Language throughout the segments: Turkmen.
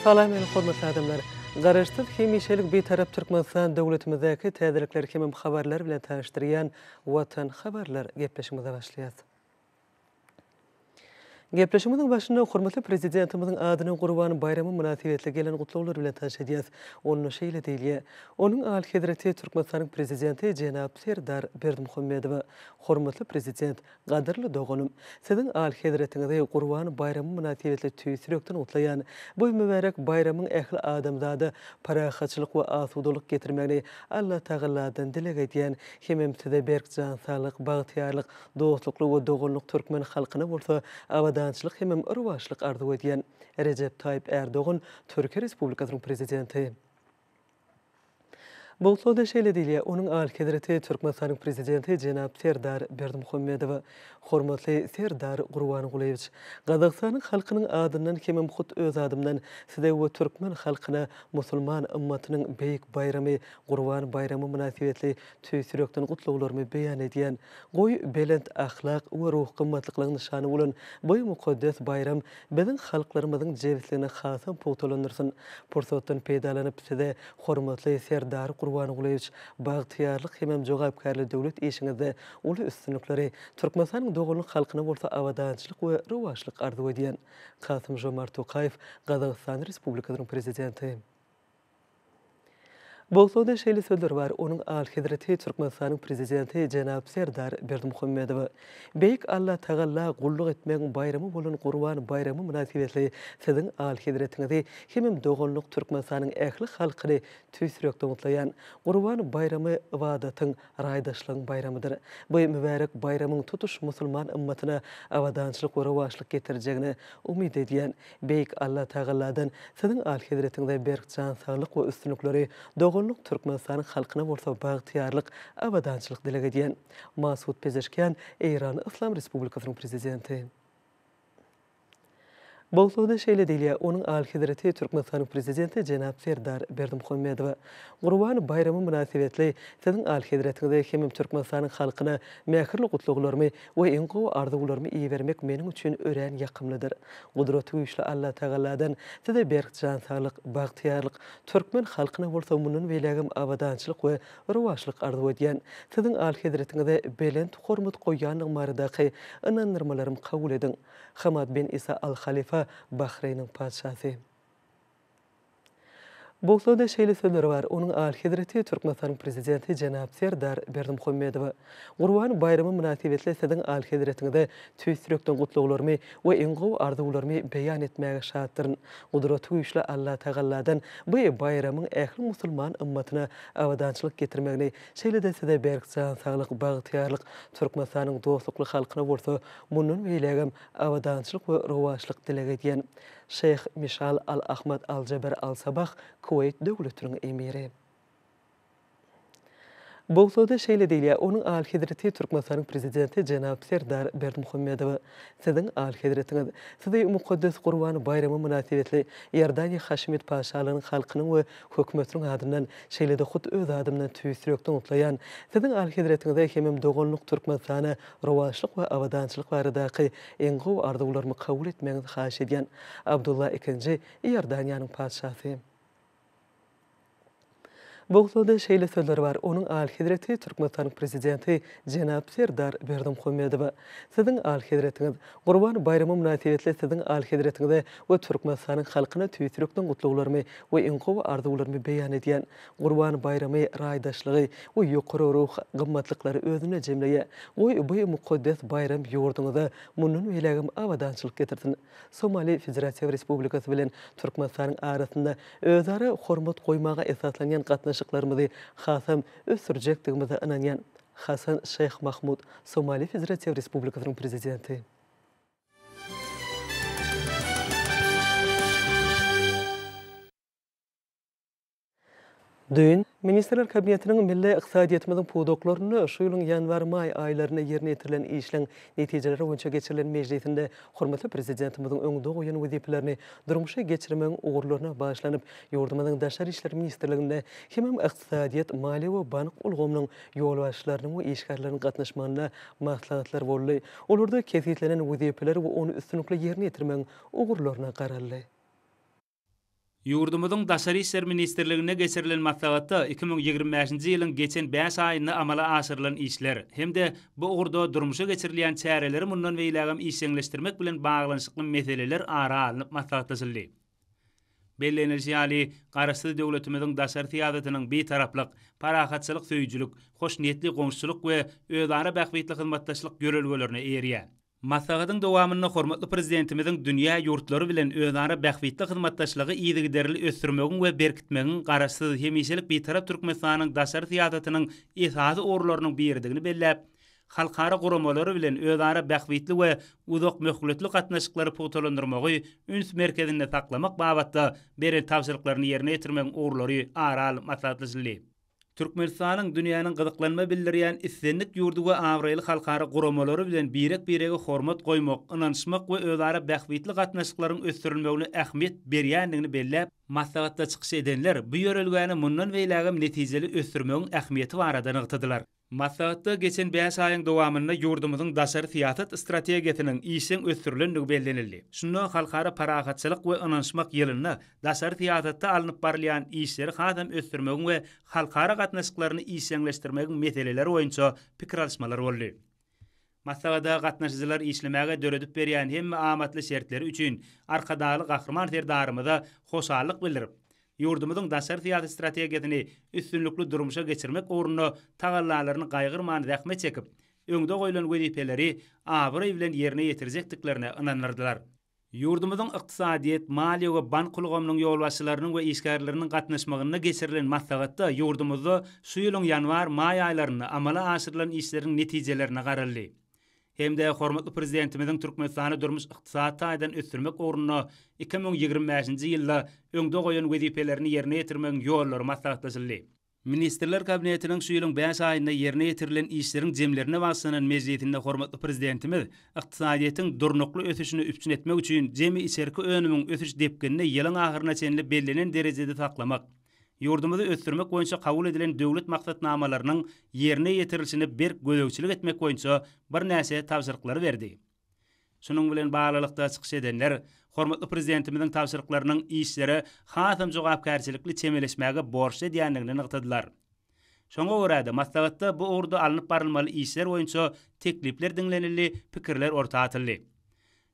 Salam meni hormatly adamlar! Garaşsyz hemişelik Bitarap Türkmenistan döwletimizdäki täzelikler hemem habarlar bilen tanyşdyrýan Watan habarlar gepleşigimize başlaýas. Gepleşigimiziň başynda hormatly Prezidentimiziň adyna Gurban baýramy mynasybetli gelen gutlaglar bilen tanyş edýäs. Onda şeýle diýilýär, Onuň Alyhezreti Türkmenistanyň Prezidenti jenap Serdar Berdimuhamedowa, Hormatly Prezident, gadyrly doganym! Siziň Alyhezretiňizi Gurban baýramy mynasybetli tüýs ýürekden gutlaýan. Bu mübärek baýramyň ähli adamzada parahatçylyk we asudalyk getirmegini Allatagaladan dileg edýän hemem Size berk jan saglyk, bagtyýarlyk, Dostlukly we doganlyk türkmen halkyna bolsa abadançylyk hemem rowaçlyk arzuw edýän. Rejep Taýyp Ärdogan, Türkiýe Respublikasynyň Prezidenti. Bu gutlagda şeýle diýilýär, Onuň Alyhezreti Türkmenistanyň Prezidenti jenap Serdar Berdimuhamedowa, Hormatly Serdar Gurbangulyýewiç! Gazagystanyň halkynyň adyndan hemem hut öz adymdan Size we türkmen halkyna musulman ymmatynyň beýik baýramy Gurban baýramy mynasybetli Tüýs ýürekden gutlaglarymy beýan edýän. Goý, belent ahlak we ruhy gymmatlyklaryň nyşany bolan bu mukaddes baýram biziň halklarymyzyň jebisligini hasam pugtalandyrsyn. Pursatdan peýdalanyp, Size, hormatly Serdar Gurbangulyýewiç, bagtyýarlyk hemem jogapkärli döwlet işiňizde uly üstünlikleri, Türkmenistanyň doganlyk halkyna bolsa abadançylyk we rowaçlyk arzuw edýän. Kasym-Žomart Tokaýew, Gazagystan Respublikasynyň Prezidenti. Bolsa-da şeýle sözler bar, Onuň Alyhezreti Türkmenistanyň Prezidenti jenap Serdar Berdimuhamedowa, Beýik Allatagalla gulluk etmegiň baýramy bolan Gurban baýramy mynasybetli Siziň Alyhezretiňizi hemem doganlyk Türkmenistanyň ähli halkyny tüýs ýürekden gutlaýan. Gurban baýramy ybadatyň, raýdaşlygyň baýramydyr. Bu mübärek baýramyň tutuş musulman ymmatyna abadançylyk we rowaçlyk getirjegine umyt edýän. Beýik Allatagaladan Siziň Alyhezretiňize berk jan saglyk we üstünlikleri, doganlyk Türkmenistanyň halkyna bolsa bagtyýarlyk, abadançylyk dileg edýän. Masud Pezeşkian, Eýran Yslam Respublikasynyň Prezidenti. Bolsa-da şeýle diýilýär, Onuň Alyhezreti Türkmenistanyň Prezidenti jenap Serdar Berdimuhamedowa. Gurban baýramy mynasybetli Siziň Alyhezretiňize hemem Türkmenistanyň halkyna mähirli gutlaglarymy we iň gowy arzuwlarymy ibermek meniň üçin örän ýakymlydyr. Gudratygüýçli Allatagaladan Size berk jan saglyk, bagtyýarlyk, türkmen halkyna bolsa mundan beýlägem abadançylyk we rowaçlyk arzuw edýän. Siziň Alyhezretiňize belent hormat goýýandygym baradaky ynandyrmalarymy kabul ediň. Hamad bin Isa Al Halifa, Bahreýniň Patyşasy. Bolsa-da şeýle sözleri bar, Onuň Alyhezreti Türkmenistanyň Prezidenti jenap Serdar Berdimuhamedowa, Gurban baýramy mynasybetli Siziň Alyhezretiňize tüýs ýürekden gutlaglarymy we iň gowy arzuwlarymy beýan etmäge şatdyryn. Gudratygüýçli Allatagalladan bu baýramyň ähli musulman ymmatyna abadançylyk getirmegini, şeýle-de Size berk jan saglyk, bagtyýarlyk, Türkmenistanyň dostlukly halkyna bolsa mundan beýlägem abadançylyk we rowaçlyk dileg edýän. Şeýh Mişal Al-Ahmad Al-Jaber Al-Sabah, Kuweýt Döwletiniň Emiri. Bolsa-da şeýle diýilýär, Onuň Alyhezreti Türkmenistanyň Prezidenti jenap Serdar Berdimuhamedowa, Siziň Alyhezretiňiz, Sizi mukaddes Gurban baýramy mynasybetli Iordaniýa Haşimit Patyşalygynyň halkynyň we Hökümetiniň adyndan, şeýle-de hut öz adymdan tüýs ýürekden gutlaýan. Siziň Alyhezretiňize hemem doganlyk Türkmenistana rowaçlyk we abadançylyk baradaky iň gowy arzuwlarymy kabul etmegiňizi haýyş edýän. Abdulla ikinji, Iordaniýanyň patyşasy. Bu gutlagda şeýle sözler bar, Onuň Alyhezreti Türkmenistanyň Prezidenti jenap Serdar Berdimuhamedowa, Siziň Alyhezretiňiz, Gurban baýramy mynasybetli Siziň Alyhezretiňize we Türkmenistanyň halkyna tüýs ýürekden gutlaglarymy we iň gowy arzuwlarymy beýan edýän. Gurban baýramy raýdaşlygy we ýokary ruhy gymmatlyklary özünde jemleýär. Goý, bu mukaddes baýram ýurduňyza mundan beýlägem abadançylyk getirsin! Somali Federatiw Respublikasy bilen Türkmenistanyň arasynda özara hormat goýmaga esaslanýan gatnaşyklarymyzy hasam ösdürjekdigimize ynanýan. Hasan Şeýh Mahmud, Somali Federatiw Respublikasynyň Prezidenti. Düýn, Ministrler Kabinetiniň milli ykdysadyýetimiziň pudaklarynda şu ýylyň ýanwar-maý aýlarynda ýerine ýetirilen işleň netijeleri boýunça geçirilen mejlisinde hormatly Prezidentimiziň öňde goýan wezipelerini durmuşa geçirmegiň ugurlaryna bagyşlanyp, ýurdumyzyň Daşary işler ministrliginde hemem ykdysadyýet, maliýe we bank ulgamynyň ýolbaşçylarynyň we işgärleriniň gatnaşmagynda maslahatlar boldy. Olarda kesgitlenen wezipeler we ony üstünlikli ýerine ýetirmegiň ugurlaryna garaldy. Ýurdumyzyň Daşary işler ministrliginde geçirilen maslahatda 2025-nji ýylyň geçen bäş aýynda amala aşyrylan işler hem-de bu ugurda durmuşa geçirilýän çäreleri mundan beýlägem işjeňleşdirmek bilen baglanyşykly meseleler ara alnyp maslahatlaşyldy. Bellenilişi ýaly, Garaşsyz döwletimiziň daşary syýasatynyň bitaraplyk, parahatçylyk söýüjilik, hoşniýetli goňşuçylyk we özara bähbitli hyzmatdaşlyk ýörelgelerine eýerýär. Maslahatyň dowamynda hormatly Prezidentimiziň dünýä ýurtlary bilen özara bähbitli hyzmatdaşlygy yzygiderli ösdürmegiň we berkitmegiň Garaşsyz, hemişelik Bitarap Türkmenistanyň daşary syýasatynyň esasy ugurlarynyň biridigini belläp, halkara guramalary bilen özara bähbitli we uzakmöhletli gatnaşyklary pugtalandyrmagy üns merkezinde saklamak babatda beren tabşyryklaryny ýerine ýetirmegiň ugurlary ara alnyp maslahatlaşyldy. Türkmenistanyň dünýäniň gyzyklanma bildirýän islendik ýurdy we abraýly halkara guramalary bilen birek-birege hormat goýmak, ynanyşmak we özara bähbitli gatnaşyklaryň ösdürilmegine ähmiýet berýändigini belläp, maslahatda çykyş edenler bu ýörelgäni mundan beýlägem netijeli ösdürmegiň ähmiýeti barada nygtadylar. Maslahatda geçen bäş aýyň dowamynda ýurdumyzyň daşary syýasat strategiýasynyň işjeň ösdürilendigi bellenildi. Şunda Halkara parahatçylyk we ynanyşmak ýylynda daşary syýasatda alnyp barylýan işleri hasam ösdürmegiň we halkara gatnaşyklaryny işjeňleşdirmegiň meseleleri boýunça pikir alyşmalar boldy. Maslahata gatnaşyjylar işlemäge döredip berýän hemme amatly şertleri üçin Arkadagly Gahryman Serdarymyza hoşallyk bildirip, ýurdumyzyň daşary syýasy strategiýasyny üstünlikli durmuşa geçirmek ugrunda tagallalaryny gaýgyrman zähmet çekip, öňde goýlan wezipeleri abraý bilen ýerine ýetirjekdiklerine ynandyrdylar. Ýurdumyzyň ykdysadyýet, maliýe we bank ulgamynyň ýolbaşçylarynyň we işgärleriniň gatnaşmagynda geçirilen maslahatda ýurdumyzda şu ýylyň ýanwar-maý aýlarynda amala aşyrylan işleriň netijelerine garaldy hem-de hormatly Prezidentimiziň Türkmenistany durmuş-ykdysady taýdan ösdürmek ugrunda 2025-nji ýylda öňde goýan wezipelerini ýerine ýetirmegiň ýollary maslahatlaşyldy. Ministrler Kabinetiniň şu ýylyň bäş aýynda ýerine ýetirilen işleriň jemlerine bagyşlanan mejlisinde hormatly Prezidentimiz ykdysadyýetiň durnukly ösüşini üpjün etmek üçin jemi içerki önümiň ösüş depginini ýylyň ahyryna çenli bellenen derejede saklamak, ýurdumyzy ösdürmek boýunça kabul edilen döwlet maksatnamalarynyň ýerine ýetirilişine berk gözegçilik etmek boýunça birnäçe tabşyryklary berdi. Şunuň bilen baglylykda çykyş edenler hormatly Prezidentimiziň tabşyryklarynyň işlere hasam jogapkärçilikli çemeleşmäge borçly edýändigini nygtadylar. Şoňa görä-de, maslahatda bu ugurda alnyp barylmaly işler boýunça teklipler diňlenildi, pikirler orta atyldy.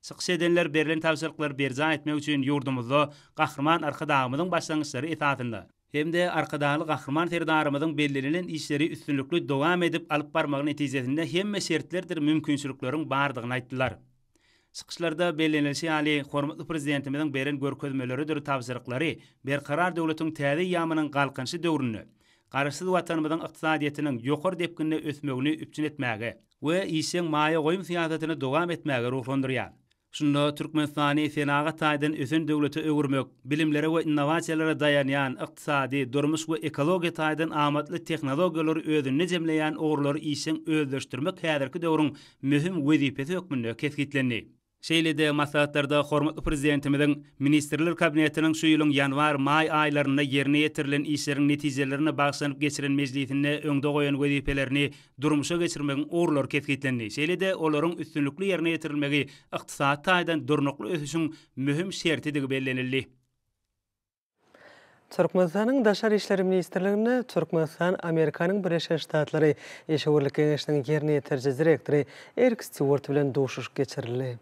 Çykyş edenler berlen tabşyryklary berjaý etmek üçin ýurdumyzda Gahryman Arkadagymyzyň başlangyçlary esasynda, hem-de Arkadagly Gahryman Serdarymyzyň bellenilen işleri üstünlikli dowam edip alyp barmagy netijesinde hemme şertlerdir mümkinçilikleriň bardygyny aýtdylar. Çykyşlarda bellenilişi ýaly, hormatly Prezidentimiziň beren görkezmeleridir tabşyryklary Berkarar döwletiň täze eýýamynyň Galkynyşy döwründe Garaşsyz Watanymyzyň ykdysadyýetiniň ýokary depginde ösmegini üpjün etmäge we işjeň maýa goýum syýasatyny dowam etmäge ruhlandyrýar. Şunda Türkmenistany senagat taýdan ösen döwlete öwürmek, bilimlere we innowasiýalara daýanýan, ykdysady, durmuş we ekologiýa taýdan amatly tehnologiýalary özünde jemleýän ugurlary işjeň özleşdirmek häzirki döwrüň möhüm wezipesi hökmünde kesgitlendi. Şeýle-de maslahatlarda hormatly Prezidentimiziň Ministrler Kabinetiniň şu ýylyň ýanwar-maý aýlarynda ýerine ýetirilen işleriň netijelerine bagyşlanyp geçiren mejlisinde öňde goýan wezipelerini durmuşa geçirmegiň ugurlary kesgitlendi. Şeýle-de olaryň üstünlikli ýerine ýetirilmegi ykdysady taýdan durnukly ösüşiň möhüm şertidigi bellenildi. Türkmenistanyň Daşary işler ministrliginde Türkmenistan, Amerikanyň Birleşen Ştatlary Işewürlik geňeşiniň ýerine ýetiriji direktory Erik Stýuart bilen duşuşyk geçirildi.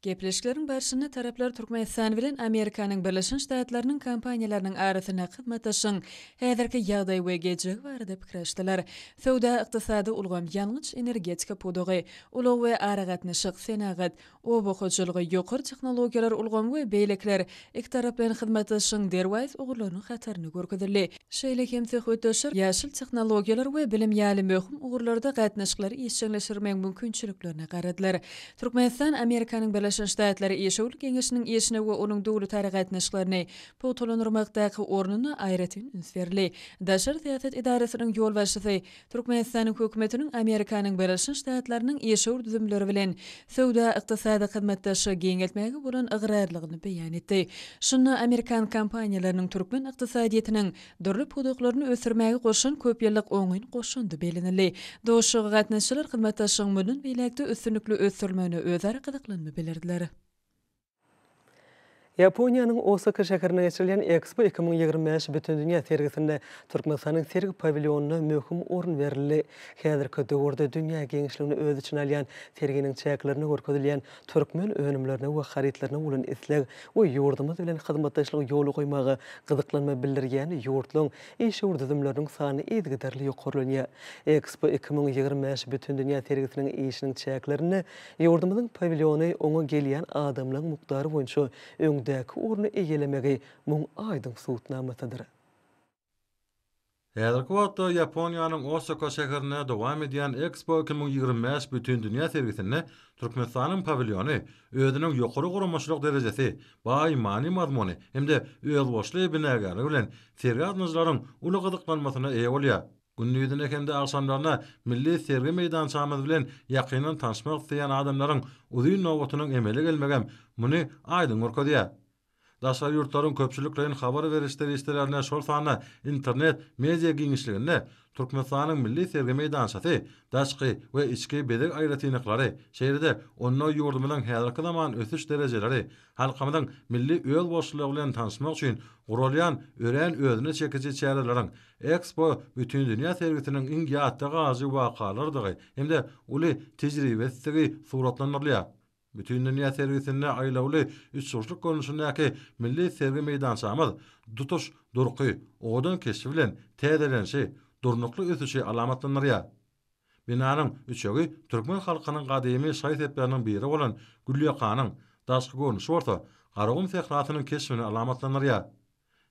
Gepleşikleriň barşynda taraplar Türkmenistan bilen Amerikanyň Birleşen Ştatlarynyň kompaniýalarynyň arasyndaky hyzmatdaşlygyň häzirki ýagdaýy we geljegi barada pikir alyşdylar. Söwda-ykdysady ulgam, ýangyç-energetika pudagy, ulag we aragatnaşyk, senagat, oba hojalygy, ýokary tehnologiýalar ulgamy we beýlekiler ikitaraplaýyn hyzmatdaşlygyň derwaýys ugurlarynyň hatarynda görkezildi. Şeýle hem söhbetdeşler ýaşyl tehnologiýalar we bilim ýaly möhüm ugurlarda gatnaşyklary işjeňleşdirmegiň mümkinçiliklerine garadylar. Türkmenistan Amerikanyň Birleşen Ştatlary Işewürlik geňeşiniň işine we onuň döwletara gatnaşyklaryny pugtalandyrmakdaky ornuna aýratyn üns berildi. Daşary syýasat edarasynyň ýolbaşçysy Türkmenistanyň Hökümetiniň Amerikanyň Birleşen Ştatlarynyň işewür düzümleri bilen söwda-ykdysady hyzmatdaşlygy giňeltmäge bolan ygrarlygyny beýan etdi. Şunda amerikan kompaniýalarynyň türkmen ykdysadyýetiniň dürli pudaklaryny ösdürmäge goşan köp ýyllyk oňyn goşandy bellenildi. Duşuşyga gatnaşyjylar hyzmatdaşlygyň mundan beýläk-de üstünlikli ösdürilmegine özara gyzyklanma bildirdiler. Ýaponiýanyň Osaka şäherinde geçirilýän Expo 2025 bütindünýä sergisinde Türkmenistanyň sergi pawilýonyna möhüm orun berildi. Häzirki döwürde dünýä giňişligini öz içine alýan serginiň çäklerinde görkezilýän türkmen önümlerine we harytlaryna bolan isleg we ýurdumyz bilen hyzmatdaşlygy ýola goýmaga gyzyklanma bildirýän ýurtlaryň işewür düzümleriniň sany yzygiderli ýokarlanýar. Expo 2025 bütindünýä sergisiniň işiniň çäklerinde Ýurdumyzyň pawilýony oňa gelýän adamlaryň mukdary boýunça öňdäki orny eýelemegi muň aýdyň subutnamasydyr. Häzirki wagtda Ýaponiýanyň Osaka şäherinde dowam edýän Expo 2025 bütindünýä sergisinde Türkmenistanyň pawilýony özüniň ýokary guramaçylyk derejesi, baý many-mazmuny hem-de özboluşly binagärligi bilen sergi gatnaşyjylaryň uly gyzyklanmasyna eýe bolýar. Gündizine hem-de agşamlaryna milli sergi meýdançamyz bilen ýakyndan tanyşmak isleýän adamlaryň uzyn nobatynyň emele gelmegem muny aýdyň görkezýär. Daşary ýurtlaryň köpçülikleýin habar beriş serişdelerinde, şol sanda internet media giňişliginde Türkmenistanyň milli sergi meýdançasy, daşky we içki bezeg aýratynlyklary, şeýle-de onda ýurdumyzyň häzirki zaman ösüş derejeleri, halkymyzyň milli özboluşlylygy bilen tanyşmak üçin guralýan örän özüne çekiji çäreleriň Ekspo bütindünýä sergisiniň iň ýatda galyjy wakalarydygy hem-de uly tejribesdigi suratlandyrylýar. Bütindünýä sergisinde aýlawly üçburçluk görnüşindäki milli sergi meýdançamyz tutuş durky, owadan keşbi bilen täzelenişi, durnukly ösüşi alamatlandyrýar. Binanyň üçegi türkmen halkynyň gadymy şaý-sepleriniň biri bolan gülýakanyň, daşky görnüşi bolsa Garagum sährasynyň keşbini alamatlandyrýar.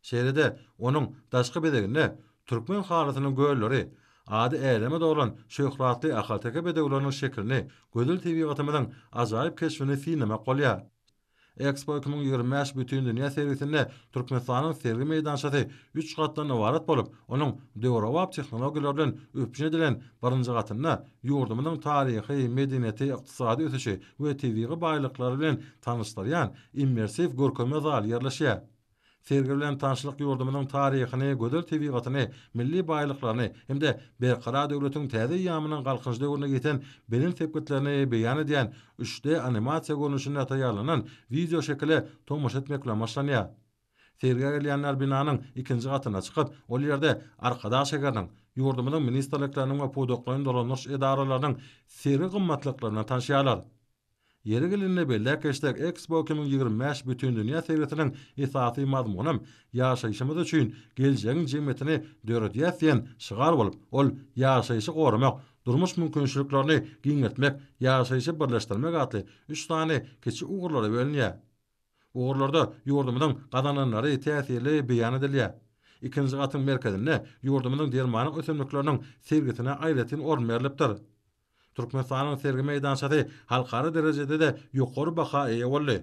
Şeýle-de, onuň daşky bezeginde türkmen halysynyň gölleri, ady äleme dolan şöhratly ahalteke bedewleriniň şekilini, gözel tebigatymyzyň ajaýyp keşbini synlamak bolýar. Expo 2025 bütindünýä sergisinde Türkmenistanyň sergi meýdançasy üç gatdan ybarat bolup, onuň döwrebap tehnologiýalar bilen üpjün edilen birinji gatynda ýurdumyzyň taryhy, medeniýeti, ykdysady ösüşi we tebigy baýlyklary bilen tanyşdyrýan immersiw görkezme zaly ýerleşýär. Sergi bilen tanşlyk ýurdumyzyň taryhyny, gözel tebigatyny, milli baýlyklaryny hem-de Berkarar döwletiň täze eýýamynyň Galkynyş döwründe ýeten belent sepgitlerini beýan edýän üç D animasiýa görnüşinde taýýarlanan wideoşekile tomaşa etmek bilen başlanýar. Sergä gelýänler binanyň ikinji gatyna çykyp, ol ýerde Arkadag şäheriniň, ýurdumyzyň ministrlikleriniň we pudaklaýyn dolandyryş edaralarynyň sergi gymmatlyklary bilen tanşýarlar. Ýeri gelende belläp geçsek, Expo 2025 bütindünýä sergisiniň esasy mazmunam Ýaşaýşymyz üçin geljegiň jemgyýetini döredýäs diýen şygar bolup, ol ýaşaýşy goramak, durmuş mümkinçiliklerini giňeltmek, ýaşaýşy birleşdirmek atly üç sany kiçi ugurlara bölünýär. Ugurlarda ýurdumyzyň gazananlary täsirli beýan edilýär. Ikinji gatyň merkezinde ýurdumyzyň dermanlyk ösümlikleriniň sergisine aýratyn orun berlipdir. Türkmenistanyň sergi meýdançasy halkara derejede-de ýokary baha eýe boldy.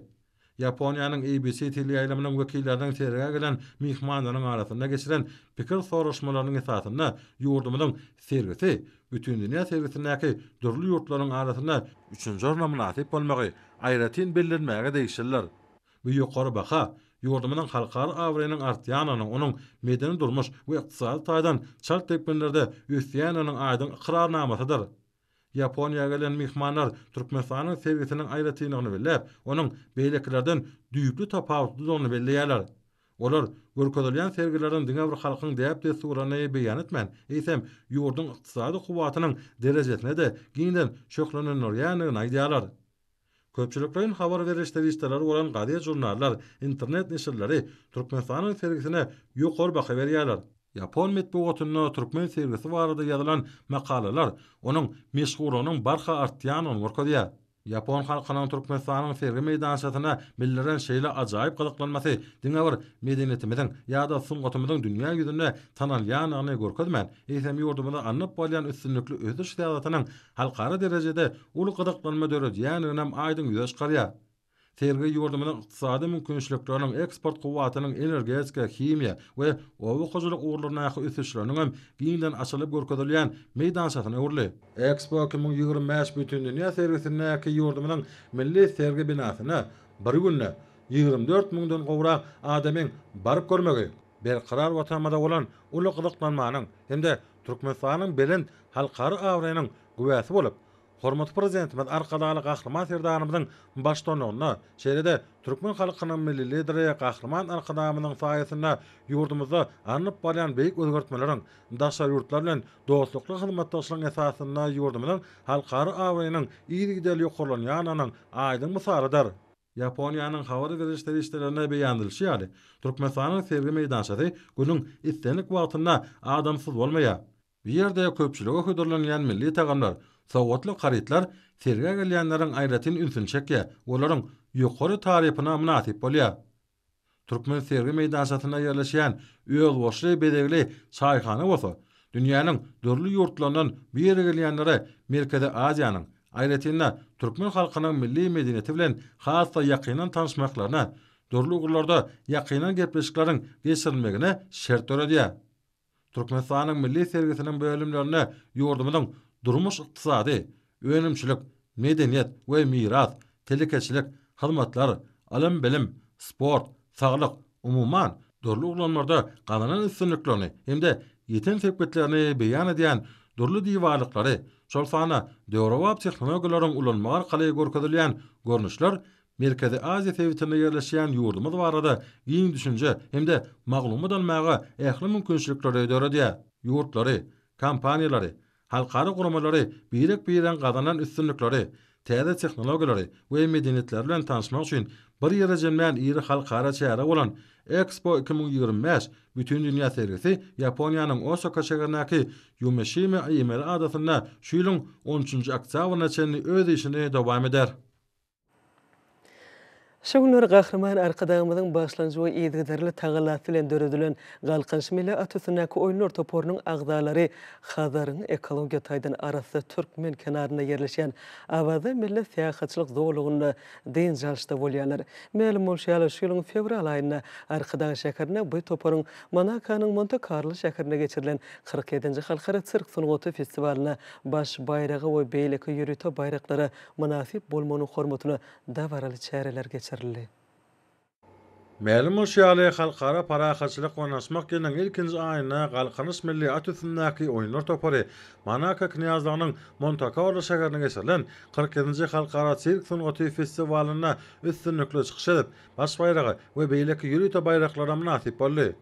Ýaponiýanyň ABC teleýaýlymynyň wekilleriniň sergä gelen myhmanlaryň arasynda geçiren pikir soraşmalarynyň esasynda ýurdumyzyň sergisi Bütindünýä sergisindäki dürli ýurtlaryň arasynda üçünji orna mynasyp bolmagy aýratyn bellenmäge degişlidir. Bu ýokary baha ýurdumyzyň halkara abraýynyň artýandygynyň, onuň medeni-durmuş we ykdysady taýdan çalt depginlerde ösýändiginiň aýdyň ykrarnamasydyr. Ýaponiýa gelen myhmanlar Türkmenistanyň sergisiniň aýratynlygyny belläp, onuň beýlekilerden düýpli tapawutlydygyny belleýärler. Olar görkezilýän sergileriň diňe bir halkyň däp-dessurlaryny beýan etmän, eýsem, ýurduň ykdysady kuwwatynyň derejesine-de giňden şöhlenendirýändigini aýdýarlar. Köpçülikleýin habar beriş serişdeleri bolan gazet-žurnallar, internet neşirleri Türkmenistanyň sergisine ýokary baha berýärler. Ýapon metbugatynda türkmen sergisi barada ýazylan makalalar onuň meşhurlygynyň barha artýandygyny görkezýär. Ýapon halkynyň Türkmenistanyň sergi meýdançasyna bildiren şeýle ajaýyp gyzyklanmasy diňe bir medeniýetimiziň ýa-da sungatymyzyň dünýä ýüzünde tanalýandygyny görkezmän, eýsem ýurdumyzda alnyp barylýan üstünlikli ösüş syýasatynyň halkara derejede uly gyzyklanma döredýändiginem aýdyň ýüze çykarýar. Sergi ýurdumyzyň ykdysady mümkinçilikleriniň, eksport kuwwatynyň, energetika, himiýa we oba hojalyk ugurlaryndaky ösüşleriniňem giňden açylyp görkezilýän meýdançasyna öwrüldi. Ekspo 2025 bütindünýä sergisindäki ýurdumyzyň milli sergi binasyna bir günde 24 müňden gowrak adamyň baryp görmegi, berkarar Watanymyza bolan uly gyzyklanmanyň hem-de Türkmenistanyň belent halkara abraýynyň güwäsi bolup, Hormatly Prezidentimiz Arkadagly Gahryman Serdarymyzyň baştutanlygynda, şeýle-de türkmen halkynyň Milli Lideri Gahryman Arkadagymyzyň saýasynda ýurdumyzda alnyp barýan beýik özgertmeleriň, daşary ýurtlar bilen dostlukly hyzmatdaşlygyň esasynda ýurdumyzyň halkara abraýynyň yzygiderli ýokarlanýandygynyň aýdyň mysalydyr. Ýaponiýanyň habar beriş serişdelerinde beýan edilişi ýaly, Türkmenistanyň sergi meýdançasy günüň islendik wagtynda adamsyz bolmaýar. Bu ýerde köpçülige hödürlenýän milli tagamlar, sowgatlyk harytlar sergä gelýänleriň aýratyn ünsüni çekýär we olaryň ýokary tarypyna mynasyp bolýar. Türkmen sergi meýdançasynda ýerleşýän özboluşly bezegli çaýhana bolsa, dünýäniň dürli ýurtlaryndan bu ýere gelýänlere Merkezi Aziýanyň, aýratyn-da, türkmen halkynyň milli medeniýeti bilen has-da ýakyndan tanyşmaklaryna, dürli ugurlarda ýakyndan gepleşikleriň geçirilmegine şert döredýär. Türkmenistanyň milli sergisiniň bölümlerinde ýurdumyzyň durmuş-ykdysady, önümçilik, medeniýet we miras, telekeçilik, hyzmatlar, ylym-bilim, sport, saglyk, umuman, dürli ulgamlarda gazanan üstünliklerini hem-de ýeten sepgitlerini beýan edýän dürli diwarlyklary, şol sanda döwrebap tehnologiýalaryň ulanmagy arkaly görkezilýän görnüşler Merkezi Aziýa sebitinde ýerleşýän ýurdumyz barada giň düşünje hem-de maglumat almaga ähli mümkinçilikleri döredýär. Ýurtlary, kompaniýalary, halkara guramalary birek-biregiň gazanan üstünlikleri, täze tehnologiýalary we medeniýetleri bilen tanyşmak üçin bir ýere jemlän iri halkara çäre bolan Expo 2025 bütindünýä sergisi Ýaponiýanyň Osaka şäherindäki Ýumeşime emeli adasynda şu ýylyň on üçünji oktýabryna çenli öz işini dowam eder. Şu günler Gahryman Arkadagymyzyň başlangyjy we yzygiderli tagallasy bilen döredilen Galkynyş milli at üstündäki oýunlar toparynyň agzalary Hazaryň ekologiýa taýdan arassa türkmen kenarynda ýerleşýän Awaza milli syýahatçylyk zolagynda dynç alyşda bolýarlar. Mälim bolşy ýaly, şu ýylyň fewral aýynda Arkadag şäherinde bu toparyň Monakonyň Monte-Karlo şäherinde geçirilen 47-nji halkara sirk sungaty festiwalynda baş baýraga we beýleki ýörite baýraklara mynasyp bolmagynyň hormatyna dabaraly çäreler geçirildi. Mälim bolşy ýaly, Halkara parahatçylyk we ynanyşmak ýylynyň ilkinji aýynda Galkynyş milli at üstündäki oýunlar topary Monako Knýazlygynyň Monte-Karlo şäherinde geçirilen 47-nji halkara sirk sungaty festiwalynda üstünlikli çykyş edip, baş baýraga we beýleki ýörite baýraklara mynasyp boldy.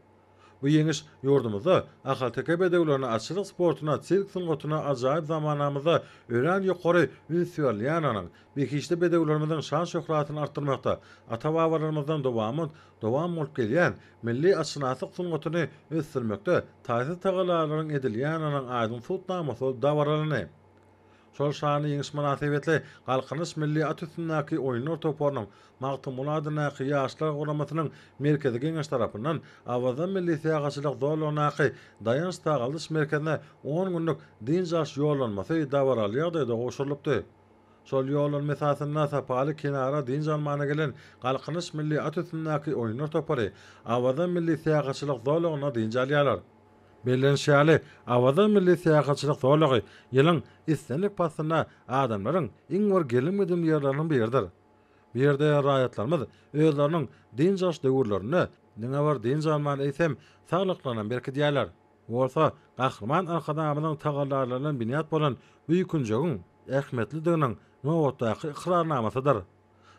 Bu ýeňiş ýurdumyzda ahalteke bedewlerine, atçylyk sportuna, sirk sungatyna ajaýyp zamanamyzda örän ýokary üns berilýändiginiň, behişdi bedewlerimiziň şan-şöhratyny artdyrmakda ata-babalarymyzdan dowamat dowam bolup gelýän milli atşynaslyk sungatyny ösdürmekde taýsyz tagallalaryň edilýändiginiň aýdyň subutnamasy bolup dabaralandy. Şol şanly ýeňiş mynasybetli Galkynyş milli at üstündäki oýunlar toparynyň Magtymguly adyndaky Ýaşlar guramasynyň Merkezi Geňeşi tarapyndan Awaza milli syýahatçylyk zolagyndaky Daýanç sagaldyş merkezine on günlük dynç alyş ýollanmasy dabaraly ýagdaýda gowşurylypdy. Şol ýollanma esasynda sapaly kenara dynç almana gelen Galkynyş milli at üstündäki oýunlar topary Awaza milli syýahatçylyk zolagynda dynç alýarlar. Bellenişi ýaly, Awaza milli syýahatçylyk zolagy ýylyň islendik paslynda adamlaryň iň bir gelim-gidimli ýerleriniň biridir. Bu ýerde raýatlarymyz özleriniň dynç alyş döwürlerinde diňe bir dynç alman, eýsem, saglyklaryny hem berkidýärler. Bu bolsa Gahryman Arkadagymyzyň tagallalaryndan binýat bolan bu künjegiň ähmiýetlidiginiň nobatdaky ykrarnamasydyr.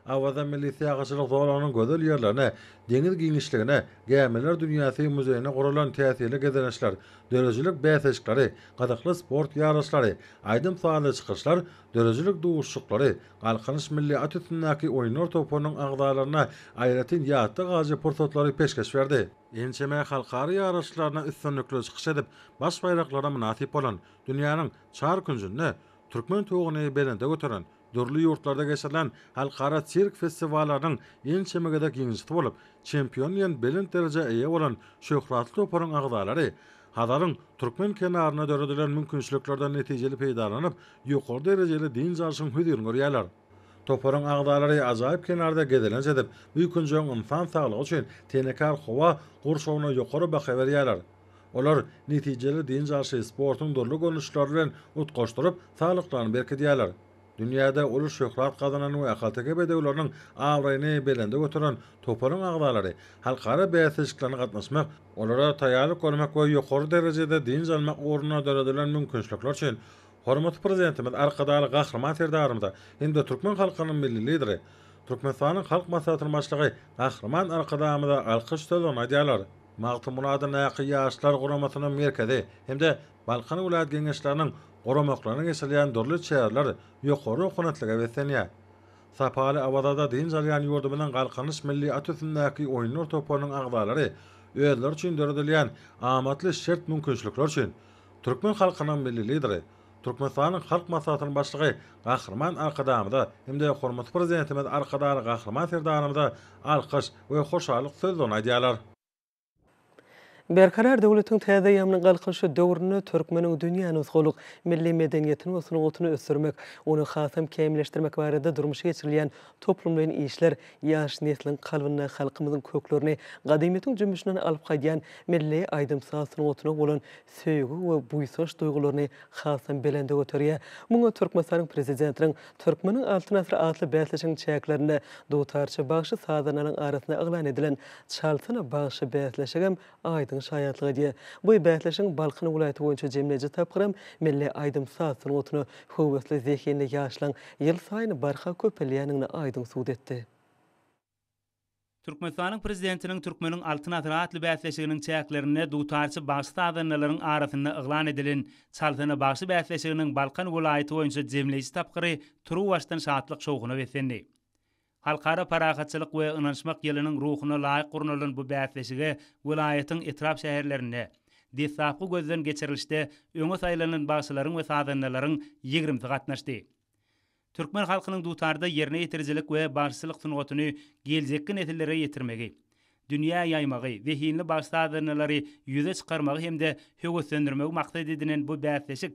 Awaza milli syýahatçylyk zolagynyň gözel ýerlerine, deňiz giňişligine, gämiler dünýäsi muzeýine guralan täsirli gezelençler, döredijilik bäsleşikleri, gyzykly sport ýaryşlary, aýdym-sazly çykyşlar, döredijilik duşuşyklary Galkynyş milli at üstündäki oýunlar toparynyň agzalaryna aýratyn ýatda galyjy pursatlary peşgeş berdi. Ençeme halkara ýaryşlarynda üstünlikli çykyş edip, baş baýraklara mynasyp bolan, dünýäniň çar künjünde türkmen tuguny belende göteren, Dürli ýurtlarda geçirilen halkara sirk festiwallarynyň ençeme gezek ýeňijisi bolup, çempion diýen belent derejä eýe bolan şöhratly toparyň agzalary Hazaryň türkmen kenarynda döredilen mümkinçiliklerden netijeli peýdalanyp, ýokary derejeli dynç alşyň hözirini görýärler. Toparyň agzalary ajaýyp kenarda gezelenç edip, bu künjegiň ynsan saglygy üçin tenekar howa gurşawyna ýokary baha berýärler. Olar netijeli dynç alşy sportuň dürli görnüşleri bilen utgaşdyryp, saglyklaryny berkidýärler. Dünýäde uly şöhrat gazanan we ahalteke bedewleriniň abraýyny belende göteren toparyň agzalary halkara bäsleşiklerine gatnaşmak, olara taýýarlyk görmek we ýokary derejede dynç almak ugrunda döredilen mümkinçilikler üçin. Hormatly Prezidentimiz Arkadagly Gahryman Serdarymyza hem-de türkmen halkynyň Milli Lideri, Türkmenistanyň Halk Maslahatynyň Başlygy Gahryman Arkadagymyza alkyş sözlerini aýdýarlar. Magtymguly adyndaky Ýaşlar guramasynyň merkezi hem-de Balkan welaýat Geňeşleriniň guramaklarynda geçirilýän dürli çäreler ýokary ruhubelentlige beslenýär. Sapaly Awazada dynç alýan ýurdumyzyň Galkynyş milli at üstündäki oýunlar toparynyň agzalary özleri üçin döredilýän amatly şert-mümkinçilikler üçin türkmen halkynyň Milli Lideri, Türkmenistanyň Halk Maslahatynyň Başlygy Gahryman Arkadagymyza hem-de hormatly Prezidentimiz Arkadagly Gahryman Serdarymyza alkyş we hoşallyk sözlerini aýdýarlar. Berkarar döwletiň täze eýýamynyň Galkynyşy döwründe türkmeniň dünýä nusgalyk milli medeniýetini we sungatyny ösdürmek, ony hasam kämilleşdirmek barada durmuşa geçirilýän toplumlaýyn işler ýaş nesliň kalbynda halkymyzyň köklerini gadymyýetiň jümmüşinden alyp gaýdýan milli aýdym-saz sungatyna bolan söýgi we buýsanç duýgularyny hasam belende göterýär. Muňa Türkmenistanyň Prezidentiniň Türkmeniň Altyn asyry atly bäsleşigiň çäklerinde dutarçy bagşy-sazandalaryň arasynda yglan edilen Çalsana bagşy bäsleşigem aýdyň şaýatlyk edýär. Bu bäsleşigiň Balkan welaýaty boýunça jemleýji tapgyram milli aýdym-saz sungatyna höwesli zehinli ýaşlaryň ýylsaýyn barha köpelýändigini aýdyň subut etdi. Türkmenistanyň Prezidentiniň Türkmeniň Altyn asyry atly bäsleşiginiň çäklerinde dutarçy bagşy-sazandalaryň arasynda yglan edilen Çalsana bagşy bäsleşiginiň Balkan welaýaty boýunça jemleýji tapgyry turuwbaşdan şatlyk-şowhuna beslendi. Halkara parahatçylyk we ynanyşmak ýylynyň ruhuna laýyk gurnalan bu bäsleşige welaýatyň etrap-şäherlerinde deslapky gözden geçirilişde öňe saýlanan bagşylaryň we sazandalaryň ýigrimisi gatnaşdy. Türkmen halkynyň dutarda ýerine ýetirijilik we bagşyçylyk sungatyny geljekki nesillere ýetirmegi, dünýä ýaýmagy, zehinli bagşy-sazandalary ýüze çykarmagy hem-de höweslendirmegi maksat edinen bu bäsleşik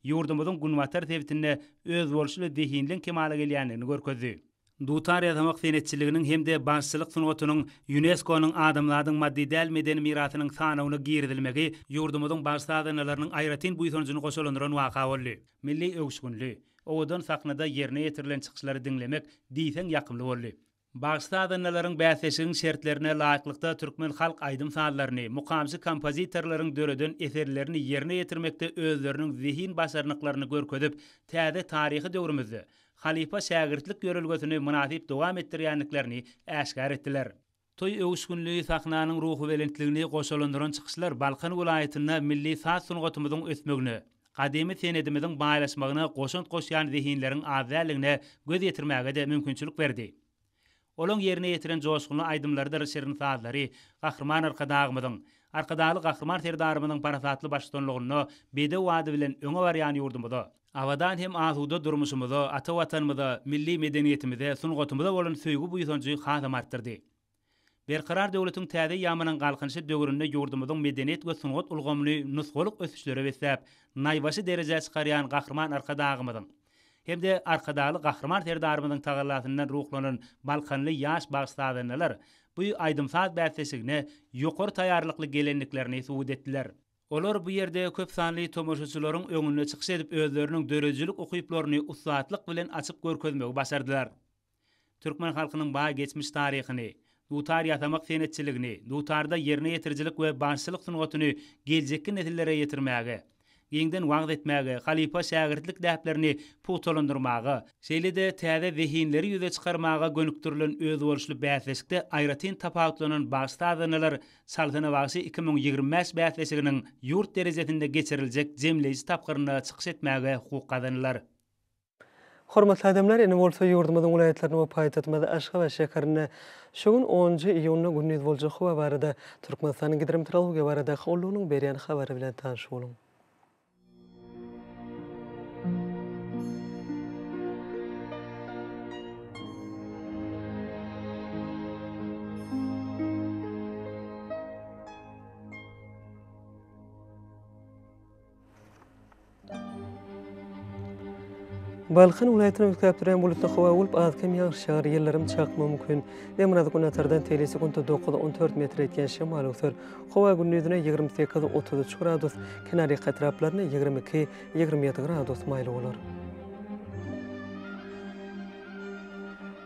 ýurdumyzyň günbatar sebitinde özboluşly zehinliň kemala gelýändigini görkezdi. Dutar ýasamak senetçiliginiň hem-de bagşyçylyk sungatynyň ÝUNESKO-nyň Adamzadyň maddy däl medeni mirasynyň sanawyna girizilmegi ýurdumyzyň bagşy-sazandalarynyň aýratyn buýsanjyny goşalandyran waka boldy. Milli öwüşginli, owadan sahnada ýerine ýetirilen çykyşlary diňlemek diýseň ýakymly boldy. Bagşy-sazandalaryň bäsleşigiň şertlerine laýyklykda türkmen halk aýdym-sazlaryny, mukamçy kompozitorlaryň döreden eserlerini ýerine ýetirmekde özleriniň zehin-başarnyklaryny görkezip, täze taryhy döwrümizde halypa-şägirtlik ýörelgesini mynasyp dowam etdirýändiklerini äşgär etdiler. Toý öwüşginli sahnanyň ruhubelentligini goşalandyran çykyşlar Balkan welaýatynda milli saz sungatymyzyň ösmegine, gadymy senedimiziň baýlaşmagyna goşant goşýan zehinleriň az däldigine göz ýetirmäge-de mümkinçilik berdi. Olaň ýerine ýetiren joşgunly aýdymlarydyr şirin sazlary Gahryman Arkadagymyzyň, Arkadagly Gahryman Serdarymyzyň parasatly baştutanlygynda bedew ady bilen öňe barýan ýurdumyza, abadan hem asuda durmuşymyza, ata Watanymyza, milli medeniýetimize, sungatymyza bolan söýgi-buýsanjy hasam artdyrdy. Berkarar döwletiň täze eýýamynyň Galkynyşy döwründe ýurdumyzyň medeniýet we sungat ulgamyny nusgalyk ösüşlere besläp, naýbaşy derejä çykarýan Gahryman Arkadagymyzyň hem-de Arkadagly Gahryman Serdarymyzyň tagallasyndan ruhlanan balkanly ýaş bagşy-sazandalar bu aýdym-saz bäsleşigine ýokary taýýarlykly gelendiklerini subut etdiler. Olar bu ýerde köp sanly tomaşaçylaryň öňünde çykyş edip özleriniň döredijilik ukyplaryny ussatlyk bilen açyp görkezmegi başardylar. Türkmen halkynyň baý geçmiş taryhyny, dutar ýasamak senetçiligini, dutarda ýerine ýetirijilik we bagşyçylyk sungatyny geljekki nesillere ýetirmäge, giňden wagyz etmäge, halypa-şägirtlik däplerini pugtalandyrmaga, şeýle-de täze zehinleri ýüze çykarmaga gönükdirilen özboluşly bäsleşikde aýratyn tapawutlanan bagşy-sazandalar Çalsana bagşy 2025 bäsleşiginiň ýurt derejesinde geçiriljek jemleýji tapgyrynda çykyş etmäge hukuk gazandylar. Hormatly adamlar, indi bolsa ýurdumyzyň welaýatlarynda we paýtagtymyz Aşgabat şäherinde şu gün onunjy iýunda gündiz boljak howa barada Türkmenistanyň Gidrometeorologiýa baradaky gullugynyň berýän habary bilen tanyş boluň. Balkan welaýatynda üýtgäp durýan bulutly howa bolup, az-kem ýagyş ýagar, ýyldyrym çakmagy mümkin. Demirgazyk günortadan teýli sekuntda dokuz, on dört metr etýän şemal öwser. Howa gündizine 28, 33 gradus, kenarýaka etraplarynda 22, 27 gradus maýyl bolar.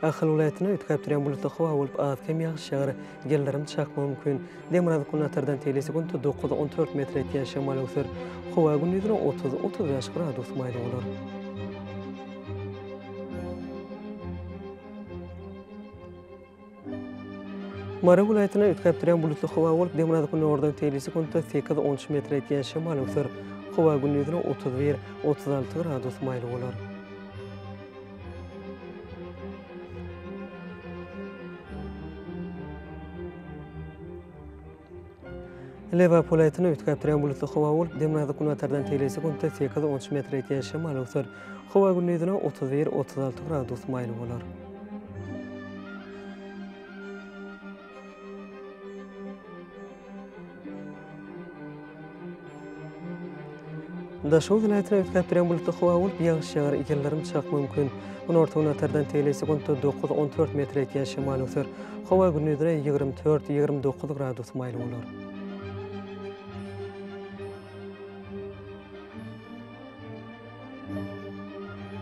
Ahal welaýatynda üýtgäp durýan bulutly howa bolup, az-kem ýagyş ýagar, ýyldyrym çakmagy mümkin. Demirgazyk-günbatardan teýli sekuntda dokuz, on dört metre ýetýän şemal öwser. Howa gündizine 30, 35 gradus maýyl bolar. Mary welaýatynda üýtgäp durýan bulutly howa bolup, demirgazyk-günordan teýli sekuntda sekiz, on üç metre ýetýän şemal öwser. Howa gündizine 31, 36 gradus maýyl bolar. Lebap welaýatynda üýtgäp durýan bulutly howa bolup, demirgazyk-günortadan teýle sekuntda sekiz, on üç metre ýetýän şemal öwser. Howa gündizine 31, 36 gradus maýyl bolar. Daşoguz welaýatynda üýtgäp durýan bulutly howa bolup, ýagyş ýagar, ýyldyrym çakmagy mümkin. Günorta-günortadan teýle sekuntda dokuz, on dört metre ýetýän şemal öwser. Howa gündizine 24, 29 gradus maýyl bolar.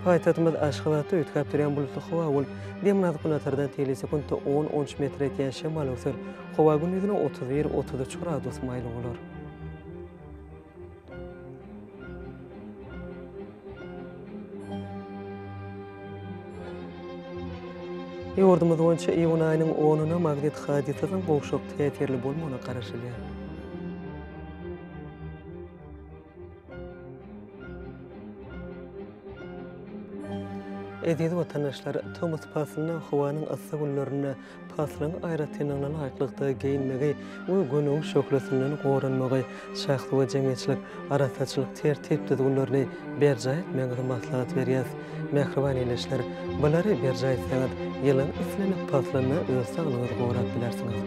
Paýtagtymyz Aşgabatda üýtgäp durýan bulutly howa bolup, demirgazyk-günortadan teýle sekuntda on, on üç metre ýetýän şemal öwser. Howa gündizine 31, 33 gradus maýyl bolar. Ýurdumyz boýunça iýun aýynyň onuna magnit hadysasynyň gowşak täsirli bolmagyna garaşylýar. Eziz watandaşlar, tomus paslynda howanyň yssy günlerinde paslyň aýratynlygyna laýyklykda geýinmegi we Günüň şöhlesinden goranmagy, şahsy we jemgyýetçilik arassaçylyk tertip-düzgünlerini berjaý etmegiňizi maslahat berýäs. Mähriban ildeşler, bulary berjaý etseňiz, ýylyň islendik paslynda öz saglygyňyzy gorap bilersiňiz.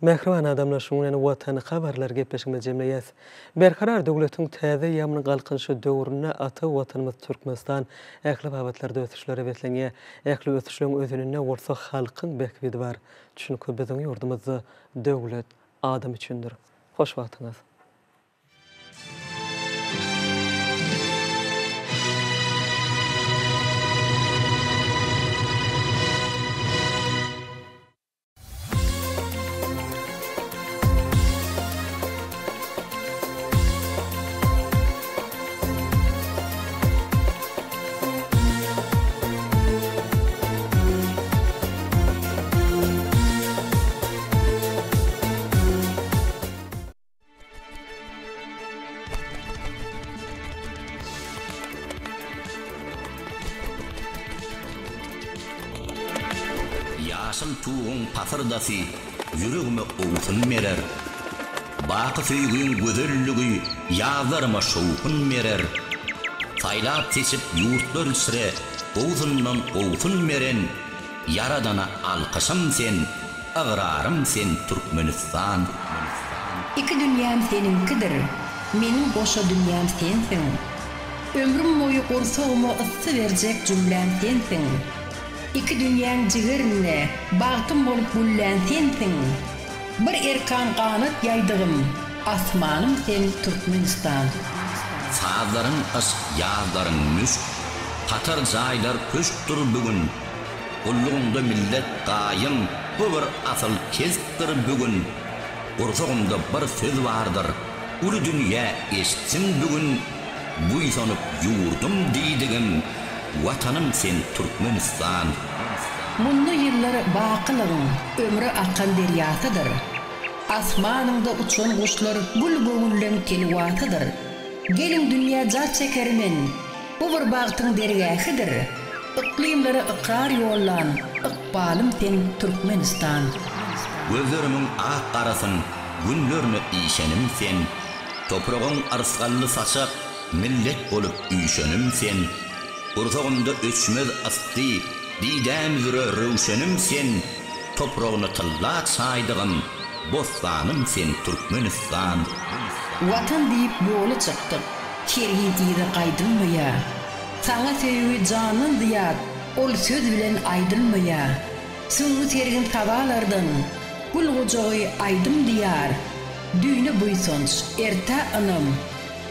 Mähriban adamlar şunuň bilen Watan habarlar gepleşigimizi jemleýäs. Berkarar döwletiň täze eýýamynyň Galkynyşy döwründe ata Watanymyz Türkmenistan ähli babatlarda ösüşlere beslenýär. Ähli ösüşleriň özeninde bolsa halkyň bähbidi bar. Çünki biziň ýurdumyzda döwlet adam üçindir. Hoş wagtyňyz. Ýaşyl tuguň pasyrdasy ýüregime owsun berer. Baky söýgiň gözelligi ýazlaryma şowhun berer. Saýlap-seçip ýurtlar içre gowusyndan gowusyn beren Ýaradana alkyşym sen, ygrarym sen Türkmenistan. Iki dünýäm seniňkidir, meniň goşa dünýäm sensiň. Ömrüm boýy gursagyma yssy berjek jümläm sensiň. Iki dünýäň jigerinde bagtym bolup güllän sensiň. Bir erkan ganat ýaýdygym, asmanym sen Türkmenistan. Sazlaryň yşk, ýazlaryň müşk, hatar jaýlar köşkdür bu gün. Gullugyňda millet gaýym, bu bir asyl kespdir bu gün. Gursagymda bir söz bardyr, uly dünýä eşitsin bu gün, Buýsanyp ýurdum diýdigim, Watanym sen Türkmenistan. Munda ýyllar bakylygyň ömre akan derýasydyr. Asmanyňda uçan guşlar gül göwünleň telwasydyr. Geliň dünýä jar çeker men, bu bir bagtyň dergähidir. Yklymlara ykrar ýollan ykbalym sen Türkmenistan. Gözlerimiň ak-garasyn günlerine işenim sen. Topragyň yrsgally saçak millet bolup üýşenim sen. Gursagymda öçmez ysdy, didäm üzre röwşenim sen, Topragyny tylla çaýdygym, bossanym sen Türkmenistan. Watan diýip ýola çykdyk, hergiz yza gaýdylmaýa. Saňa söýgi jandan zyýat, ol söz bilen aýdylmaýa. Süňňi sergin sabalardan, gül gujagy aýdym diýar. Düýne buýsanç, ertä ynam,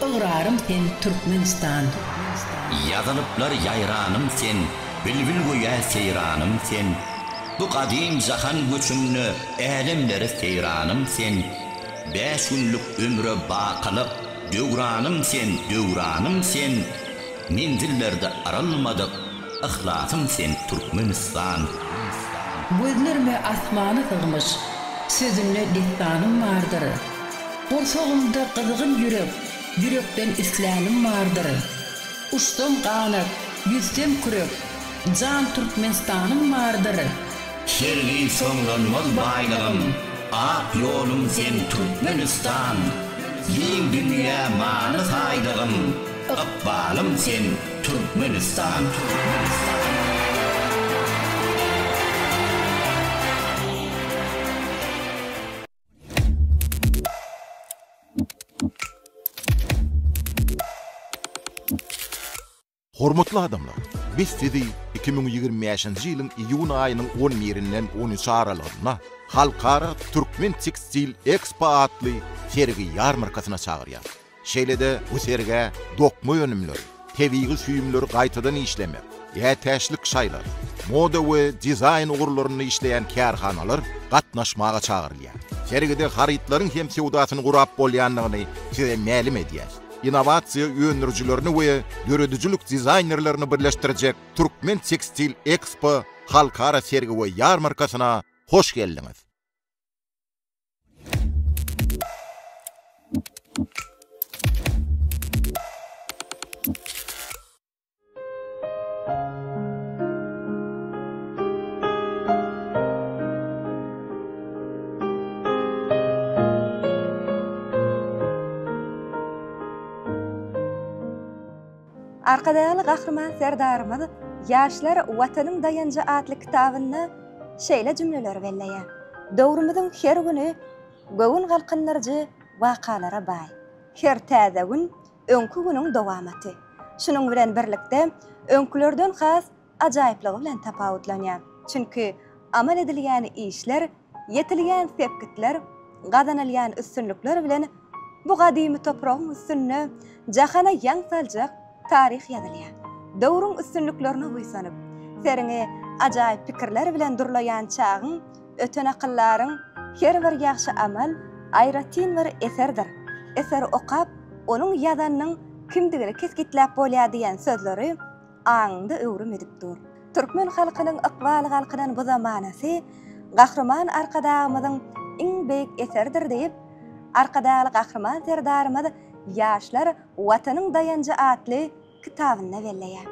Ygrarym sen Türkmenistan. Ýazylyplar ýaýranym sen, bilbil göýä seýranym sen. Bu gadym jahan göçünde älemlere seýranym sen. Bäş günlük ömre bakylyk döwranym sen, döwranym sen. Menzillerde yrylmadyk yhlasym sen Türkmenistan. Gözlerime asmany sygmyş, Sözünde dessanym bardyr. Gursagymda gyzgyn ýürek, Ýürekden islänim bardyr. Uçsam ganat, ýüzsem kürek, Jan Türkmenistanym bardyr. Sergi soňlanmaz baýlygym, Ak ýolum sen Türkmenistan! Giň dünýä many saýdygym, Ykbalym sen Türkmenistan! Hormatly adamlar! Biz sizi 2025-nji ýylyň iýun aýynyň on birinden on üçi aralygynda Halkara Türkmen tekstil Ekspo atly sergi-ýarmarkasyna çagyrýarys. Şeýle-de bu sergä dokma önümleri, tebigy süýümleri gaýtadan işlemek, ätäçlik şaýlar, moda we dizaýn ugurlarynda işleýän kärhanalar gatnaşmaga çagyrylýar. Sergide harytlaryň hem söwdasyny gurap bolýandygyny size mälim edýäris. Innowasiýa öndürijilerini we döredijilik dizaýnerlerini birleşdirjek Türkmen tekstil Ekspo halkara sergi we ýarmarkasyna hoş geldiňiz! Arkadagly Gahryman Serdarymyz Ýaşlar Watanyň daýanjy atly kitabynda şeýle jümleleri belleýär, Döwrümiziň her güni göwün galkyndyryjy wakalara baý. Her täze gün öňki günüň dowamaty. Şunuň bilen birlikde, öňkülerden has ajaýyplygy bilen tapawutlanýar. Çünki amal edilýän işler, ýetilýän sepgitler, gazanylýan üstünlikler bilen bu gadymy topragyň üstünde jahana ýaň saljak taryh ýazylýar. Döwrüň üstünliklerine buýsanyp, seriňi ajaýyp pikirler bilen durlaýan çagyň öten akyldaryň her bir ýagşy amal aýratyn bir eserdir. Eseri okap, onuň ýazanynyň kimdigini kesgitläp bolýar diýen sözleri aňyňda öwrüm edip dur. Türkmen halkynyň ykbaly galkynan bu zamanasy Gahryman Arkadagymyzyň iň beýik eseridir diýip, Arkadagly Gahryman Serdarymyz Ýaşlar Watanyň daýanjy atly kitabynda belleýär.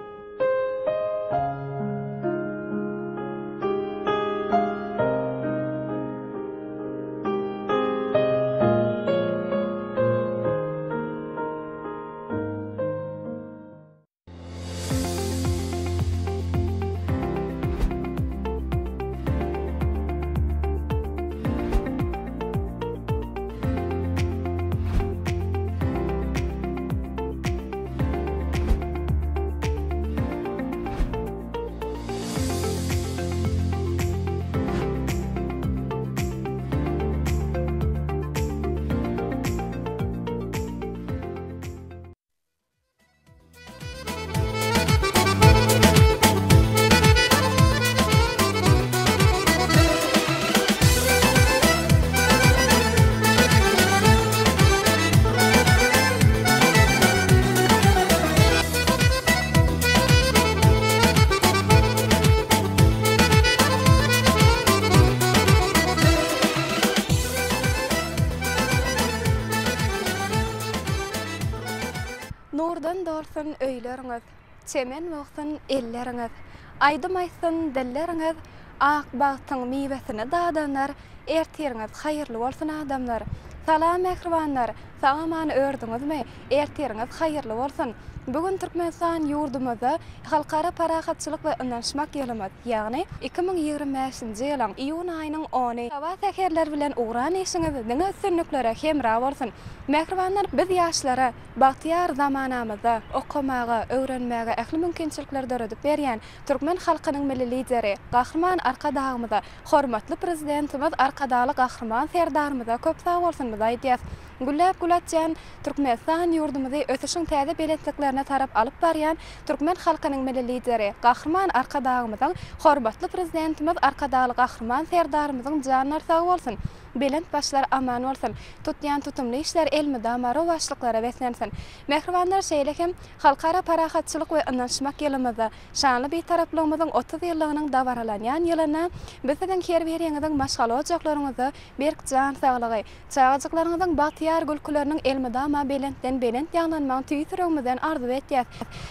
Nurdan dolsun öýleriňiz, Çemen bolsun elleriňiz, Aýdym aýtsyn dilleriňiz, Ak bagtyň miwesini dadanlar, Ertiriňiz haýyrly bolsun adamlar! Salam mähribanlar! Sag-aman ördüňizmi? Ertiriňiz haýyrly bolsun! Bu gün Türkmenistan ýurdumyzda Halkara parahatçylyk we ynanyşmak ýylymyz, ýagny 2025-nji ýylyň iýun aýynyň ony. Saba säherler bilen ugran işiňiz diňe üstünliklere hemra bolsun! Mähribanlar, biz ýaşlara bagtyýar zamanamyzda okamaga, öwrenmäge ähli mümkinçilikleri döredip berýän türkmen halkynyň Milli Lideri Gahryman Arkadagymyza, hormatly Prezidentimiz Arkadagly Gahryman Serdarymyza köp sagbolsunymyzy aýdýas. Gülläp gül açýan Türkmenistan ýurdumyzy ösüşiň täze belentliklerine tarap alyp barýan türkmen halkynyň Milli Lideri, Gahryman Arkadagymyzyň, hormatly Prezidentimiz Arkadagly Gahryman Serdarymyzyň janlary sag bolsun, belent başlary aman bolsun, tutýan tutumly işleri elmydama rowaçlyklara beslensin! Mähribanlar, şeýle hem Halkara parahatçylyk we ynanyşmak ýylymyzda, şanly Bitaraplygymyzyň 30 ýyllygynyň dabaralanýan ýylynda biz siziň her biriňiziň maşgala ojaklaryňyzda berk jan saglygy, Çagajyklaryňyzyň bagtyýar gülküleriniň elmydama belentden-belent ýaňlanmagyny tüýs ýüregimizden arzuw etýäs.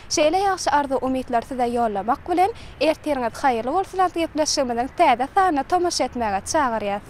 Şeýle ýagşy arzuw-umytlary size ýollamak bilen, ertiriňiz haýyrly bolsun atly gepleşigimiziň täze sanyna tomaşa etmäge çagyrýas.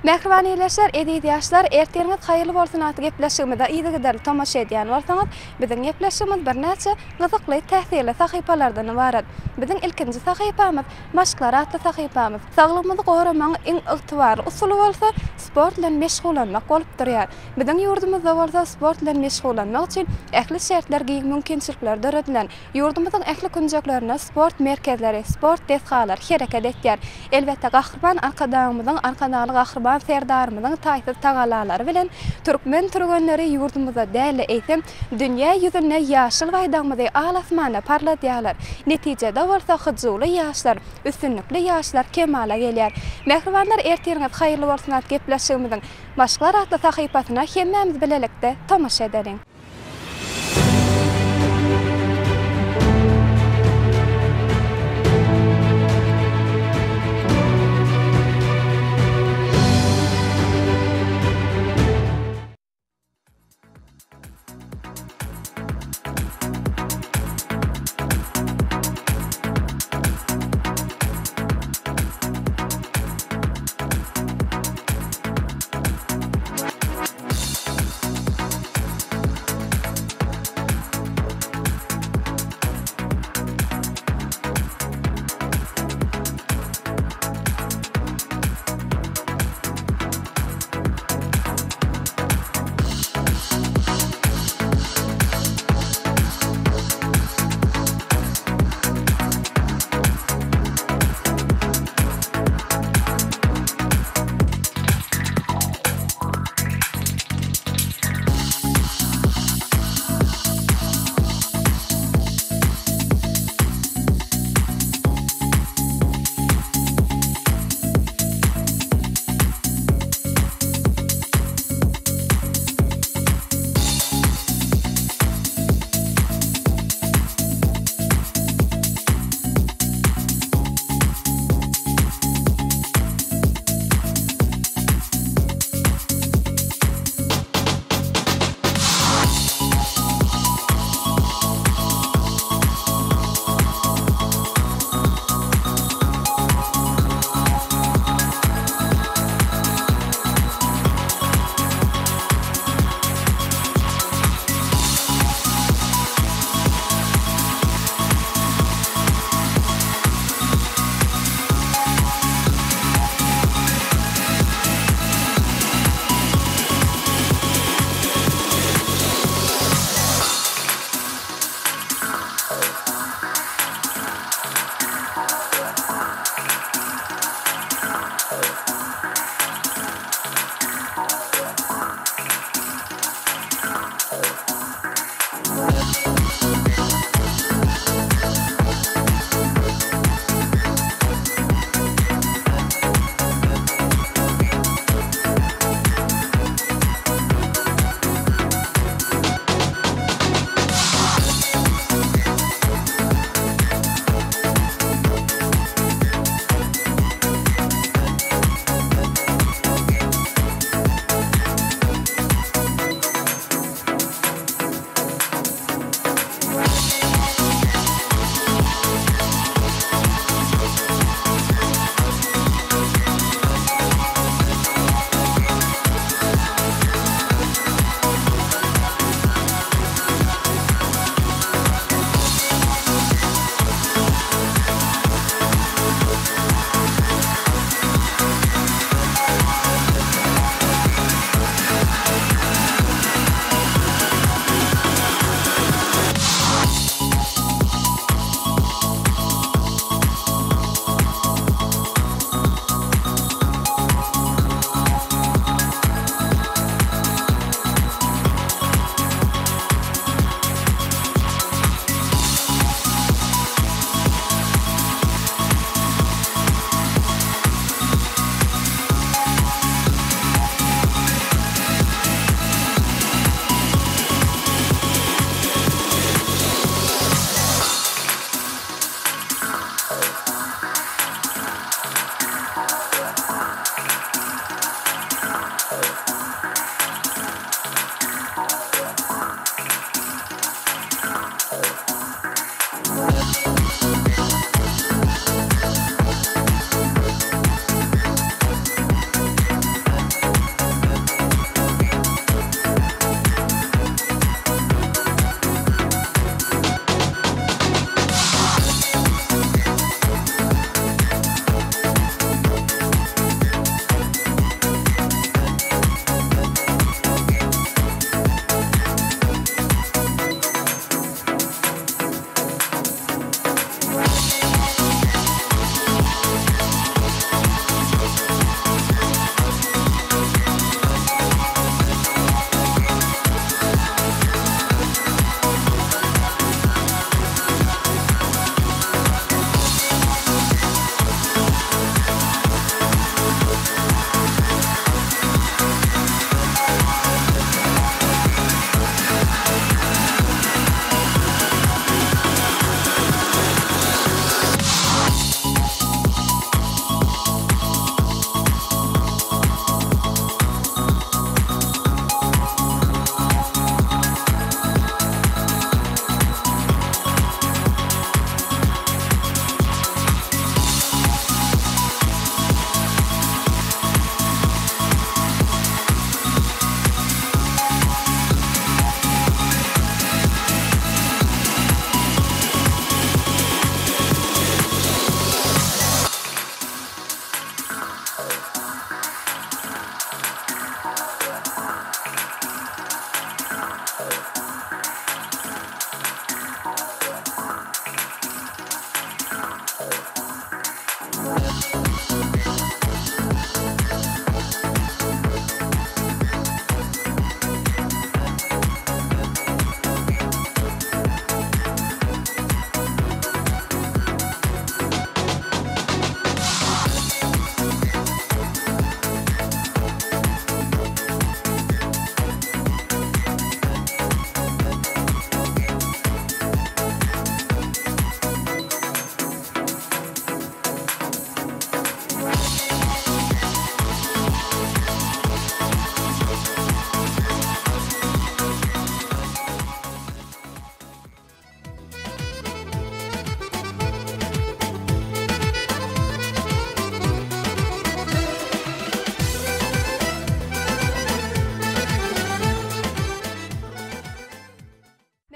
Mähriban ildeşler, eziz ýaşlar, ertiriňiz haýyrly bolsun atly gepleşigimize yzygiderli tomaşa edýän bolsaňyz, biziň gepleşigimiz birnäçe gyzykly, täsirli sahypalardan ybarat. Biziň ilkinji sahypamyz Maşklar atly sahypamyz. Saglygymyzy goramagyň iň ygtybarly usuly bolsa sport bilen meşgullanmak bolup durýar. Biziň ýurdumyzda bolsa sport bilen meşgullanmak üçin ähli şertler giň mümkinçilikler döredilen. Ýurdumyzyň ähli künjeklerinde sport merkezleri, sport desgalary hereket etýär. Elbetde, Gahryman Arkadagymyzyň, Arkadagly Gahryman Serdarymyzyň taýsyz tagallalary bilen türkmen türgenleri ýurdumyzda däl-de, eýsem, dünýä ýüzünde ýaşyl baýdagymyzy al-asmanda parladýarlar. Netijede bolsa hyjuwly ýaşlar, üstünlikli ýaşlar kemala gelýär. Mähribanlar, ertiriňiz haýyrly bolsun atly gepleşigimiziň Maşklar atly sahypasyna hemmämiz bilelikde tomaşa edeliň!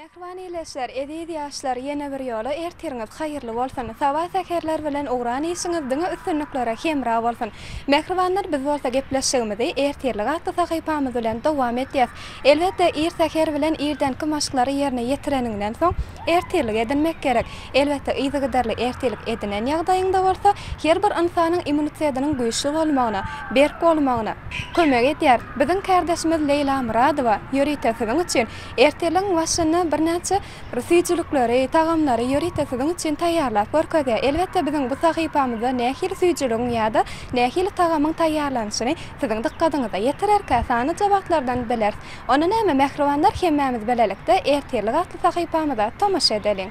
Mähriban ildeşler, eziz ýaşlar, ýene bir ýola ertiriňiz haýyrly bolsun! Saba säherler bilen ugran işiňiz diňe üstünliklere hemra bolsun! Mähribanlar, biz bolsa gepleşigimizi Ertirlik atly sahypamyz bilen dowam edýäs. Elbetde, ir säher bilen irdenki maşklary ýerine ýetireniňden soň, ertirlik edinmek gerek. Elbetde, yzygiderli ertirlik edinen ýagdaýyňda bolsa, her bir ynsanyň immunitetiniň güýçli bolmagyna, berk bolmagyna kömek edýär. Biziň kärdeşimiz Leýla Myradowa ýörite siziň üçin Ertirligiň başynda birnäçe bir süýjülikleri, tagamlary ýörite siziň üçin taýýarlap görkezýär. Elbetde biziň bu sahypamyzda nähili süýjüligiň ýa-da nähili tagamyň taýýarlanyşyny siziň dykgadyňyza ýetirerkä sanlyja wagtlardan bileris. Onda näme mähribanlar hemmämiz bilelikde Ertirlik atly sahypamyza tomaşa edeliň.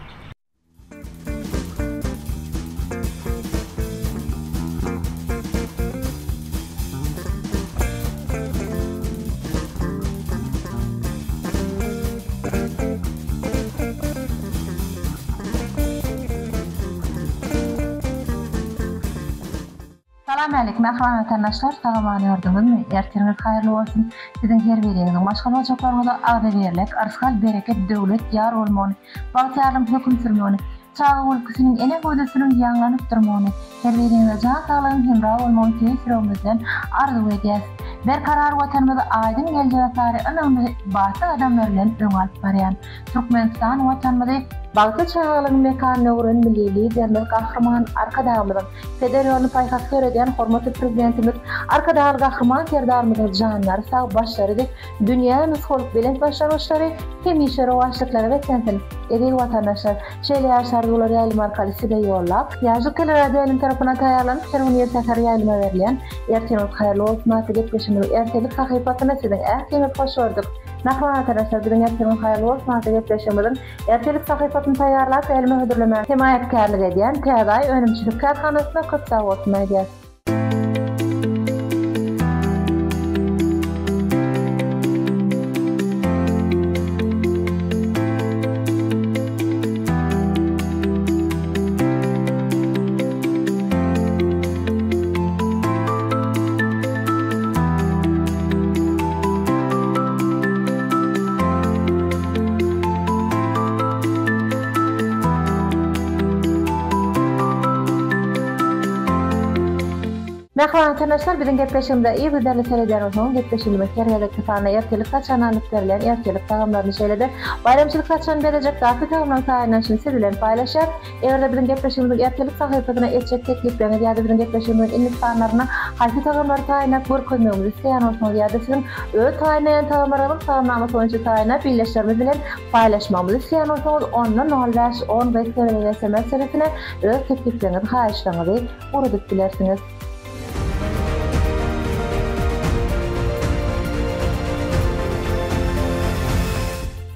Salam älik mähriban watandaşlar sag-aman ýördüňizmi ertiriňiz haýyrly bolsun siziň her biriňiziň maşgala ojaklaryňyza agzybirlik yrsgal bereket döwlet ýar bolmagyny bagtyýarlygyň höküm sürmegini çaga gülküsiniň ene hüwdüsiniň ýaňlanyp durmagyny her biriňize jan saglygyň hemra bolmagyny tüýs ýüregimizden arzuw edýäs Berkarar Watanymyzy aýdyň geljege sary ynamly batly gadamlar bilen öňe alyp barýan Türkmenistan Watanymyzy bagtly çagalygyň mekanyna öwren Milli Liderimiz Gahryman Arkadagymyzyň Peder ýoluny paýhasly ýöredýän hormatly Prezidentimiz Arkadagly Gahryman Serdarymyzyň janlary sag, başlary dik, dünýä nusgalyk belent başlangyçlary hemişe rowaçlyklara beslensin, eziz watandaşlar! Şeýle ýaş arzuwlary ýaýlym arkaly size ýollap, Ýaşlyk teleradioýaýlym tarapyndan taýýarlanyp, her gün ir säher ýaýlyma berilýän Ertiriňiz haýyrly bolsun atly gepleşigimiziň ertirlik sahypasynda siziň ähliňizi hoş gördük. Mähriban watandaşlar, biziň Ertiriňiz haýyrly bolsun atly gepleşigimiziň Ertirlik sahypasyny taýýarlap, äleme hödürlemäge hemaýatkärlik edýän Täze Aý önümçilik kärhanasyna köp sag bolsun aýdýas. Mähriban watandaşlar biziň gepleşigimize yzygiderli seredýän bolsaňyz gepleşigimiziň her gezekki sanyna ertirlik saçagyna alnyp berilýän ertirlik tagamlaryny şeýle-de baýramçylyk saçagyny bezejek datly tagamlaryň taýynlanyşyny siz bilen paýlaşýarys. Eger-de biziň gepleşigimiziň ertirlik sahypasyna etjek teklipleriňiz ýa-da biziň gepleşigimiziň indiki sanlarynda haýsy tagamlary taýynlap görkezmegimizi isleýän bolsaňyz ýa-da siziň öz taýynlaýan tagamlaryňyzyň tagamnamasy boýunça taýynlap ildeşlerimiz bilen paýlaşmagymyzy isleýän bolsaňyz onda nol bäş on gysga bilen sms serwisine öz teklipleriňizi haýyşlaryňyzy ugradyp bilersiňiz.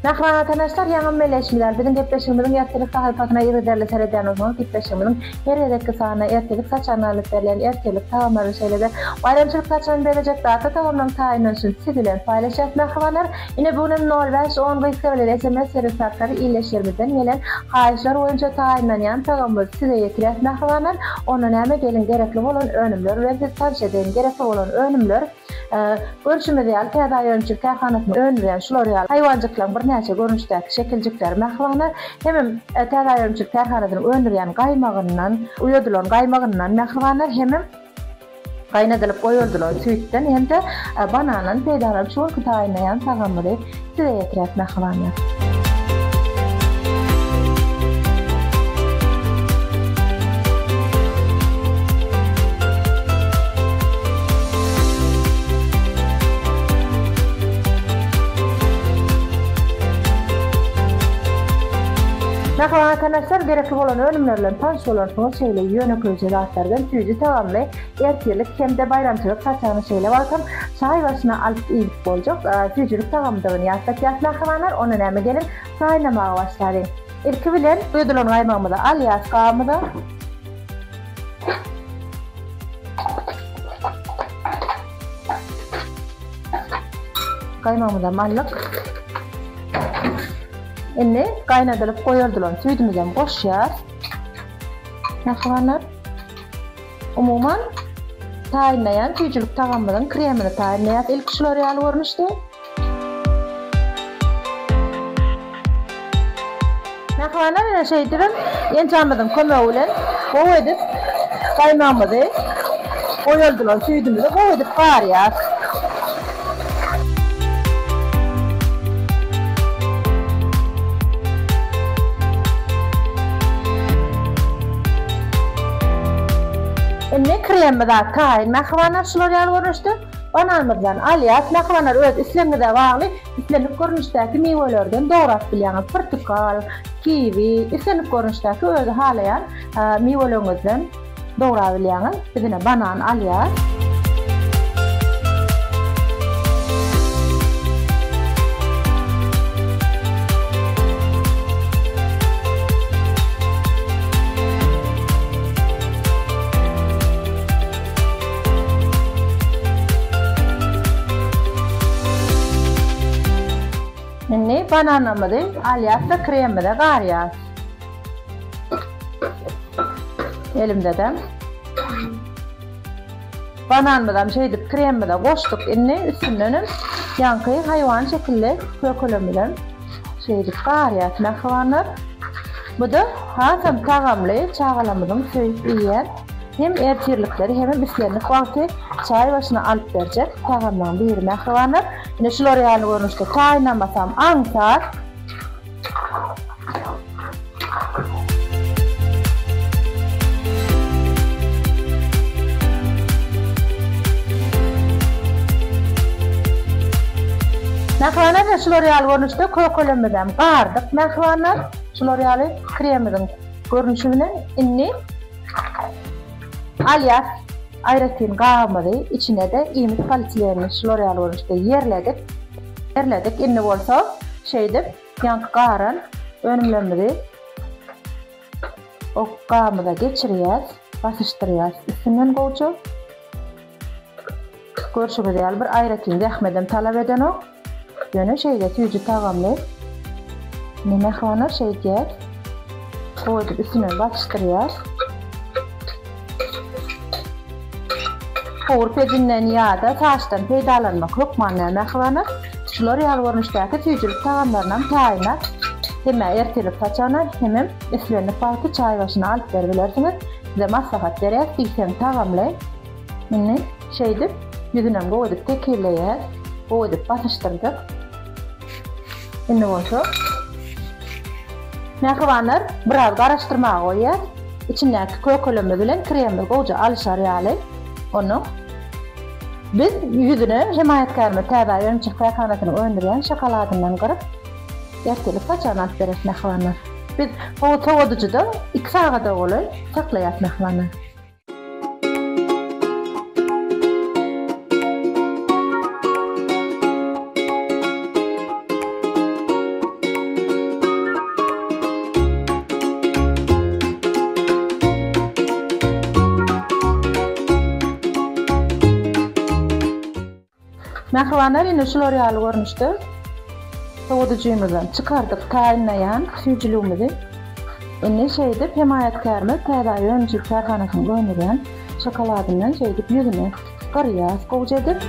Mähriban watandaşlar, ýaňam belleýşimiz ýaly, biziň gepleşigimiziň ertirlik sahypasyna yzygiderli seredýän bolsaňyz, gepleşigimiziň her gezekki sanyna ertirlik saçagyna alnyp berilýän ertirlik tagamlaryny, şeýle-de baýramçylyk saçagyny bezejek datly tagamlaryň taýynlanyşyny siz bilen paýlaşýas, mähribanlar. Ine, bu günem nol bäş, on gysga bilen sms serwisi arkaly ildeşlerimizden gelen haýyşlar boýunça taýynlanýan tagamymyzy size ýetirýäs, mähribanlar. Onda näme, geliň, gerekli bolan önümler bilen sizi tanyş edeýin. Gerekli bolan önümler. Görşümiz ýaly, Täze Aý önümçilik kärhanasynyň öndürýän şular ýaly haýwanjyklaryň birnäçe görnüşdäki şekiljikleri mähribanlar, hemem Täze Aý önümçilik kärhanasynyň öndürýän gaýmagyndan, uýadylan gaýmagyndan mähribanlar, hemem gaýnadylyp goýaldylan süýtden hem-de banandan peýdalanyp şu günki taýynlaýan tagamymyzy size ýetirýäs mähribanlar. Mähriban watandaşlar gerekli bolan önümler bilen tanyş bolarsyňyz şeýle ýönekeýje zatlardan süýji tagamly Ertirlik hem-de baýramçylyk saçagyny şeýle wagtam çaý başyna alyp iýip boljak süýjülik tagamydygyny ýatlatýas mähribanlar, onda näme geliň taýynlamaga başlalyň. Ilki bilen guýdulan gaýmagymyzy alýas gabymyza. Gaýmagymyzam aldyk. Indi gaýnadylyp goýaldylan süýdümizem goşýas. Mähribanlar. Umuman, taýynlaýan süýjülik tagamymyzyň kremini taýynlaýas ilki şular ýaly görnüşde. Mähribanlar ine şeýdibem enjamymyzyň kömegi bilen gowy edip gaýmagymyzy goýaldylan süýdümizi gowy edip garýas. Indi kremimiz taýyn mähribanlar şular ýaly görnüşde bananymyzdan alýas. Mähribanlar öz islegiňize bagly Islendik görnüşdäki miwelerden dograp bilýäňiz. Pyrtykal, kiwi, islendik görnüşdäki özi halaýan miweleriňizden dograbilýäňiz. Biz ine banan alýas. Indi bananymyzy alýas-da kremimize garýas. Elimde-de. Bananymyzam şeýdip kremimize goşduk. Indi üstündenem ýaňky haýwan şekilli kökelemizem şeýdip garýas mähribanlar. Bu-da hasam tagamly çagalarymyzyň söýüp iýýän Hem ertirlikleri hemem islendik wagty çaý başyna alyp berjek tagamlaryň biri mähribanlar. Ine şular ýaly görnüşde taýynlamasam aňsat. Mähribanlar ine şular ýaly görnüşde kökelemizem gardyk mähribanlar. Şular ýaly kremimiziň görnüşi bilen indi Alýas. Aýratyn gabymyzy içine-de iýmit politilenini şular ýaly görnüşde ýerledik. Ýerledik. Indi bolsa şeýdip ýaňky garan önümlerimizi o gabymyza geçirýäs, basyşdyrýas üstünden gowja. Görşüňiz ýaly bir aýratyn zähmedem talap edenok. Ýöne şeýle süýji tagamly. Indi mähribanlar şeýdýäs. Gowy edip üstünden basyşdyrýas. Howur pejinden ýa-da saçdan peýdalanmak hökman däl mähribanlar. Şular ýaly görnüşdäki süýjülik tagamlarynam taýynlap, hem-ä ertirlik saçagyna, hemem islendik wagty çaý başyna alyp beribilersiňiz. Size maslahat berýäs, diýseň tagamly. Indi şeýdip, ýüzünem gowy edip tekizleýäs. Gowy edip basyşdyrdyk. Indi bolsa mähribanlar biraz garaşdyrmaga goýýas. Içindäki kökelerimiz bilen kremimiz gowja alyşar ýaly. Onuň biz ýüzüne hemaýatkärimiz Täze önümçilik kärhanasynyň öndürýän şokoladyndan gyryp, ertirlik saçagyna alyp bereris mähribanlar. Biz sowadyjyda iki sagada golaý saklaýas mähribanlar. Mähribanlar ine şular ýaly görnüşde sowadyjymyzdan çykardyk taýynlaýan süýjüligimizi. Indi şeýdip hemaýatkärimiz Täze Aý önümçilik kärhanasynyň öndürýän şokoladyndan şeýdip ýüzüne gyrýas gowja edip.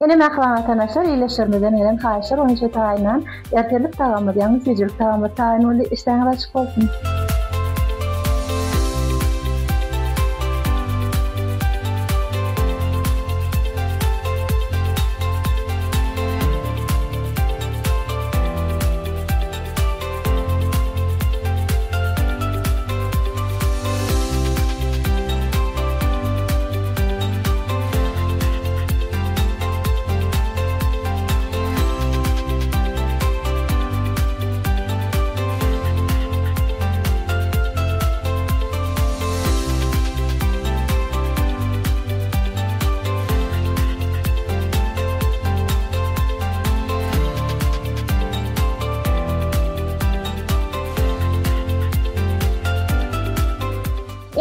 Ine mähriban watandaşlar, ildeşlerimizden gelen haýyşlar boýunça taýynlan ertirlik tagamymyz, ýagny süýjülik tagamymyz taýyn boldy. Işdäňiz açyk bolsun!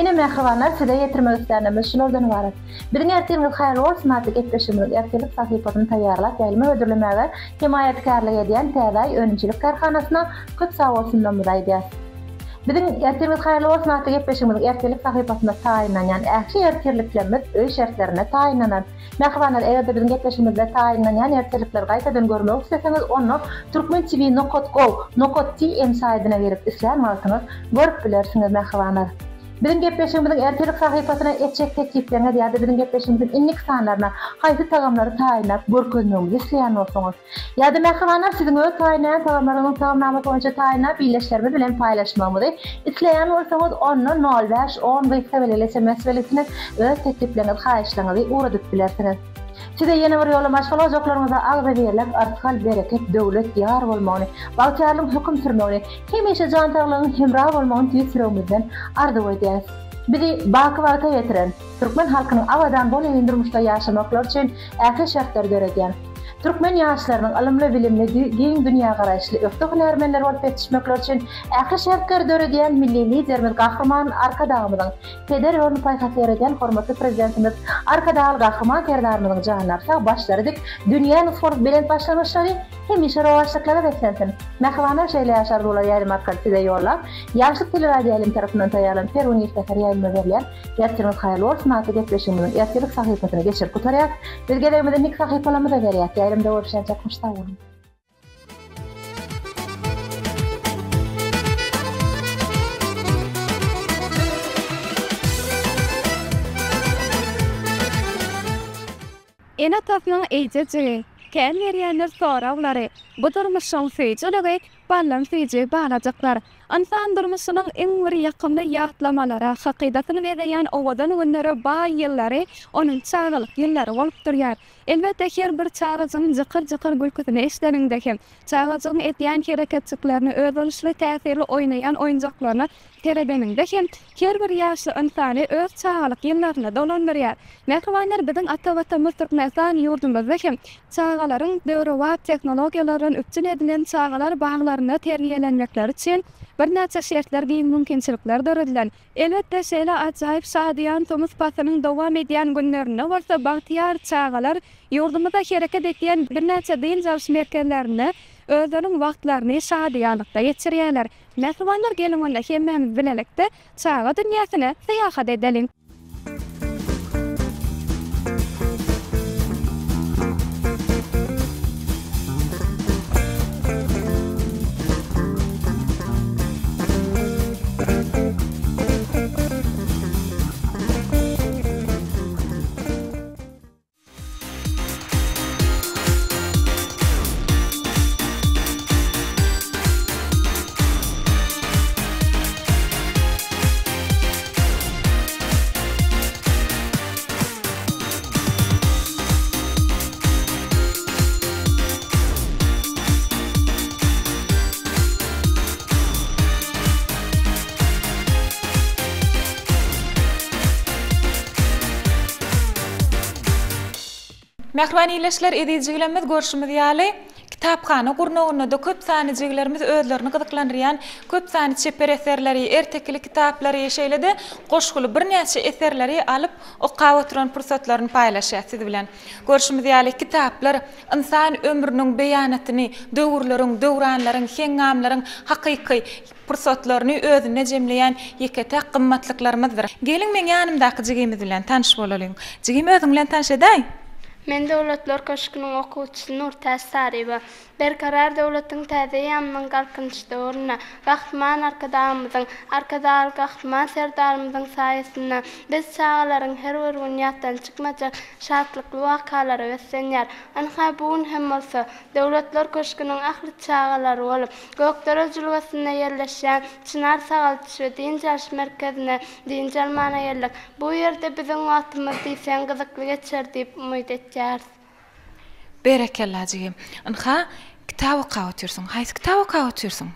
Ine mähribanlar size ýetirmek islänlerimiz şulardan ybarat. Biziň ertiriňiz haýyrly bolsun atly gepleşigimiziň ertirlik sahypasyny taýýarlap ýaýlyma hödürlemäge hemaýatkärlik edýän Täze Aý önümçilik kärhanasyna köp sagbolsunlarymyzy aýdýas. Biziň Ertiriňiz haýyrly bolsun atly gepleşigimiziň ertirlik sahypasynda taýynlanýan ähli ertirliklerimiz öý şertlerinde taýynlanar. Mähribanlar eger-de biziň gepleşigimizde taýynlanýan ertirlikleri gaýtadan görmek isleseňiz onda Turkmen TV nokat gov nokat tm saýdyna girip islän wagtyňyz görüp bilersiňiz mähribanlar. Biziň gepleşigimiziň ertirlik sahypasyna etjek teklipleriňiz ýa-da biziň gepleşigimiziň indiki sanlaryna haýsy tagamlary taýynlap görkezmegimizi isleýän bolsaňyz Ýa-da mähribanlar siziň öz taýynlaýan tagamlaryňyzyň tagamnamasy boýunça taýynlap ildeşlerimiz bilen paýlaşmagymyzy isleýän bolsaňyz onda nol bäş on gysga belgili sms belgisine öz teklipleriňizi haýyşlaryňyzy ugradyp bilersiňiz. Size ýene bir ýola maşgala ojaklaryňyzda agzybirlik, yrsgal, bereket, döwlet ýar bolmagyny, bagtyýarlygyň höküm sürmegini, hemişe jan saglygyň hemra bolmagyny tüýs ýüregimizden arzuw edýäris. Bizi baky bagta ýetiren, türkmen halkynyň abadan bolelin durmuşda ýaşamaklary üçin ähli şertleri döredýän, Türkmen ýaşlarynyň ylymly-bilimli, giň dünýägaraýyşly, ökde hünärmenler bolup ýetişmekleri üçin ähli şertleri döredýän Milli Liderimiz Gahryman Arkadagymyzyň, peder ýoluny paýhasly ýöredýän hormatly Prezidentimiz Arkadagly Gahryman Serdarymyzyň janlary sag, başlary dik, dünýä nusgalyk belent başlangyçlary hemişe rowaçlyklara beslensin! Mähribanlar şeýle ýaş arzuwlary ýaýlym arkaly size ýollap, Ýaşlyk teleradioýaýlymy tarapyndan taýýarlanyp her gün ir säher ýaýlyma berilýän Ertiriňiz haýyrly bolsun atly gepleşigimiziň ertirlik sahypasyny geçirip gutarýas. Biz gezegimizi indiki sahypalarymyza berýäs. Ýaýlymda görüşýänçäk hoş sag boluň. Ene-atasynyň eýjejigi, kän berýändir soraglary, Bu durmuşyň süýjüligi, baldan süýji balajyklar. Ynsan durmuşynyň iň bir ýakymly ýatlamalara, hakydasyny bezeýän owadan günlere baý ýyllary onuň çagalyk ýyllary bolup durýar. Elbetde, her bir çagajygyň jykyr-jykyr gülküsini eşideniňde hem, çagajygyň edýän hereketjiklerini, özboluşly täsirli oýnaýan oýunjaklaryna seredeniňde hem, her bir ýaşly ynsany öz çagalyk ýyllaryna dolandyrýar. Mähribanlar, biziň ata Watanymyz Türkmenistan ýurdumyzda hem çagalaryň döwrebap tehnologiýalar bilen üpjün edilen çagalar baglarynda terbiýelenmekleri üçin birnäçe şertler, giň mümkinçilikler döredilen. Elbetde, şeýle ajaýyp şadyýan tomus paslynyň dowam edýän günlerinde bolsa bagtyýar çagalar ýurdumyzda hereket edýän birnäçe dynç alyş merkezlerinde özleriniň wagtlaryny şadyýanlykda geçirýärler. Mähribanlar, geliň onda hemmämiz bilelikde çaga dünýäsine syýahat edeliň! Mähriban ildeşler, eziz jigilerimiz, görşümiz ýaly, kitaphana gurnagynda-da köp sanly jigilerimiz özlerini gyzyklandyrýan köp sanly çeper eserleri, ertekili kitaplary, şeýle-de goşguly birnäçe eserleri alyp okap oturan pursatlaryny paýlaşýar siz bilen. Görşümiz ýaly, kitaplar ynsan ömrüniň beýanatyny, döwürleriň, döwranlaryň, heňňamlaryň hakyky pursatlaryny özünde jemleýän ýeke-täk gymmatlyklarymyzdyr. Geliň meň ýanymdaky jigimiz bilen tanyş bolalyň. Jigim özüň bilen tanyş edäý. Men Döwletler köşgüniň okuwçysy Nurtäç Saryýewa. Berkarar döwletiň täze eýýamynyň Galkynyş döwründe Gahryman Arkadagymyzyň, Arkadagly Gahryman Serdarymyzyň saýasynda biz çagalaryň her bir gün ýatdan çykmajak şatlykly wakalara beslenýär. Ynha, bu gün hem bolsa, Döwletler köşgüniň ähli çagalary bolup, Gökdere jülgesinde ýerleşýän Çynar sagaldyş we dynç alyş merkezine dynç almana geldik. Bu ýerde biziň wagtymyz diýseň gyzykly geçer diýip umyt etýäris. Berekella jigim. Ynha, kitap okap otyrsyň. Haýsy kitap okap otyrsyň?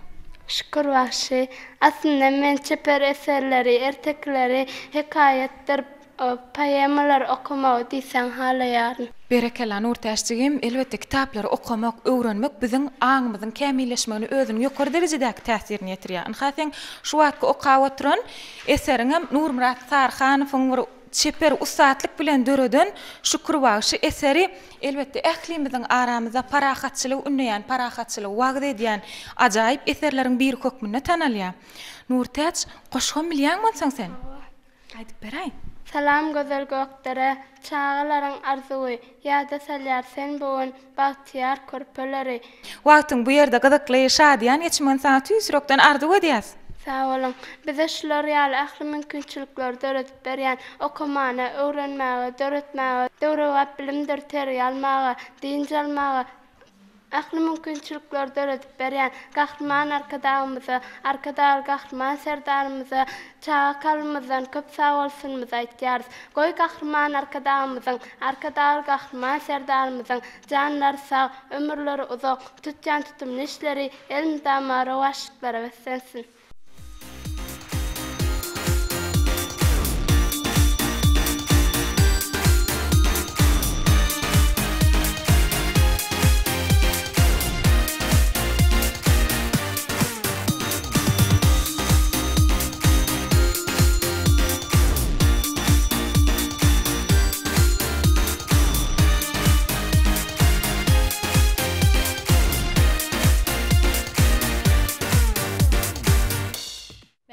Şükür bagşy. Aslynda men çeper eserleri, ertekileri, hekaýatdyr. Poemalary okamagy diýseň halaýaryn. Berekella Nurtäç jigim, elbetde kitaplary okamak, öwrenmek biziň aňymyzyň kämilleşmegine özüniň ýokary derejedäki täsirini ýetirýär. Ynha seň şu wagtky okap oturan eseriňem Nurmyrat Saryhanowyň bir çeper ussatlyk bilen döreden Şükür bagşy eseri elbetde ählimiziň aramyzda parahatçylygy ündeýän, parahatçylygy wagyz edýän ajaýyp eserleriň biri hökmünde tanalýar. Nurtäç, goşgam bilýäňmi onsoň sen? Hawa. Aýdyp beräý. Salam gözel Gökdere, çagalaryň arzuwy, Ýada salýar sen bu gün bagtyýar körpeleri. Wagtyň bu ýerde gyzykly, şadyýan geçmegini saňa tüýs ýürekden arzuw edýäs. Sag boluň. Bize şular ýaly ähli mümkinçilikleri döredip berýän, okamana, öwrenmäge, döretmäge, döwrebap bilimdir terbiýe almaga, dynç almaga, Ähli mümkinçilikleri döredip berýän Gahryman Arkadagymyza, Arkadagly Gahryman Serdarymyza çaga kalbymyzdan köp sagbolsunymyzy aýtýarys. Goý, Gahryman Arkadagymyzyň, Arkadagly Gahryman Serdarymyzyň janlary sag, ömürleri uzak, tutýan tutumly işleri elmydama rowaçlyklara beslensin!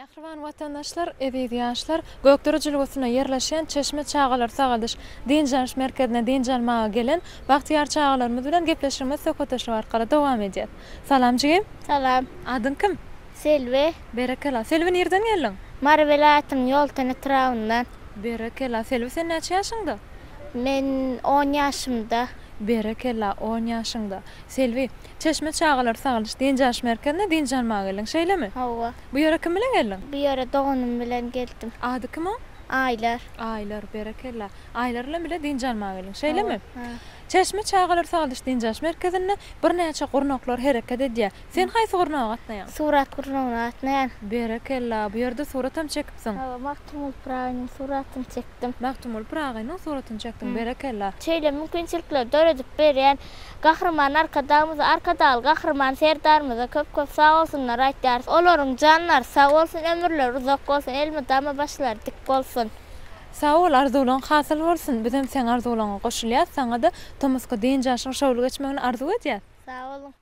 Mähriban watandaşlar, eziz ýaşlar! Gökdere jülgesinde ýerleşýän Çeşme çagalar sagaldyş dynç alyş merkezine dynç almaga gelen bagtyýar çagalarymyz bilen gepleşigimiz söhbetdeşlik arkaly dowam edýär. Salam jigim! Salam! Adyň kim? Selbi. Berekella. Selbi nirden geldiň? Mary welaýatynyň Ýolöten etrabyndan. Berekella. Selbi sen näçe ýaşyňda? Men on ýaşymda. Berekella, on ýaşyňda. Selbi, Çeşme çagalar sagaldyş dynç alyş merkezine dynç almaga geldiň, şeýlemi? Hawa. Bu ýere kim bilen geldiň? Bu ýere doganym bilen geldim. Ady kim oň? Aýlar. Aýlar, berekella. Aýlar bilen bile dynç almaga geldiň, şeýlemi? Hawa. Çeşme çagalar sagaldyş dynç alyş merkezinde birnäçe gurnaklar hereket edýär. Sen haýsy gurnaga gatnaýaň? Surat gurnagyna gatnaýan. Berekella, bu ýerde suratam çekipsiň. Hawa, Magtymguly Pyragynyň suratyny çekdim. Magtymguly Pyragynyň suratyny çekdiň, berekella. Şeýle mümkinçilikleri döredip berýän Gahryman Arkadagymyza, Arkadagly Gahryman Serdarymyza köp-köp sagbolsunlar aýtýarys. Olaryň janlary sag bolsun, ömürleri uzak bolsun, elmydama başlary dik bolsun. Sag bol, arzuwlaň hasyl bolsun. Bizem seň arzuwlaňa goşulýas, saňa-da tomusky dynç alşyň şowly geçmegini arzuw edýäs. Sag boluň.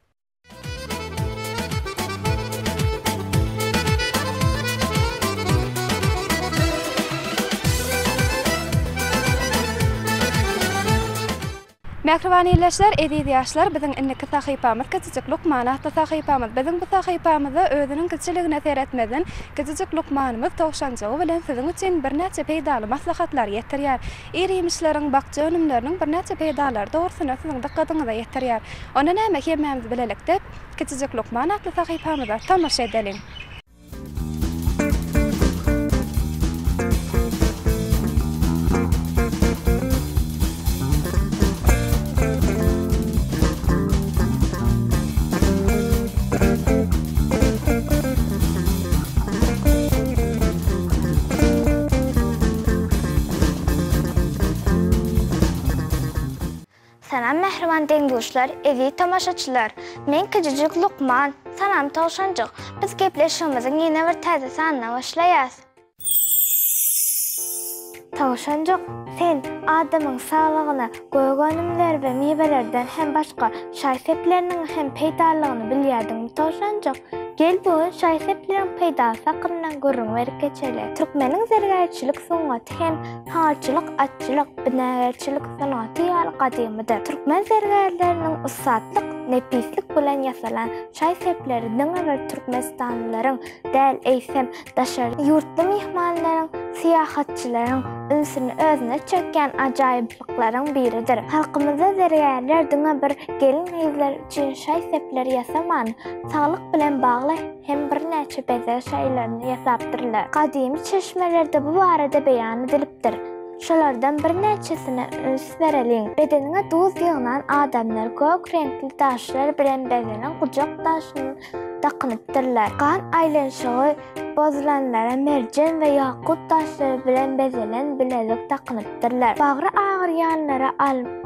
Mähriban ildeşler, eziz ýaşlar, biziň indiki sahypamyz Kiçijik lukman atly sahypamyz. Biziň bu sahypamyzda özüniň kiçiligine seretmezden, kiçijik lukmanymyz towşanjygy bilen siziň üçin birnäçe peýdaly maslahatlary ýetirýär. Ir-iýmişleriň, bakja önümleriniň birnäçe peýdalary dogrusynda siziň dykgatyňyza ýetirýär. Onda näme, hemmämiz bilelikde Kiçijik lukman atly sahypamyza tomaşa edeliň! Salam mähriban deň-duşlar, eziz tomaşaçylar! Men kiçijik lukman, Salam towşanjyk. Biz gepleşigimiziň ýene bir täze sanyna başlaýas. Towşanjyk, sen adamyň saglygyna gök önümler we miwelerden hem başga şaý-sepleriniň hem peýdalygyny bilýärdiňmi towşanjyk? Gel bu gün şaý-sepleriň peýdasy hakynda gürrüň berip geçeli. Türkmeniň zergärçilik sungaty hem halyçylyk, atçylyk, binagärçilik sungaty ýaly gadymydyr. Türkmen zergärleriniň ussatlyk, nepislik bilen ýasalan şaý-sepleri diňe bir türkmenistanlylaryň däl, eýsem, daşary ýurtly myhmanlaryň, syýahatçylaryň ünsüni özüne çekýän ajaýyplyklaryň biridir. Halkymyzda zergärler diňe bir gelin-gyzlar üçin şaý-sepleri ýasaman, saglyk bilen bagly hem birnäçe bezeg şaýlaryny ýasapdyrlar. Gadymy çeşmelerde bu barada beýan edilipdir. Şolardan birnäçesine üns bereliň. Bedeniňe duz ýygnan adamlar gök reňkli daşlar bilen bezelen gujak daşyny dakynypdyrlar. Gan aýlanyşygy. bozulanlara merjen we ýakut daşlary bilen bezelen bilezik dakynypdyrlar. Bagry agyrýanlara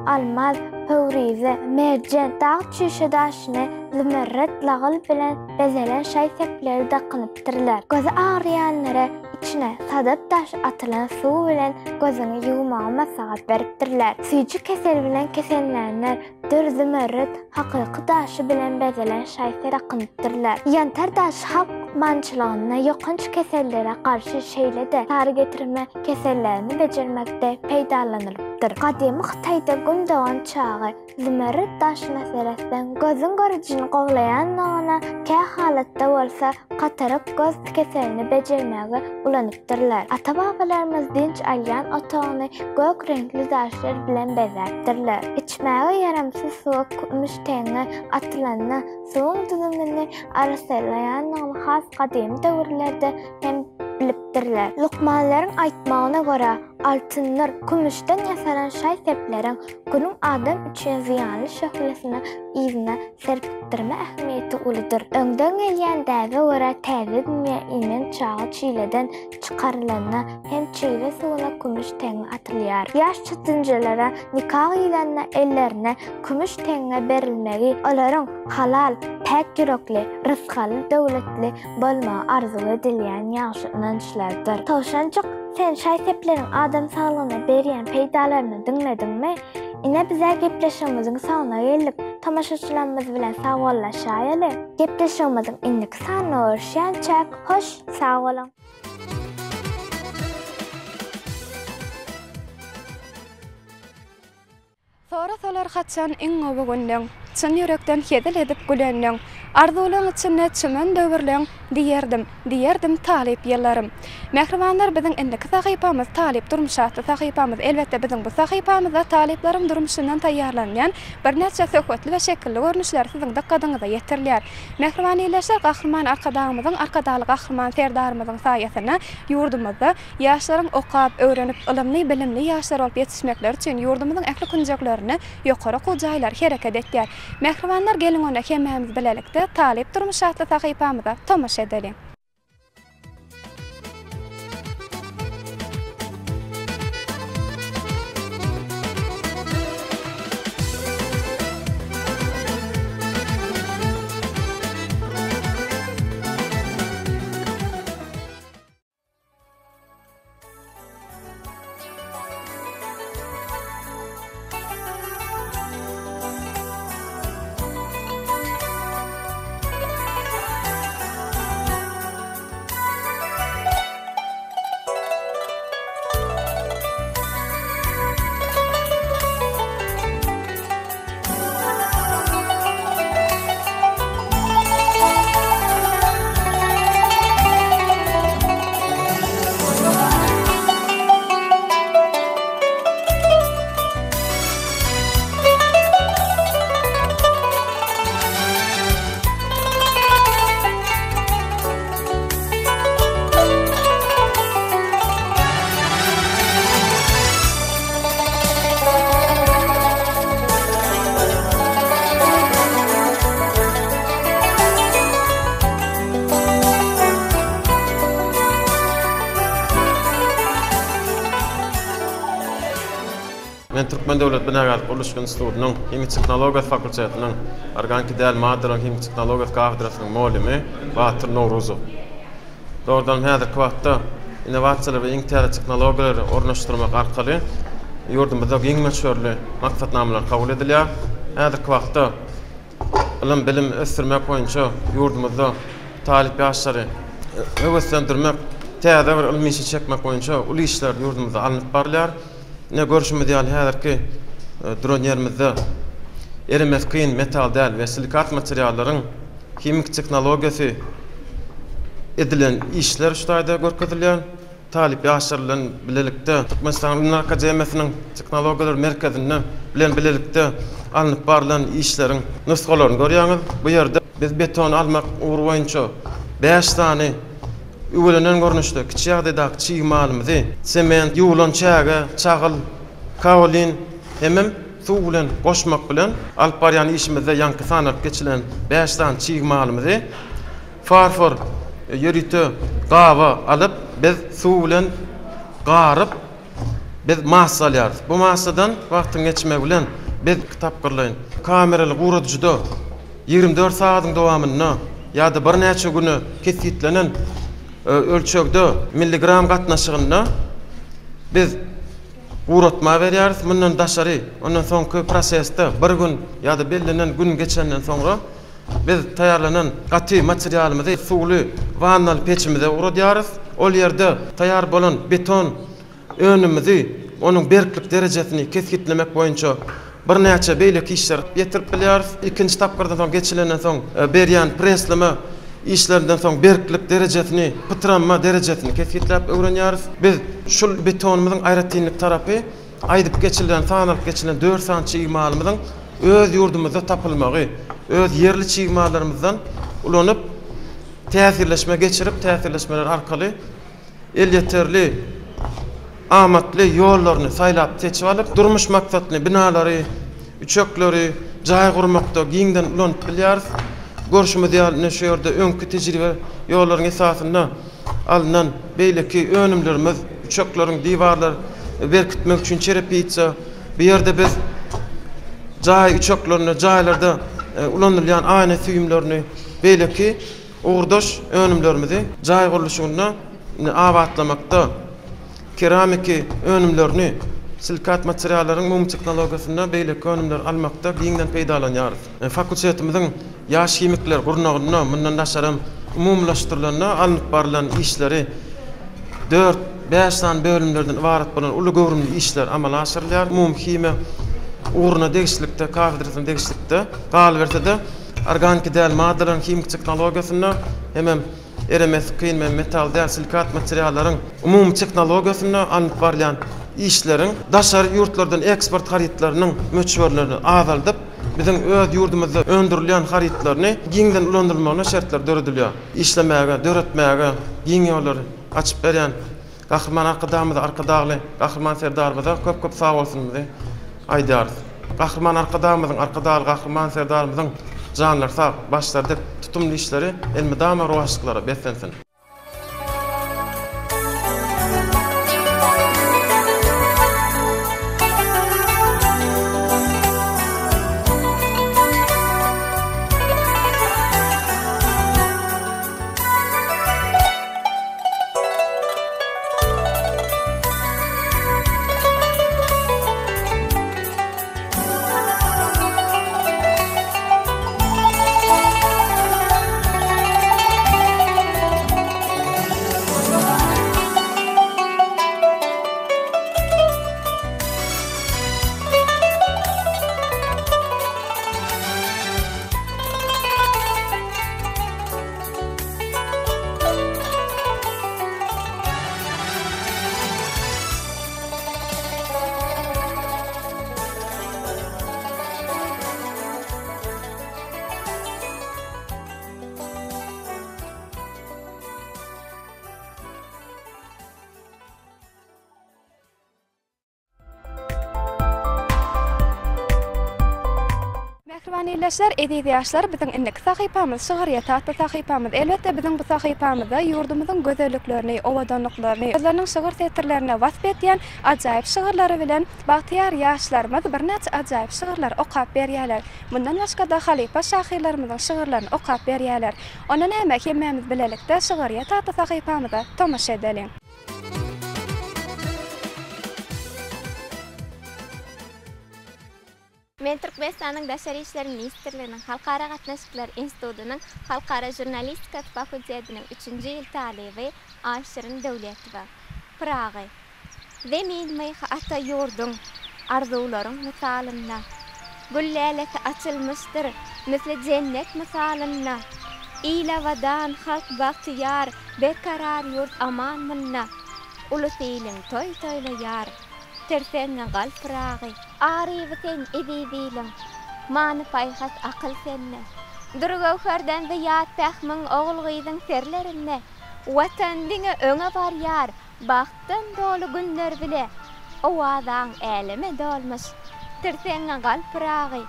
almaz, pöwrize, merjen, dag çüýşe daşyny zümerret lagyl bilen bezelen şaý-sepleri dakynypdyrlar. Gözi agyrýanlara içine sadap daşy atylan suw bilen gözüňi ýuwmagy maslahat beripdirler. Süýji kesel bilen kesellänler Dür zümerret hakyky daşy bilen bezelen şaý-sep dakynypdyrlar. Ýantar daşy halk lukmançylygynda ýokanç kesellere garşy şeýle-de sary getirme kesellerini bejermekde peýdalanylypdyr. Gadymy Hytaýda Gün dogan çagy zümerret daşyna seretseň gözüň görejini gowlaýandygyna, kä halatda bolsa katarak göz keselini bejermäge ulanypdyrlar. Ata-babalarymyz dynç alýan otagyny gök reňkli daşlar bilen bezäpdirler. Içmäge ýaramsyz suwa kümüş teňňe atylanda, suwuň düzümini arassalaýandygyny has gadymy döwürlerde hem bilipdirler. Lukmanlaryň aýtmagyna görä, altyndyr kümüşden ýasalan şaý-sepleriň Günüň adam üçin zyýanly şöhlesini yzyna serpikdirme ähmiýeti uludyr. Öňden gelýän däbe görä täze dünýä inen çaga çileden çykarylanda hem çile suwuna kümüş teňňe atylýar. Ýaş çatynjalara nika gyýlanda ellerine kümüş teňňe berilmegi olaryň halal, päk ýürekli, rysgally, döwletli bolmagy arzuw edilýän ýagşy ynançlardyr. Towşanjyk, sen şaý-sepleriň adam saglygyna berýän peýdalaryny diňlediňmi? Ine bizä gepleşigimiziň soňuna geldik. Tomaşaçylarymyz bilen sagbollaşaýaly. Gepleşigimiziň indiki sanynda görüşýänçäk, hoş, sag boluň! Sorasalar haçan iň gowy günleň, Çyn ýürekden hezil edip gülenleň, Arzuwlaň içinde çümen döwürleň, Diýerdim, diýerdim talyp ýyllarym. Mähribanlar biziň indiki sahypamyz Talyp durmuşy atly sahypamyz. Elbetde biziň bu sahypamyzda talyplaryň durmuşyndan taýýarlanylýan birnäçe söhbetli we şekilli görnüşler siziň dykgadyňyza ýetirilýär. Mähriban ildeşler Gahryman Arkadagymyzyň Arkadagly Gahryman Serdarymyzyň saýasynda ýurdumyzda Ýaşlaryň okap, öwrenip, ylymly, bilimli ýaşlar bolup ýetişmekleri üçin ýurdumyzyň ähli künjeklerinde ýokary okuw jaýlary hereket etýär. Mähribanlar geliň onda hemmämiz bilelikde Talyp durmuşy atly sahypamyza tomaşa edeliň. Men Türkmen döwlet binagärlik gurluşyk institutynyň himiki tehnologiýasy fakultetiniň organiki däl maddalaryň himiki tehnologiýasy kafedrasynyň mugallymy Batyr Nowruzow. Dogrudanam häzirki wagtda innowasiýalar we iň täze tehnologiýalary ornaşdyrmak arkaly ýurdumyzda giň möçberli maksatnamalar kabul edilýär. Häzirki wagtda ylym-bilim ösdürmek boýunça ýurdumyzda talyp ýaşlary höweslendirmek, täze bir ylmy işe çekmek boýunça uly işler ýurdumyzda alnyp barylýar. Ine görşümiz ýaly häzirki duran ýerimizde eremesi kyn metal däl we silikat materiallaryň Himiki tehnologiýasy edilen işler şu taýda görkezilýär. Talyp ýaşlar bilen bilelikde Türkmenistanyň Ylymlar akademiýasynyň Tehnologiýalar merkezinde bilen bilelikde alnyp barlan işleriň nusgalaryny görýäňiz. Bu ýerde biz betony almak ugry boýunça bäş sany üwelenen görnüşde kiçi ýagdaýdaky çig malymyzy, sement, ýuwlan çäge, çagyl, kaolin hemem Suw bilen goşmak bilen, alyp barýan işimizde ýaňky sanalyp geçilen bäş sany çig malymyzy farfor. ýörite gaba alyp, biz suw bilen garyp, biz massa alýarys. Bu massadan wagtyň geçmegi bilen biz tapgyrlaýyn kameraly guradyjyda 24 sagadyň dowamynda ýa-da birnäçe güne kesgitlenen ölçegde milligram gatnaşygynda biz guratma berýäris. Mundan daşary, ondan soňky prosesde bir gün ýa-da bellenen gün geçenden soňra biz taýýarlanan gaty materialymyzy suwly wannaly peçimize ugradýarys. Ol ýerde taýýar bolan beton önümimizi, onuň berklik derejesini kesgitlemek boýunça birnäçe beýleki işler ýetirip bilýäris. Ikinji tapgyrdan soň geçilenden soň berýän presleme işlerinden soň berklik derejesini, pytranma derejesini kesgitläp öwrenýäris. Biz şul betonymyzyň aýratynlyk tarapy aýdyp geçilen, sanalyp geçilen dört sany çig malymyzyň öz ýurdumyzda tapylmagy, öz ýerli çig mallarymyzdan ulanyp, täsirleşme geçirip, täsirleşmeler arkaly elýeterli, amatly ýollaryny saýlap seçip alyp, durmuş maksatly binalary, üçekleri, jaý gurmakda giňden ulanyp bilýäris. Görşümiz ýaly, ine şu ýerde öňki tejribe ýollaryň esasynda alnan beýleki önümlerimiz, üçekleriň diwarlar berkitmek üçin çerepitsa, bu ýerde biz jaý üçeklerinde, jaýlarda ulanylýan aýna süýümlerini, beýleki Ugurdaş önümlerimizi jaý gurluşygynda abatlamakda, keramiki önümlerini, silikat materiallaryň mum tehnologiýasynda beýleki önümleri almakda giňden peýdalanýarys. Fakultetimiziň ýaş himikler gurnagynda mundan daşaram umumylaşdyrylanda alnyp barylan işleri dört, bäş sany bölümlerden ybarat bolan uly göwrümli işler amala aşyrylýar. Umumy himiýa ugruna degişlilikde, kafedrasyna degişlilikde, galyberse-de, Organiki däl maddalaryň himiki tehnologiýasynda hemem eremesi kyn we metal däl silikat materiallaryň umumy tehnologiýasynda alnyp barylýan işleriň daşary ýurtlardan eksport harytlarynyň möçberlerini azaldyp, biziň öz ýurdumyzda öndürilýän harytlaryny giňden ulanylmagyna şertler döredilýär. Işlemäge, döretmäge giň ýollary açyp berýän Gahryman Arkadagymyza, Arkadagly Gahryman Serdarymyza köp-köp sagbolsunymyzy aýdýarys. Gahryman Arkadagymyzyň, Arkadagly Gahryman Serdarymyzyň janlary sag, başlary dik, tutumly işleri elmydama rowaçlyklara beslensin! Mähriban ildeşler, eziz ýaşlar, biziň indiki sahypamyz Şygyrýet atly sahypamyz. Elbetde, biziň bu sahypamyzda ýurdumyzyň gözelliklerini, owadanlyklaryny, özleriniň şygyr setirlerinde wasp edýän ajaýyp şygyrlary bilen bagtyýar ýaşlarymyz birnäçe ajaýyp şygyrlary okap berýärler. Mundan başga-da halypa şahyrlarymyzyň şygyrlaryny okap berýärler. Onda näme, hemmämiz bilelikde Şygyrýet atly sahypamyza tomaşa edeliň! Men Türkmenistanyň Daşary işler ministrliginiň Halkara gatnaşyklary institutynyň Halkara žurnalistikasy fakultetiniň üçünji ýyl talyby Aýşirin Döwletowa. Pyragy. Zemin myhy ata ýurduň, Arzuwlaryň mysalynda. Gül lälesi açylmyşdyr, Misli jennet mysalynda. Il abadan, halk bagtyýar, Berkarar ýurt aman munda. Ulus iliň toý toýlaýar, Tirsegiňe gal Pyragy. Aryby sen eziz iliň, Many-paýhas akyl sende. Dür-göwherden zyýat pähmiň Ogul-gyzyň serlerinde. Watan diňe öňe barýar, Bagtdan doly günler bile. Owazaň äleme dolmuş, Tirsegiňe gal Pyragy.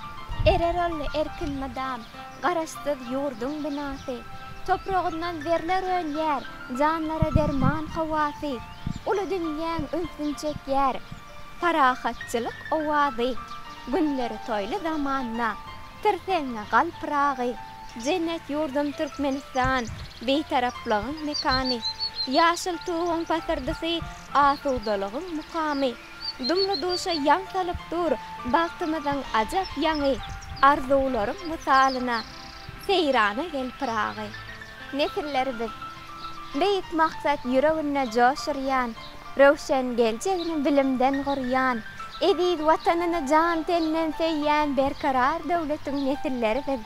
Erer oldy erkin mydam, Garaşsyz ýurduň binasy. Topragyndan zerler önýär, janlara derman howasy. Uly dünýäň ünsün çekýär, parahatçylyk owazy. Günleri toýly zamanda, tirsegiňe gal Pyragy. Jennet ýurdum Türkmenistan, Bitaraplygyň mekany. Ýaşyl tuguň pasyrdysy, asudalygyň mukamy. Dumly-duşa ýaň salyp dur bagtymyzyň ajap ýaňy. Arzuwlaryň mysalyna seýrana gel Pyragy. Nesilleri biz. Beýik maksat ýüreginde joş urýan, röwşen geljegini bilimden gurýan, eziz Watanyny jan-tenden söýýän berkarar döwletiň nesilleri biz.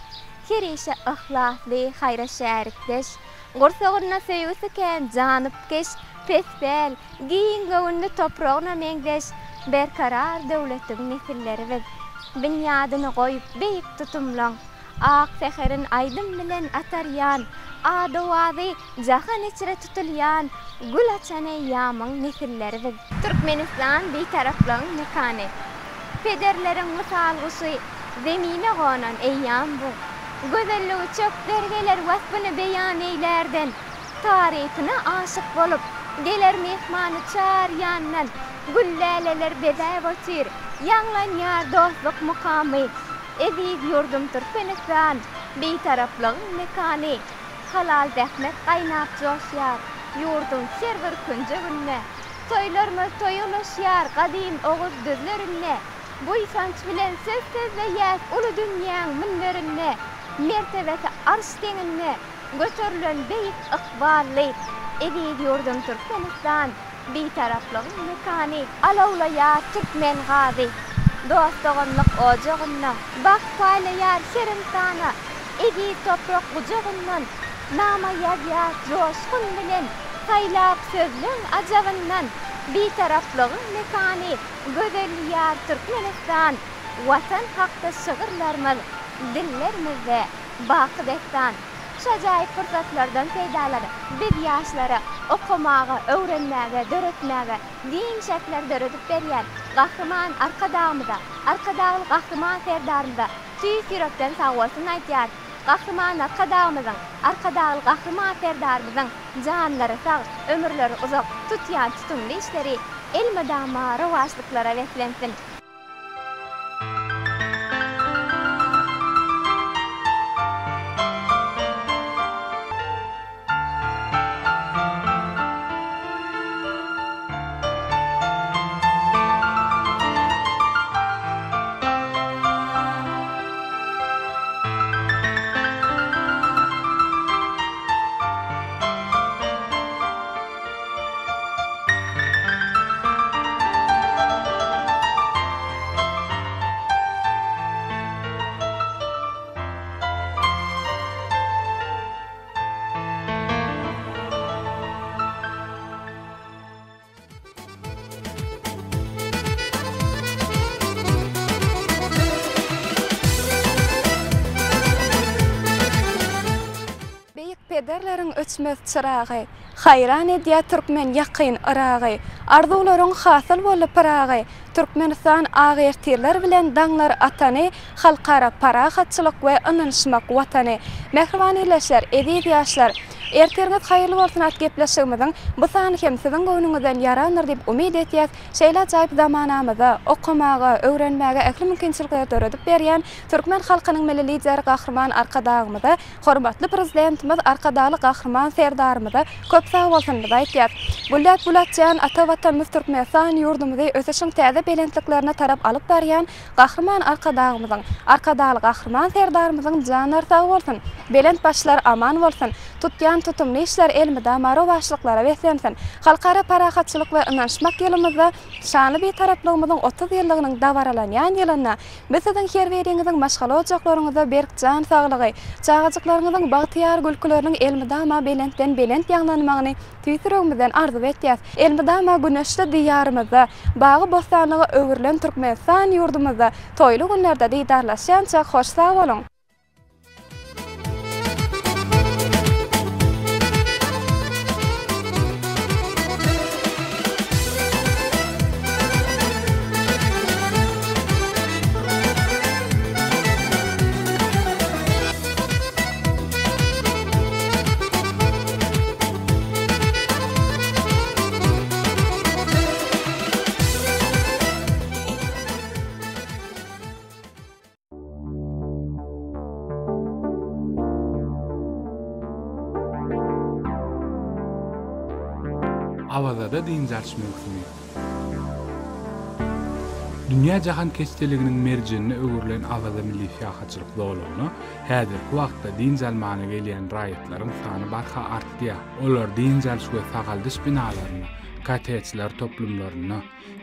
Her işe yhlasly, haýra şärikdeş, gursagynda söýgüsi kän janypkeş, pespäl, giň göwünli topragyna meňzeş berkarar döwletiň nesilleri biz. Binýadyny goýup beýik tutumlaň, Ak säherin aýdym bilen atarýan, Ady-owazy jahan içre tutulýan Gül açan eýýamyň nesilleri biz. Türkmenistan Bitaraplygyň mekany. Pederleriň wysal guşy Zemine gonan eýýam bu. Gözelligi çökder geler waspyny beýan eýlärden, Tarypyna aşyk bolup, geler myhmany çar ýandan, Gül läleler bezäp otyr, ýaňlanýar dostluk mukamy. Eziz ýurdum Türkmenistan, Bitaraplygyň mekany. Halal zähmet gaýnap joşýar, Ýurduň her bir künjeginde. Toýlarymyz toýa ulaşýar, Gadym oguz düzlerinde. Buýsanç bilen söz sözleýäs Uly dünýäň münberinde. Mertebesi arş deňinde, Göterilen beýik ykbally. Eziz ýurdum Türkmenistan, Bitaraplygyň mekany, Alawlaýar türkmen gazy. Dost-doganlyk ojagynda, Bagt paýlaýar her ynsana. Eziz toprak gujagyndan, Nama ýazýar joşgun bilen, Saýlap sözleň ajabyndan. Bitaraplygyň mekany, Gözel Diýar Türkmenistan. Watan hakda şygyrlarymyz, Dillerimizde baky dessan. Şu ajaýyp pursatlardan peýdalanyp, biz ýaşlara okamaga, öwrenmäge, döretmäge giň şertleri döredip berýän Gahryman Arkadagymyza, Arkadagly Gahryman Serdarymyza tüýs ýürekden sagbolsun aýdýarys. Gahryman Arkadagymyzyň, Arkadagly Gahryman Serdarymyzyň janlary sag, ömürleri uzak, tutýan tutumly işleri elmydama rowaçlyklara beslensin! Beýik pederleriň öçmez çyragy, Haýran edýär türkmen ýakyn Yragy. Arzuwlaryň hasyl boldy Pyragy, Türkmenistan ak ertirler bilen daňlar atany, Halkara parahatçylyk we ynanyşmak Watany. Mähriban ildeşler, eziz ýaşlar! Ertiriňiz haýyrly bolsun at gepleşigimiziň bu sany hem siziň göwnüňizden ýarandyr diýip umyt etýäs. Şeýle ajaýyp zamanamyzda okamaga, öwrenmäge ähli mümkinçilikleri döredip berýän türkmen halkynyň Milli Lideri Gahryman Arkadagymyza Hormatly Prezidentimiz Arkadagly Gahryman Serdarymyza köp sagbolsunymyzy aýtýas. Gülläp gül açýan ata Watanymyz Türkmenistan ýurdumyzy ösüşiň täze belentliklerine tarap alyp barýan Gahryman Arkadagymyzyň, Arkadagly Gahryman Serdarymyzyň janlary sag bolsun, belent başlary aman bolsun, tutýan tutumly işleri elmydama rowaçlyklara beslensin! Halkara parahatçylyk we ynanyşmak ýylymyzda şanly Bitaraplygymyzyň 30 ýyllygynyň dabaralanýan ýylynda Biz siziň her biriňiziň maşgala ojaklaryňyzda berk jan saglygy, çagajyklaryňyzyň bagtyýar gülküleriniň elmydama belentden belent ýaňlanmagyny tüýs ýüregimizden arzuw etýäs. Elmydama güneşli Diýarymyzda, bagy-bossanlyga öwrülen Türkmenistan ýurdumyzda toýly günlerde didarlaşýançak hoş sag boluň! Awazada dynç alyş möwsümi. Dünýä jahankeşdeliginiň merjenine öwrülen Awaza milli syýahatçylyk zolagyna häzirki wagtda dynç almaga gelýän raýatlaryň sany barha artýar. Olar dynç alyş we sagaldyş binalarynda, kottejler toplumlarynda,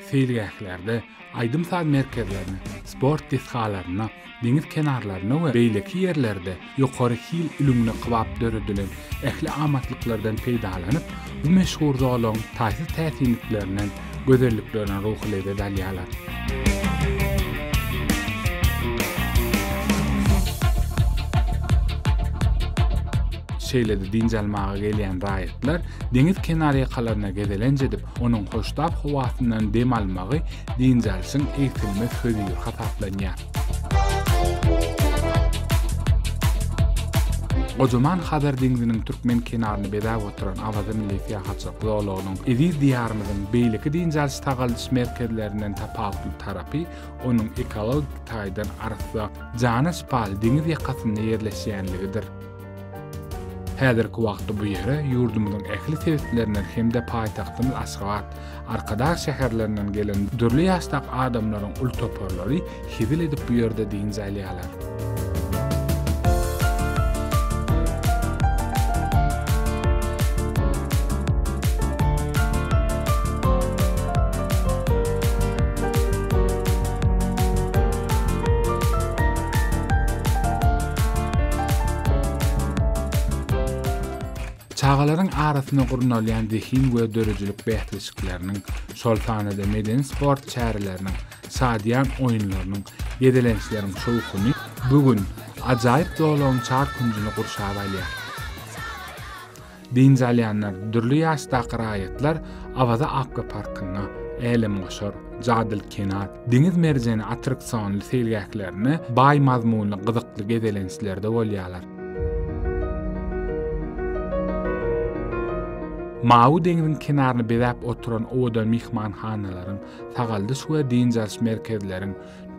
seýilgählerde, aýdym-saz merkezlerinde, sport desgalarynda, deňiz kenarlarynda we beýleki ýerlerde ýokary hil ülňüne kybap döredilen ähli amatlyklardan peýdalanyp, bu meşhur zolagyň taýsyz täsinliklerinden, gözelliklerinden ruhy lezzet alýarlar. Şeýle-de dynç almaga gelýän raýatlar deňiz kenarýakalaryna gezelenç edip, onuň hoştap howasyndan dem almagy dynç alşyň egsilmez höziri hasaplanýar. Gojaman Hazar deňziniň türkmen kenaryny bezäp oturan Awaza milli syýahatçylyk zolagynyň eziz Diýarymyzyň beýleki dynç alyş-sagaldyş merkezlerinden tapawutly tarapy onuň ekologik taýdan arassa, jana şypaly deňiz ýakasynda ýerleşýänligidir. Häzirki wagtda bu ýere ýurdumyzyň ähli sebitlerinden hem-de paýtagtymyz Aşgabat, Arkadag şäherlerinden gelen dürli ýaşdaky adamlaryň uly toparlary hezil edip bu ýerde dynç alýarlar. Çagalaryň arasynda gurnalýan zehin we döredijilik bäsleşikleriniň, şol sanda medeni-sport çäreleriniň, şadyýan oýunlarynyň, gezelençleriň şowhuny bu gün ajaýyp zolagyň çar künjüni gurşap alýar. Dynç alýanlar, dürli ýaşdaky raýatlar Awaza akwaparkynda, Älemgoşar, Jadyly kenar, Deňiz merjeni attraksionly seýilgählerinde baý mazmunly gyzykly gezelençlerde bolýarlar. Mawy deňziň kenaryny bezäp oturan owadan myhmanhanalaryň, sagaldyş we dynç alyş merkezleriň,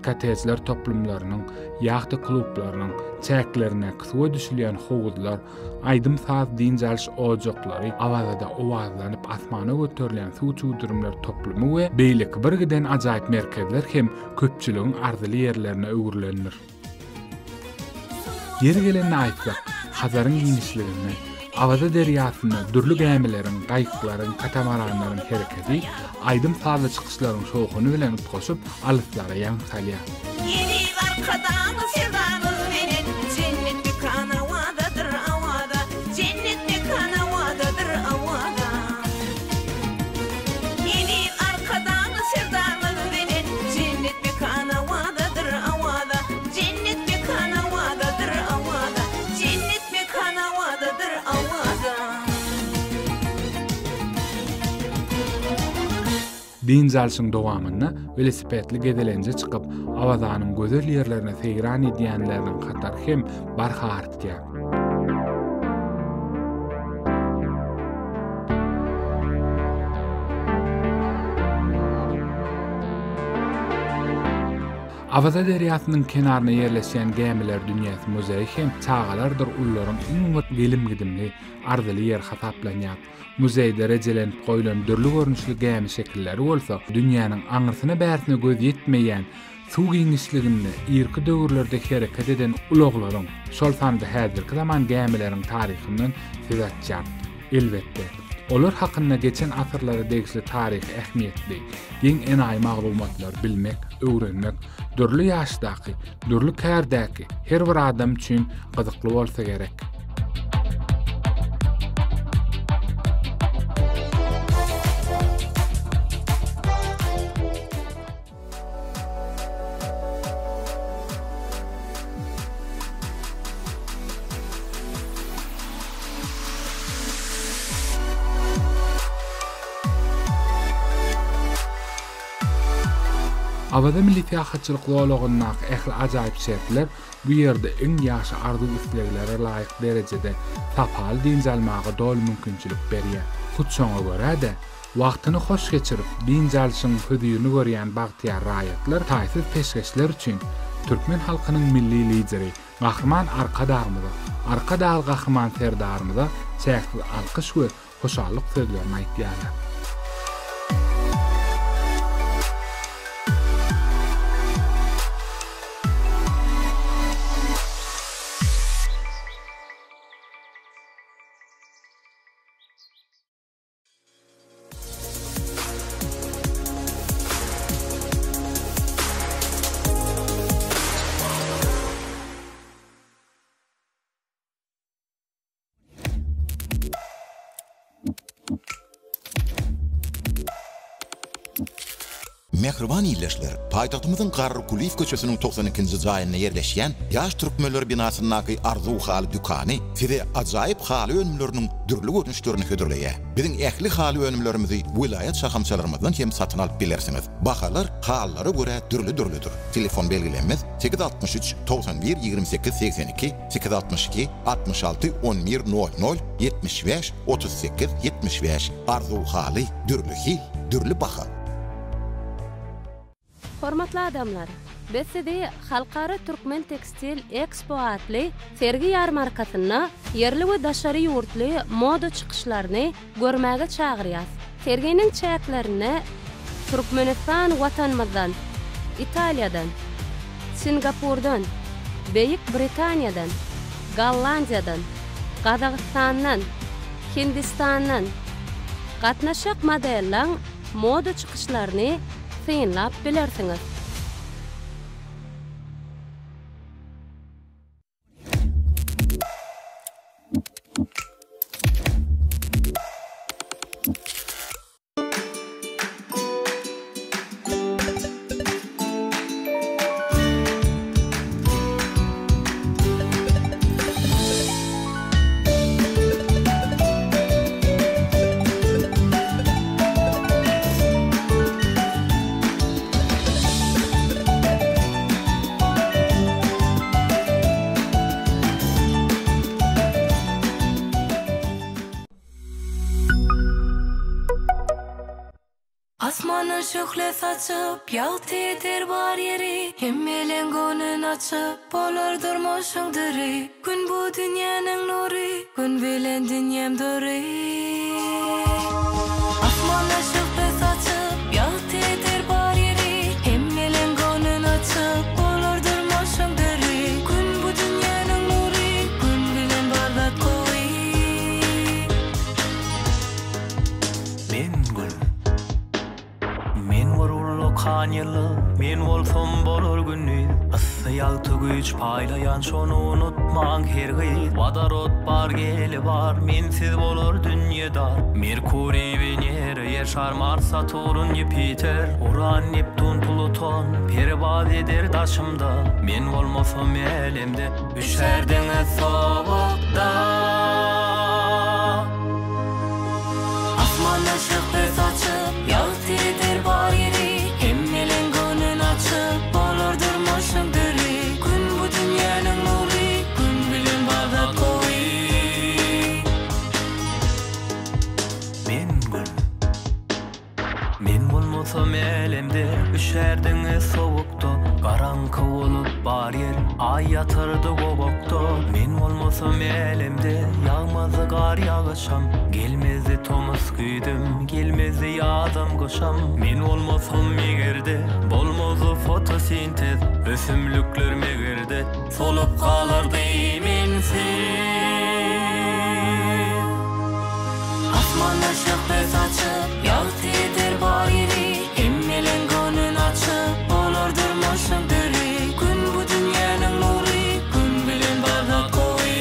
kottejler toplumlarynyň, ýahta klublarynyň çäklerindäki suwa düşülýän howuzlar, Aýdym-saz dynç alyş ojaklary, Awazada owazlanyp asmana göterilýän suw çüwdürimler toplumy we beýleki bir giden ajaýyp merkezler hem köpçüligiň arzyly ýerlerine öwrülendir. Ýeri gelende aýtsak, Hazaryň giňişliginde, Awaza derýasynda dürli gämileriň, gaýyklaryň, katamaranlaryň hereketi aýdym-sazly çykyşlaryň şowhuny bilen utgaşyp, alyslara ýaň salýar. Eziz Arkadagymyz Serdarymyz bilen Jennet mekan Awazadyr Awaza Jennet mekan Awazadyr Awaza Eziz Arkadagymyz Serdarymyz bilen Jennet mekan Awazadyr Awaza Jennet mekan Awazadyr Awaza Jennet mekan Awazadyr Awaza. Dynç alşyň dowamynda welosipedli gezelenje çykyp, Awazanyň gözel ýerlerine seýran edýänleriniň hatary hem barha artýar. Awaza derýasynyň kenarynda ýerleşýän Gämiler dünýäsi muzeýi hem çagalardyr ulularyň iň bir gelim-gidimli, arzyly ýeri hasaplanýar. Muzeýde rejelenip goýlan dürli görnüşli gämi şekilleri bolsa dünýäniň aňyrsyna-bärsine göz ýetmeýän suw giňişliginde irki döwürlerde hereket eden ulaglaryň, şol sanda häzirki zaman gämileriň taryhyndan söz açýar. Elbetde, olar hakynda geçen asyrlara degişli taryhy ähmiýetli, geň-enaýy maglumatlary bilmek, öwrenmek dürli ýaşdaky, dürli kärdäki her bir adam üçin gyzykly bolsa gerek. Awaza milli syýahatçylyk zolagyndaky ähli ajaýyp şertler bu ýerde iň ýagşy arzuw-isleglere laýyk derejede sapaly dynç almaga doly mümkinçilik berýär. Hut şoňa görä-de, wagtyny hoş geçirip, dynç alşyň hözirini görýän bagtyýar raýatlar taýsyz peşgeşler üçin türkmen halkynyň Milli Lideri Gahryman Arkadagymyza, Arkadagly Gahryman Serdarymyza çäksiz alkyş we hoşallyk sözlerini aýtýarlar. Mähriban ildeşler, paýtagtymyzyň Garry Kulyýew köçesiniň 92 nji jaýynda ýerleşýän Ýaş türkmenler binasyndaky Arzuw haly dükany size ajaýyp haly önümleriniň dürli görnüşlerini hödürleýär. Biziň ähli haly önümlerimizi welaýat şahamçalarymyzdan hem satyn alyp bilersiňiz. Bahalar halylara görä dürli-dürlüdir. Telefon belgilerimiz, 863 91 28 82, 862 66 11 00, 75 38 75. Arzuw haly, dürli hil, dürli baha. Hormatly adamlar! Biz sizi Halkara Türkmen tekstil Ekspo atly sergi-ýarmarkasynda ýerli we daşary ýurtly moda çykyşlaryny görmäge çagyrýas. Serginiň çäklerinde Türkmenistan Watanymyzdan, Italiýadan, Singapurdan, Beýik Britaniýadan, Gollandiýadan, Gazagystandan, Hindistandan gatnaşjak modellaň moda çykyşlaryny synlap bilersiňiz. Asmandan şöhle saçyp, ýagty eder bar ýeri, Hemmeleň göwnün açyp, bolar durmuşyň düri. Gün bu dünýäniň nury, Gün bilen dünýäm dury. Asmandan şöhle saçyp, ýagty eder bar ýeri, Hemmeleň göwnün açyp, bolar durmuşyň düri. Gün bu dünýäniň nury, Gün bilen bar zat gowy. Men gün. Men bir ullakan ýyldyz, Men bolsam bolar gündiz. Yssy ýagty güýç paýlaýan şony unutmaň hergiz. Wodorod bar geli bar, mensiz bolar dünýe dar. Merkuriý, Wenera, Ýer şar, Mars, Saturn, Ýupiter, Uran, Neptun, Pluton, perwaz eder daşymda. Men bolmasam älemde, üşärdiňiz sowukda. Asmandan şöhle saçyp, ýagty eder bar ýeri, Hemmeleň göwnün açyp, bolar durmuşyň düri. Gün bu dünýäniň nury, Gün bilen bar zat gowy. Men Gün. Men bolmasam älemde, üşärdiňiz sowukda, Garaňky bolup bar ýer, Aý ýatyrdy gowakda. Men bolmasam älemde, ýagmazdy gar ýagyşam, Gelmezdi tomus güýzem, gelmezdi ýazam gyşam. Men bolmasam eger-de, bolmazdy fotosintez, Ösümlikler meger-de, solup galardy mensiz. Asmandan şöhle saçyp, ýagty eder bar ýeri, Hemmeleň göwnün açyp, bolar durmuşyň düri. Gün bu dünýäniň nury, Gün bilen bar zat gowy.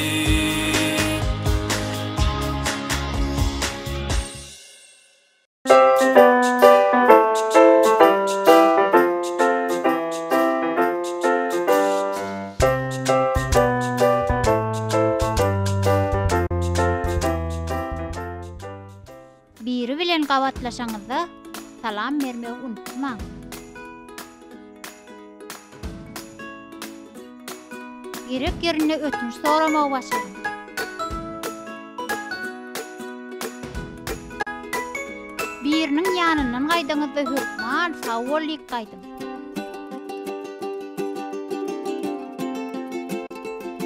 Biri bilen gabatlaşaňyzda salam bermegi unutmaň. Gerek ýerinde ötünç soramagy başaryň. Biriniň ýanyndan gaýdaňyzda hökman sag bol diýip gaýdyň.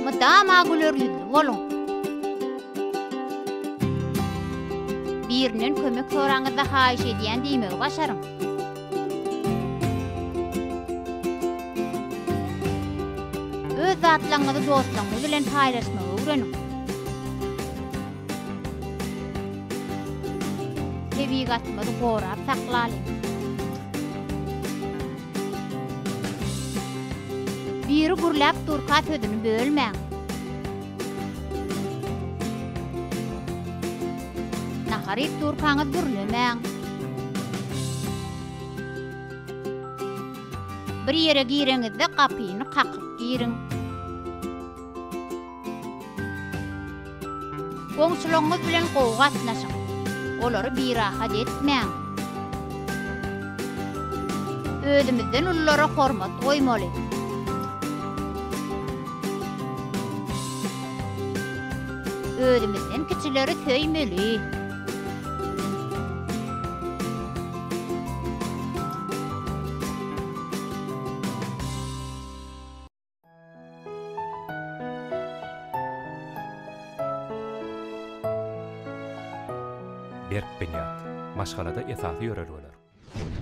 Mydama güler ýüzli boluň. Birinden kömek soraňyzda haýyş edýän diýmegi başaryň. Öz zatlaryňyzy dostlaryňyz bilen paýlaşmagy öwreniň. Tebigatymyzy gorap saklalyň. Biri gürläp durka sözüni bölmäň. Nahar iýip durkaňyz gürlemäň. Bir ýere gireňizde gapyny kakyp giriň. Goňşularyňyz bilen gowy gatnaşyň. Olary birahat etmäň. Özümizden ululara hormat goýmaly. Özümizden kiçileri söýmeli. Berk binýat, maşgalada esasy ýörelgeler.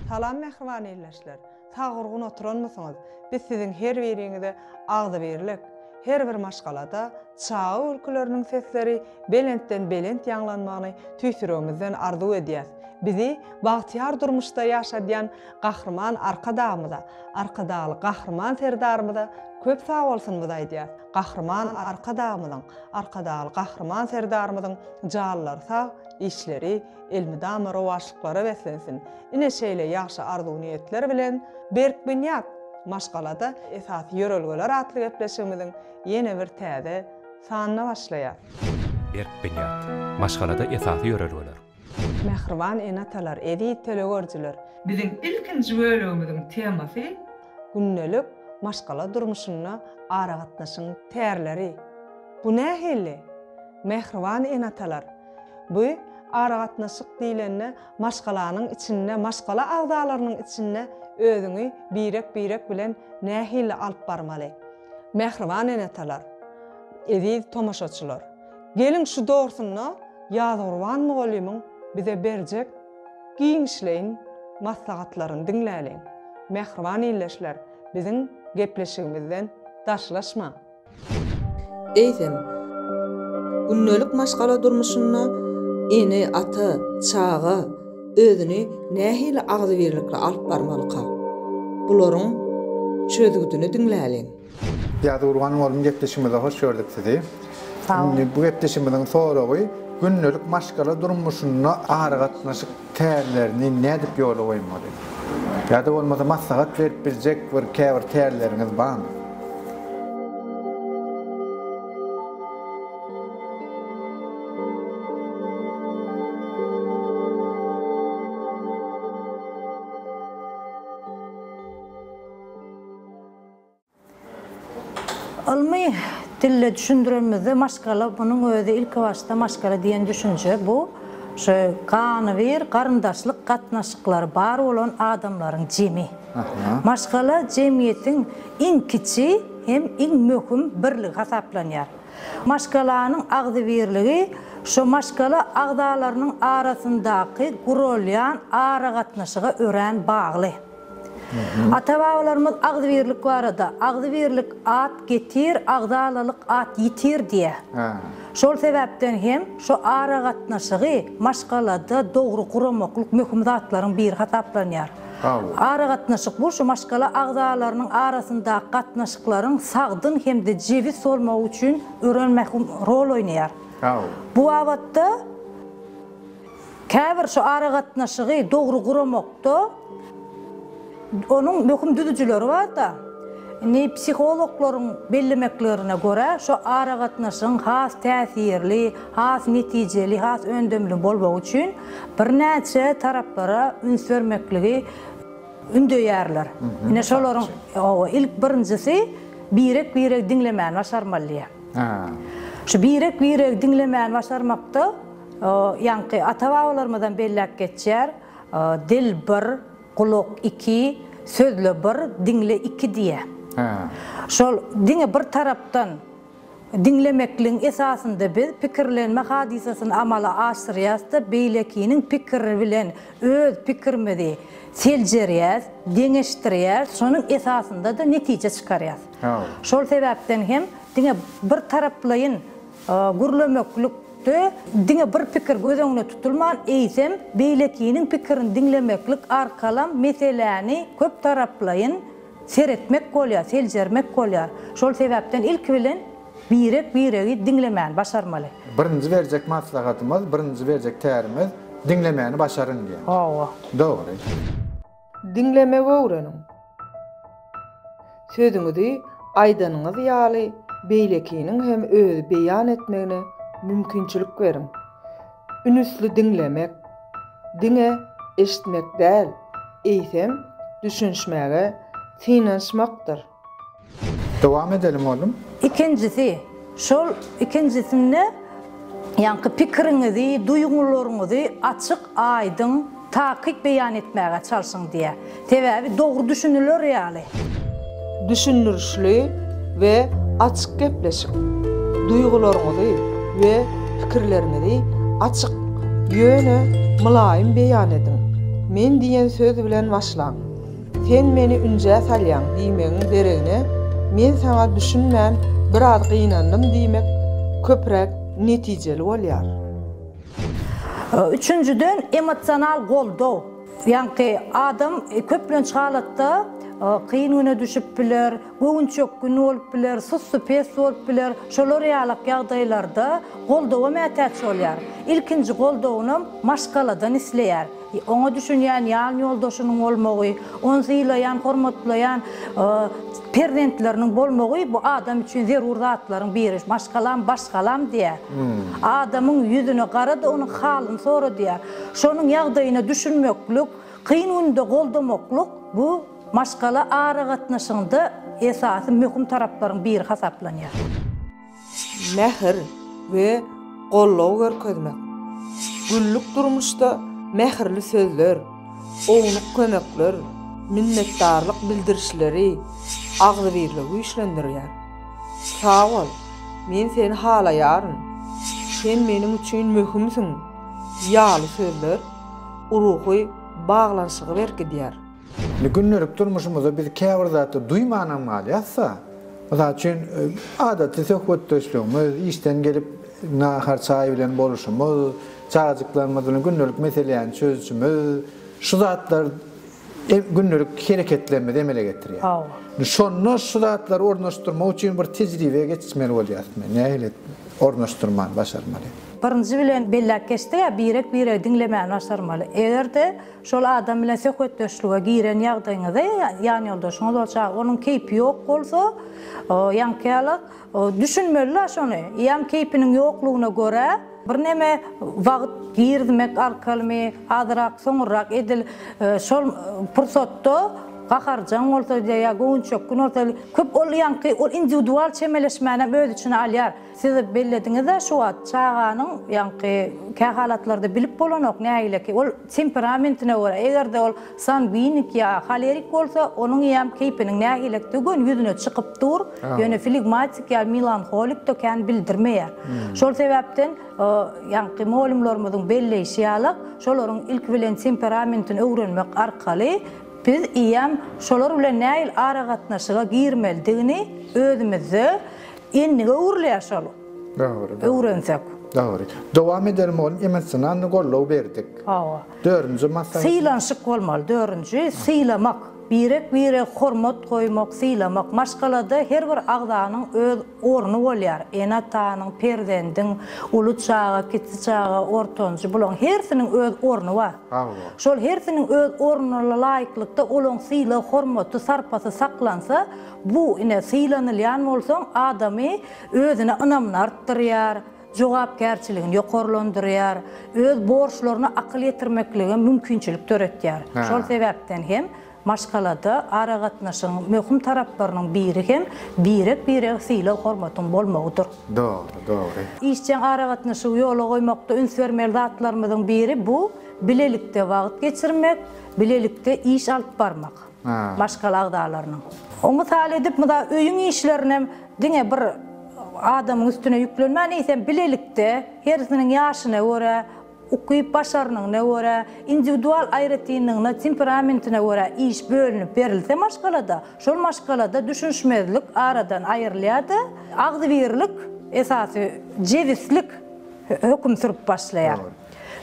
Salam mähriban ildeşler! Sag-gurgun oturanmysyňyz? Biz siziň her biriňize agzybirlik, her bir maşgalada çaga gülküleriniň sesleri belentden belent ýaňlanmagyny tüýs ýüregimizden arzuw edýäs. Bizi bagtyýar durmuşda ýaşadýan Gahryman Arkadagymyza, Arkadagly Gahryman Serdarymyza köp sagbolsunymyzy aýdýas. Gahryman Arkadagymyzyň, Arkadagly Gahryman Serdarymyzyň janlary sag, işleri elmydama rowaçlyklara beslensin. Ine şeýle ýagşy arzuw-niýetler bilen Berk binýat, maşgalada esasy ýörelgeler atly gepleşigimiziň ýene bir täze sanyna başlaýas. Berk binýat, maşgalada esasy ýörelgeler. Mähriban ene-atalar, eziz tölegörüjiler! Biziň ilkinji bölegimiziň temasy. Gündelik maşgala durmuşynda aragatnaşygyň tärleri. Bu nähili? Mähriban ene-atalar, bu aragatnaşyk diýlende maşgalanyň içinde, maşgala agzalarynyň içinde özüňi birek-birek bilen nähili alyp barmaly? Mähriban ene-atalar, eziz tomaşaçylar! Geliň şu dogrusynda Ýazgurban mugallymyň bize berjek giňişleýin maslahatlaryny diňläliň. Mähriban ildeşler, biziň gepleşigimizden daşlaşmaň! Eýsem, gündelik maşgala durmuşynda ene, ata, çaga özüni nähili agzybirlikli alyp barmalyka? Bularyň çözgüdini diňläliň. Ýazgurban mugallym gepleşigimize hoş gördük sizi. Sag boluň. Indi bu gepleşigimiziň soragy gündelik maşgala durmuşynda aragatnaşyk tärlerini nädip ýola goýmaly? Ýa-da bolmasa maslahat berip biljek bir käbir tärleriňiz barmy? Ylmy dilde düşündirenimizde maşgala munuň özi ilkibaşda maşgala diýen düşünje bu şu ganybir garyndaşlyk gatnaşyklary bar bolan adamlaryň jemi. Maşgala jemgyýetiň iň kiçi hem iň möhüm birligi hasaplanýar. Maşgalanyň agzybirligi şu maşgala agzalarynyň arasyndaky guralýan aragatnaşyga örän bagly. Ata-babalarymyz agzybirlik barada, Agzybirlik at getir, agzalalyk at ýitir diýýär. Şol sebäpden hem şu aragatnaşygy maşgalada dogry guramaklyk möhüm zatlaryň biri hasaplanýar. Aragatnaşyk bu şu maşgala agzalarynyň arasyndaky gatnaşyklaryň sagdyn hem-de jebis bolmagy üçin örän möhüm rol oýnaýar. Bu babatda Käbir şu aragatnaşygy dogry guramakda onuň möhüm düzüjileri bar-da. Indi psihologlaryň bellemeklerine görä, şu aragatnaşygyň has täsirli, has netijeli, has öndümli bolmagy üçin birnäçe taraplara üns bermekligi ündeýärler. Ine şolaryň ilk birinjisi birek-biregi diňlemäni başarmaly diýýär. Şu birek-biregi diňlemäni başarmakda Ýaňky ata-babalarymyzam belläp geçýär, Dil bir, gulak iki, sözle bir, diňle iki diýýär. Şol diňe bir tarapdan diňlemekligiň esasynda biz pikirlenme hadysasyny amala aşyrýas-da, beýlekiniň pikiri bilen öz pikirimizi seljerýäs, deňeşdirýäs, şonuň esasynda-da netije çykarýas. Şol sebäpden hem diňe bir taraplaýyn Gürlemeklikde diňe bir pikir göz öňüne tutulman, eýsem, beýlekiniň pikirini diňlemeklik arkalam meseläni köptaraplaýyn seretmek bolýar, seljermek bolýar. Şol sebäpden ilki bilen birek-biregi diňlemäni başarmaly. Birinji berjek maslahatymyz, birinji berjek tärimiz diňlemäni başaryň diýen. Hawa. Dogry. Diňlemegi öwreniň. Sözüňizi aýdanyňyz ýaly beýlekiniň hem özi beýan etmegine mümkinçilik beriň. Ünüsli diňlemek, diňe eşitmek däl, eýsem, düşünişmäge synanyşmakdyr. Dowam edelim oglum. Ikinjisi, şol ikinjisinde ýaňky pikiriňizi, duýgularyňyzy açyk, aýdyň, takyk beýan etmäge çalşyň diýýär. Sebäbi dogry düşüniler ýaly. Düşündirişli we açyk gepleşik. Duýgularyňyzy we pikirleriňizi açyk, ýöne mylaýym beýan ediň. Men diýen söz bilen başlaň. Sen meni ünjä salýaň diýmegiň deregine, Men saňa düşünmän biraz gynandym diýmek köpräk netijeli bolýar. Üçünjiden, emosional goldaw. Ýaňky adam köplenç halatda kyn güne düşüp biler, göwünçökgün bolup biler, sussupes bolup biler. Şolar ýalak ýagdaýlarda goldawa mätäç bolýar. Ilkinji goldawynam maşgaladan isleýär. Oňa düşünýän ýan ýoldaşynyň bolmagy, ony sylaýan, hormatlaýan perzentleriniň bolmagy bu adam üçin zerur zatlaryň biri. Maşgalam, baş galam diýýär. Adamyň ýüzüne gara-da onuň halyny sora diýýär. Şonuň ýagdaýyna düşünmeklik, kyn günde goldamaklyk bu maşgala aragatnaşygynda esasy möhüm taraplaryň biri hasaplanýar. Mähir we goldaw görkezmek. Günlük durmuşda mähirli sözler, ownuk kömekler, minnetdarlyk bildirişleri agzybirligi güýçlendirýär. Sag bol, men seni halaýaryn, sen meniň üçin möhümsiň ýaly sözler ruhy baglanyşygy berkidýär. Indi gündelik durmuşymyzda biz käbir zatlary duýmanam galýas-da. Mysal üçin, adaty söhbetdeşligimiz, işden gelip nahar-çaý bilen boluşymyz, çagajyklarymyz bilen gündelik meseläni çözüşimiz, şu zatlar gündelik hereketlerimizi emele getirýär. Hawa. Şonda şu zatlary ornaşdyrmak üçin bir tejribe geçmeli bolýarys. Nähili ornaşdyrmany başarmaly? Birinji bilen belläp geçdik-ä, birek-biregi diňlemäni başarmaly. Eger-de Şol adam bilen söhbetdeşlige giren ýagdaýyňyzda ýanýoldaşyňyz bolsa, onuň keýpi ýok bolsa, ýaňky ýaly düşünmeli-dä şony. Ýam keýpiniň ýoklugyna görä birneme wagt girizmek arkalymy, azrak soňurrak edil şol pursatda gaharjaň bolsa ýa göwünçökgün bolsa, köp ol ýaňky ol indiwidual çemeleşmänem öz içine alýar. Siz bellediňiz-ä şu wagt, çaganyň, ýaňky, kähalatlarda bilip bolanok nägileki, ol temperamentine görä, eger-de ol sangwinik ýa holerik bolsa, onuň ýam keýpiniň nägilekdigi göni ýüzüne çykyp dur, ýöne flegmatik ýa melanholik-de kän bildirmeýär. Şol sebäpden, ýaňky mugallymlarymyzyň belleýşi ýalak, şolaryň ilki bilen temperamentini öwrenmek arkaly biz ýam şolar bilen nähili aragatnaşyga girmelidigini özümizde Endige öwrülýär şol. Dogry. Öwrensek. Dogry. Dowam edelim oglum emosionalny goldaw berdik. Hawa. Dördünji maslahat. Sylanyşyk bolmaly. Dördünji sylamak. Birek birege hormat goýmak, sylamak. Maşgalada her bir agzanyň öz orny bolýar. Ene-atanyň, perzendiň, uly çaga, kiçi çaga, ortanjy bularyň hersiniň öz orny bar. Hawa. Şol hersiniň öz ornuna laýyklykda olaň sylag, hormaty, sarpasy saklansa, Bu, ine, sylanylýan bolsaň, adamy özüne ynamyny artdyrýar, jogapkärçiligini ýokarlandyrýar, öz borçlaryna akyl ýetirmeklige mümkinçilik döretýär. Şol sebäpden hem maşgalada aragatnaşygyň möhüm taraplarynyň biri hem birek-birege sylag-hormatyň bolmagydyr. Dogry, dogry. Işjeň aragatnaşygy ýola goýmakda üns bermeli zatlarymyzyň biri bu, bilelikde wagt geçirmek, bilelikde iş alyp barmak. Maşgala agzalarynyň. O mysal edip, myza öýüň işlerinem diňe bir adamyň üstüne ýüklenmän, eýsem bilelikde, hersiniň ýaşyna görä, ukyp-başarnygyna görä, indiwidual aýratynlygyna, temperamentine görä iş bölünip berilse maşgalada, şol maşgalada düşünişmezlik aradan aýrylýar-da, agzybirlik, esasy jebislik höküm sürüp başlaýar.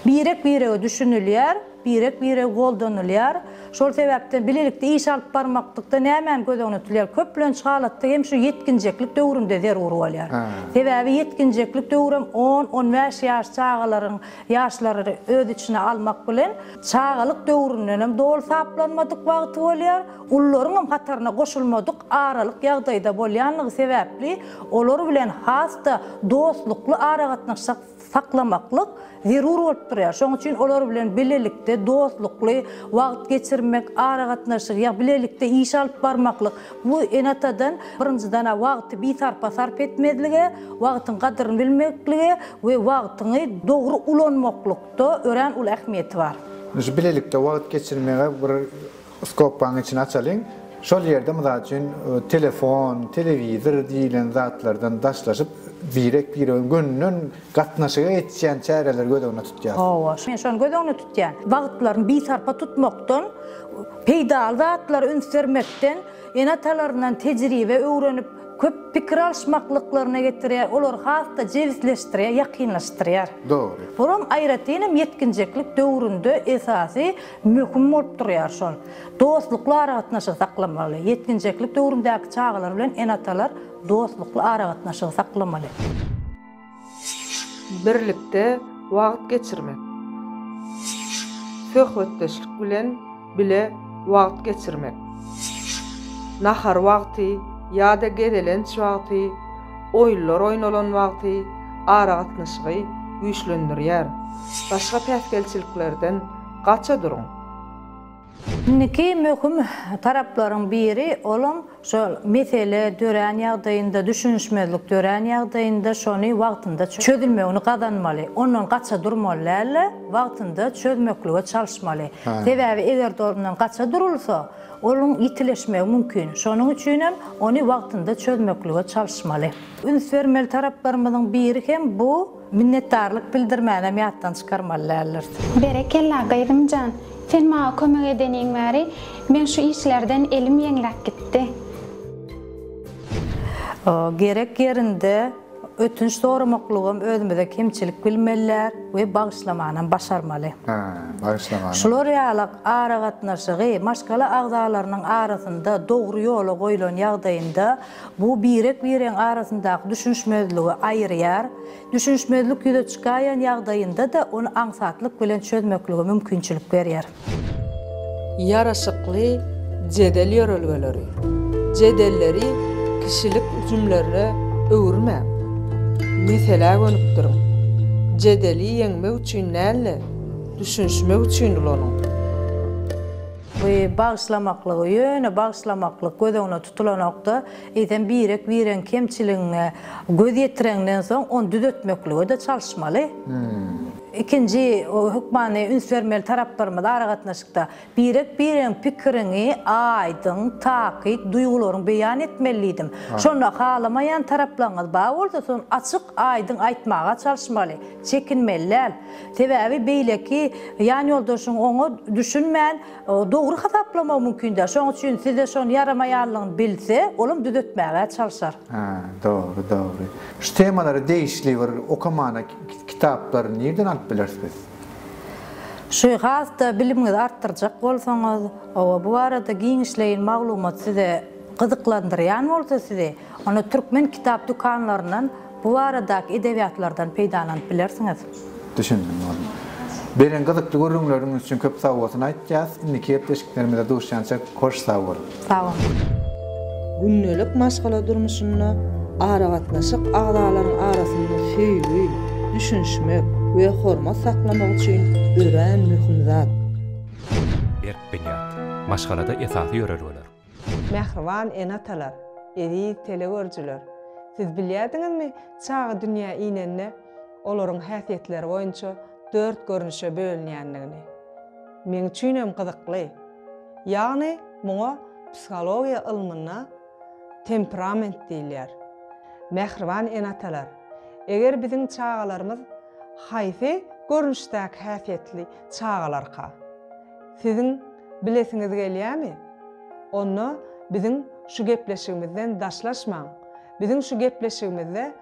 Birek-birege düşünilýär, birek-birege goldanylýar. Şol sebäpden bilelikde iş alyp barmaklykda nämäni göz öňünde tutulýar? Köplenç halatda hem şu ýetginjeklik döwründe zerur bolýar. Sebäbi ýetginjeklik döwrem on, on bäş ýaş çagalaryň ýaşlary öz içine almak bilen, çagalyk döwründenem doly saplanmadyk wagty bolýar, ulularyňam hataryna goşulmadyk aralyk ýagdaýda bolýanlygy sebäpli, olar bilen has-da dostlukly aragatnaşyk saklamaklyk zerur bolup durýar. Şonuň üçin olar bilen bilelikde dostlukly wagt geçirmek, aragatnaşyk, ýa bilelikde iş alyp barmaklyk, bu ene-atadan birinjiden-ä wagty bisarpa sarp etmezlige, wagtyň gadyryny bilmeklige we wagtyňy dogry ulanmaklykda örän uly ähmiýeti bar. Şu bilelikde wagt geçirmege bir skobkanyň içini açalyň. Şol ýerde mysal üçin telefon, telewizor diýlen zatlardan daşlaşyp birek-birege gönden gatnaşyga geçýän çäreleri göz öňünde tutýas. Hawa, men şony göz öňünde tutýan. Wagtlaryny bisarpa tutmakdan, peýdaly zatlara üns bermekden, ene-atalaryndan tejribe öwrenip, köp pikir alyşmaklyklaryna getirýär, olary has-da jebisleşdirýär, ýakynlaşdyrýar. Dogry. Bulam aýratynam ýetginjeklik döwründe esasy möhüm bolup durýar şol. Dostlukly aragatnaşygy saklamaly. Ýetginjeklik döwründäki çagalar bilen ene-atalar dostlukly aragatnaşygy saklamaly. Birlikde wagt geçirmek. Söhbetdeşlik bilen bile wagt geçirmek. Nahar wagty ýa-da gezelenç wagty, oýunlar oýnalan wagty aragatnaşygy güýçlendirýär. Başga päsgelçiliklerden gaça duruň. Indiki möhüm taraplaryň biri, olam şol mesele dörän ýagdaýynda, düşünişmezlik dörän ýagdaýynda şony wagtynda çözülmegini gazanmaly. Ondan gaça durmaly däl-de, wagtynda çözmeklige çalyşmaly. Sebäbi eger-de ondan gaça durulsa, onuň ýitileşmegi mümkin. Şonuň üçinem ony wagtynda çözmeklige çalyşmaly. Üns bermeli taraplarymyzyň biri hem bu Minnetdarlyk bildirmänem ýatdan çykarmaly däldiris. Berekella, gyzym jan! Sen maňa kömek edeniň bäri, meň şu işlerden elim ýeňläp gitdi. Gerek ýerinde ötünç soramaklygam özümize kemçilik bilmeliler we bagyşlamanam başarmaly. Hä, bagyşlamanam. Şular ýalak aragatnaşygy maşgala agzalarynyň arasynda dogry ýola goýlan ýagdaýynda Bu birek-biregiň arasyndaky düşünişmezligi aýyrýar. Düşünişmezlik ýüze çykaýan ýagdaýynda-da ony aňsatlyk bilen çözmeklige mümkinçilik berýär. Ýaraşykly jedel ýörelgeleri. Jedelleri kişilik hüjümlerine öwürmäň. Meselä gönükdiriň. Jedeli ýeňmek üçin däl-de, düşünişmek üçin ulanyň. Bu bagyşlamaklygy ýöne bagyşlamaklyk göz öňüne tutulanokda, eýsem birek-biregiň kemçiligiňe göz ýetireňden soň ony düzetmeklige-de çalyşmaly. Ikinji hökmany üns bermeli taraplarymyz aragatnaşykda birek-biregiň pikiriňi aýdyň, takyk, duýgularyňy beýan etmeli diýdim. Şonda halamaýan taraplaryňyz bar bolsa, şony açyk, aýdyň aýtmaga çalyşmaly, çekinmeli däl. Sebäbi beýleki ýan ýoldaşyň oňa düşünmän, dogry hasaplamagy mümkin däl. Şonuň üçin size şony ýaramaýanlygyny bilse, olam düzetmäge çalşar. Hä, dogry, dogry. Şu temalara degişli bir okamana kitaplary nirden alyp bileris biz? Şu has-da bilimiňizi artdyrjak bolsaňyz, hawa, bu barada giňişleýin maglumat size gyzyklandyrýan bolsa sizi, onda türkmen kitap dükanlaryndan Bu baradaky edebiýatlardan peýdalanyp bilersiňiz. Düşündim oglum. Beren gyzykly gürrüňleriňiz üçin köp sagbolsun aýtýas. Indiki gepleşiklerimizde duşýançak hoş sag boluň. Sag boluň. Gündelik maşgala durmuşynda aragatnaşyk agzalaryň arasynda söýgi, düşünişmek we hormat saklamak üçin örän möhüm zat. Berk binýat. Maşgalada esasy ýörelgeler. Mähriban ene-atalar, eziz telegörüjiler! Siz bilýärdiňizmi, çaga dünýä inende, olaryň häsiýetleri boýunça dört görnüşe bölünýändigini? Meň üçinem gyzykly. Ýagny muňa psihologiýa ylmynda temperament diýilýär. Mähriban ene-atalar, eger biziň çagalarymyz haýsy görnüşdäki häsiýetli çagalarka? Siziň bilesiňiz gelýärmi? Onda biziň şu gepleşigimizden daşlaşmaň. Biziň şu gepleşigimizde.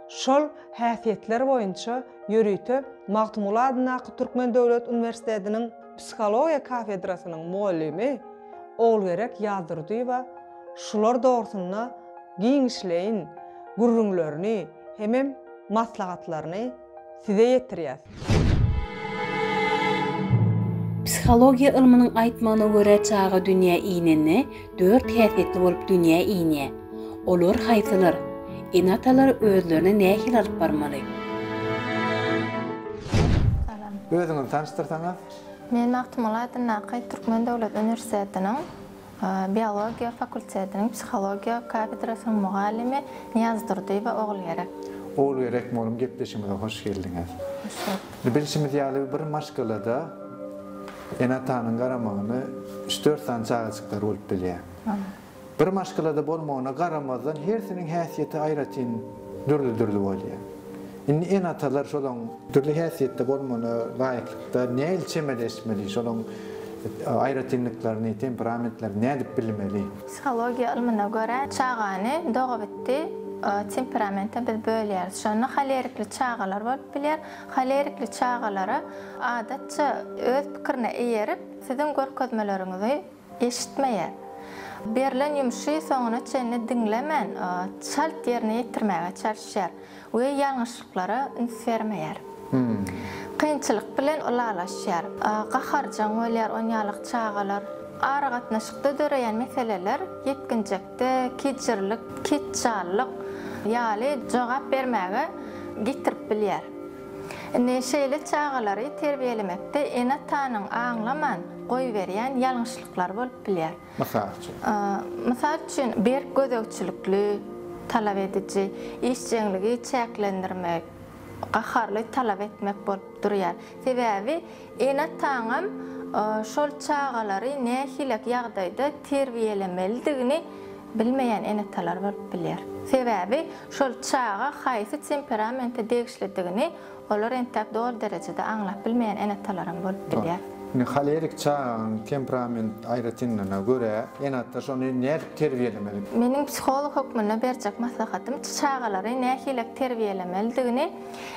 Şol häsiýetler boýunça ýörite Magtymguly adyndaky Türkmen döwlet uniwersitetiniň psihologiýa kafedrasynyň mugallymy Ogulgerek Ýazdurdyýewa şular dogrusynda giňişleýin gürrüňlerini hemem maslahatlaryny size ýetirýäs. Psihologiýa ylmynyň aýtmagyna görä çaga dünýä inende dört häsiýetli bolup dünýä inýär. Olar haýsylar? Ene-atalar özlerini nähili alyp barmaly? Salam. Özüňizi tanyşdyrsaňyz? Men Magtymguly adyndaky Türkmen döwlet uniwersitetiniň Biologiýa fakultetiniň psihologiýa kafedrasynyň mugallymy Nyýazdurdyýewa Ogulgerek. Ogulgerek mugallym gepleşigimize hoş geldiňiz. Hoş gördük. Bilşimiz ýaly bir maşgalada ene-atanyň garamagyna üç-dört sany çagajyklar bolup bilýär. Bir maşgalada bolmagyna garamazdan hersiniň häsiýeti aýratyn dürli-dürli bolýar. Indi ene-atalar şolaň dürli häsiýetde bolmagyna laýyklykda nähili çemeleşmeli, şolaň aýratynlyklaryny, temperamentlerini nädip bilmeli? Psihologiýa ylmyna görä, çagany dogabitdi temperamente biz bölýäris. Şonda holerikli çagalar bolup bilýär. Holerikli çagalara adatça öz pikirine eýerip, siziň görkezmeleriňizi Eşitmeýär. Berlen ýumşy soňuna çenli diňlemän, çalt ýerine ýetirmäge çalyşýar we ýalňyşlyklara üns bermeýär. Kynçylyk bilen ylalaşýar. Gaharjaň bolýar onýalyk çagalar. Aragatnaşykda döreýän meseleler ýetginjekde kejirlik, ketjallyk ýaly jogap bermäge getirip bilýär. Indi şeýle çagalary terbiýelemekde ene-atanyň aňlaman goýberýän ýalňyşlyklary bolup bilýär. Mysal üçin? Mysal üçin, berk gözegçilikli, talap ediji, işjeňligi çäklendirmek, gaharly talap etmek bolup durýar. Sebäbi ene-ataňam şol çagalary nähilek ýagdaýda terbiýelemelidigini bilmeýän ene-atalar bolup bilýär. Sebäbi şol çaga haýsy temperamente degişlidigini olar entäk doly derejede aňlap bilmeýän ene-atalaram bolup bilýär. Indi holerik çaganyň temperament aýratynlygyna görä ene-ata şony nädip terbiýelemeli? Meniň psiholog hökmünde berjek maslahatym çagalary nähilek terbiýelemelidigini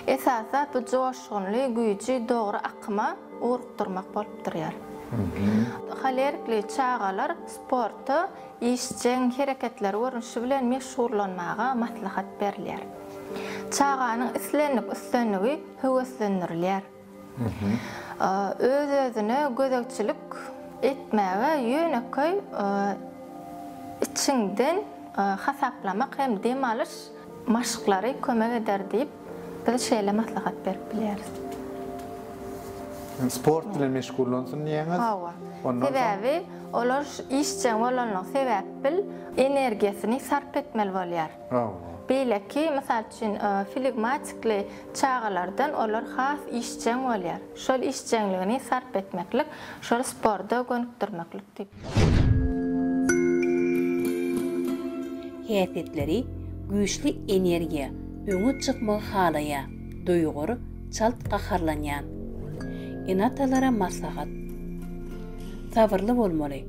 esasy zat bu joşgunly güýji dogry akyma ugrukdyrmak bolup durýar. Holerikli çagalar sporta Işjeň hereketler görnüşi bilen meşgullanmaga maslahat berilýär. Çaganyň islendik üstünligi höweslendirilýär. Öz-özüne gözegçilik etmäge ýönekeý içiňden hasaplamak hem dem alyş maşklary kömek eder diýip, biz şeýle maslahat berip bilýäris. Sport bilen meşgullansyn diýýäňiz. Hawa. Sebäbi olar işjeň bolanlygy sebäpl energiýasyny sarp etmeli bolýar. Hawa. Beýleki, mysal üçin, flegmatikli çagalardan olar has işjeň bolýar. Şol işjeňligini sarp etmeklik, şol sporta gönükdirmeklik diýip. Häsiýetleri, güýçli energiýa, öňe çykmagy halaýar, duýgur, çalt gaharlanýan. Ene-atalara maslahat. Sabyrly bolmaly.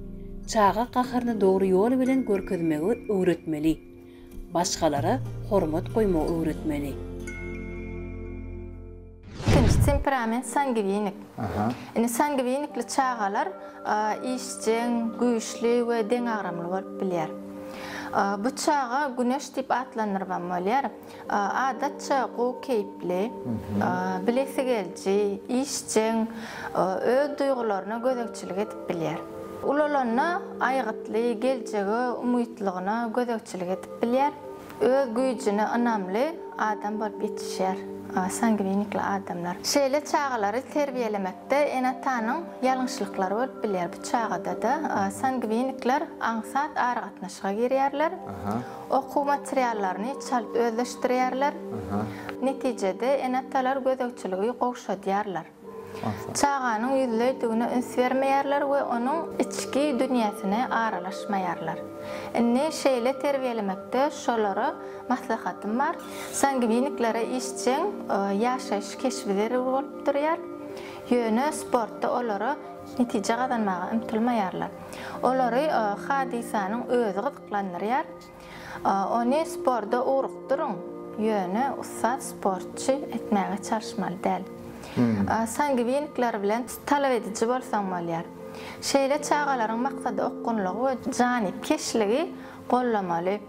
Çaga gaharyny dogry ýol bilen görkezmegi öwretmeli. Başgalara hormat goýmagy öwretmeli. Ikinji temperament sangiwinik. Indi sangiwinikli çagalar işjeň, güýçli we deňagramly bolup bilýär. Bu çaga güneş diýip atlandyrybam bolýar. Adatça gowy keýpli, bilesigeliji, işjeň, öz duýgularyna gözegçilik edip bilýär. Ulalanda aýgytly, geljege umytlygyna gözegçilik edip bilýär. Öz güýjüne ynamly adam bolup ýetişýär sangwinikli adamlar. Şeýle çagalary terbiýelemekde ene-atanyň ýalňyşlyklary bolup bilýär. Bu çagada-da sangwinikler aňsat aragatnaşyga girýärler. Okuw materiallaryny çalt özleşdirýärler. Netijede ene-atalar gözegçiligi gowşadýarlar. Çaganyň ýüzleýdigine üns bermeýärler we onuň içki dünýäsine aralaşmaýarlar. Indi şeýle terbiýelemekde şolara maslahatym bar. Sangwiniklere işjeň ýaşaýyş keşbi zerur bolup durýar. Ýöne sportda olara netije gazanmaga ymtylmaýarlar. Olary hadysanyň özi gyzyklandyrýar. Ony sporta ugrukdyryň. ýöne ussat sportçy etmäge çalyşmaly däl. Sangiwinikler bilen talap ediji bolsaň bolýar. Şeýle çagalaryň maksada okgunlygy we janypkeşligi gollamaly.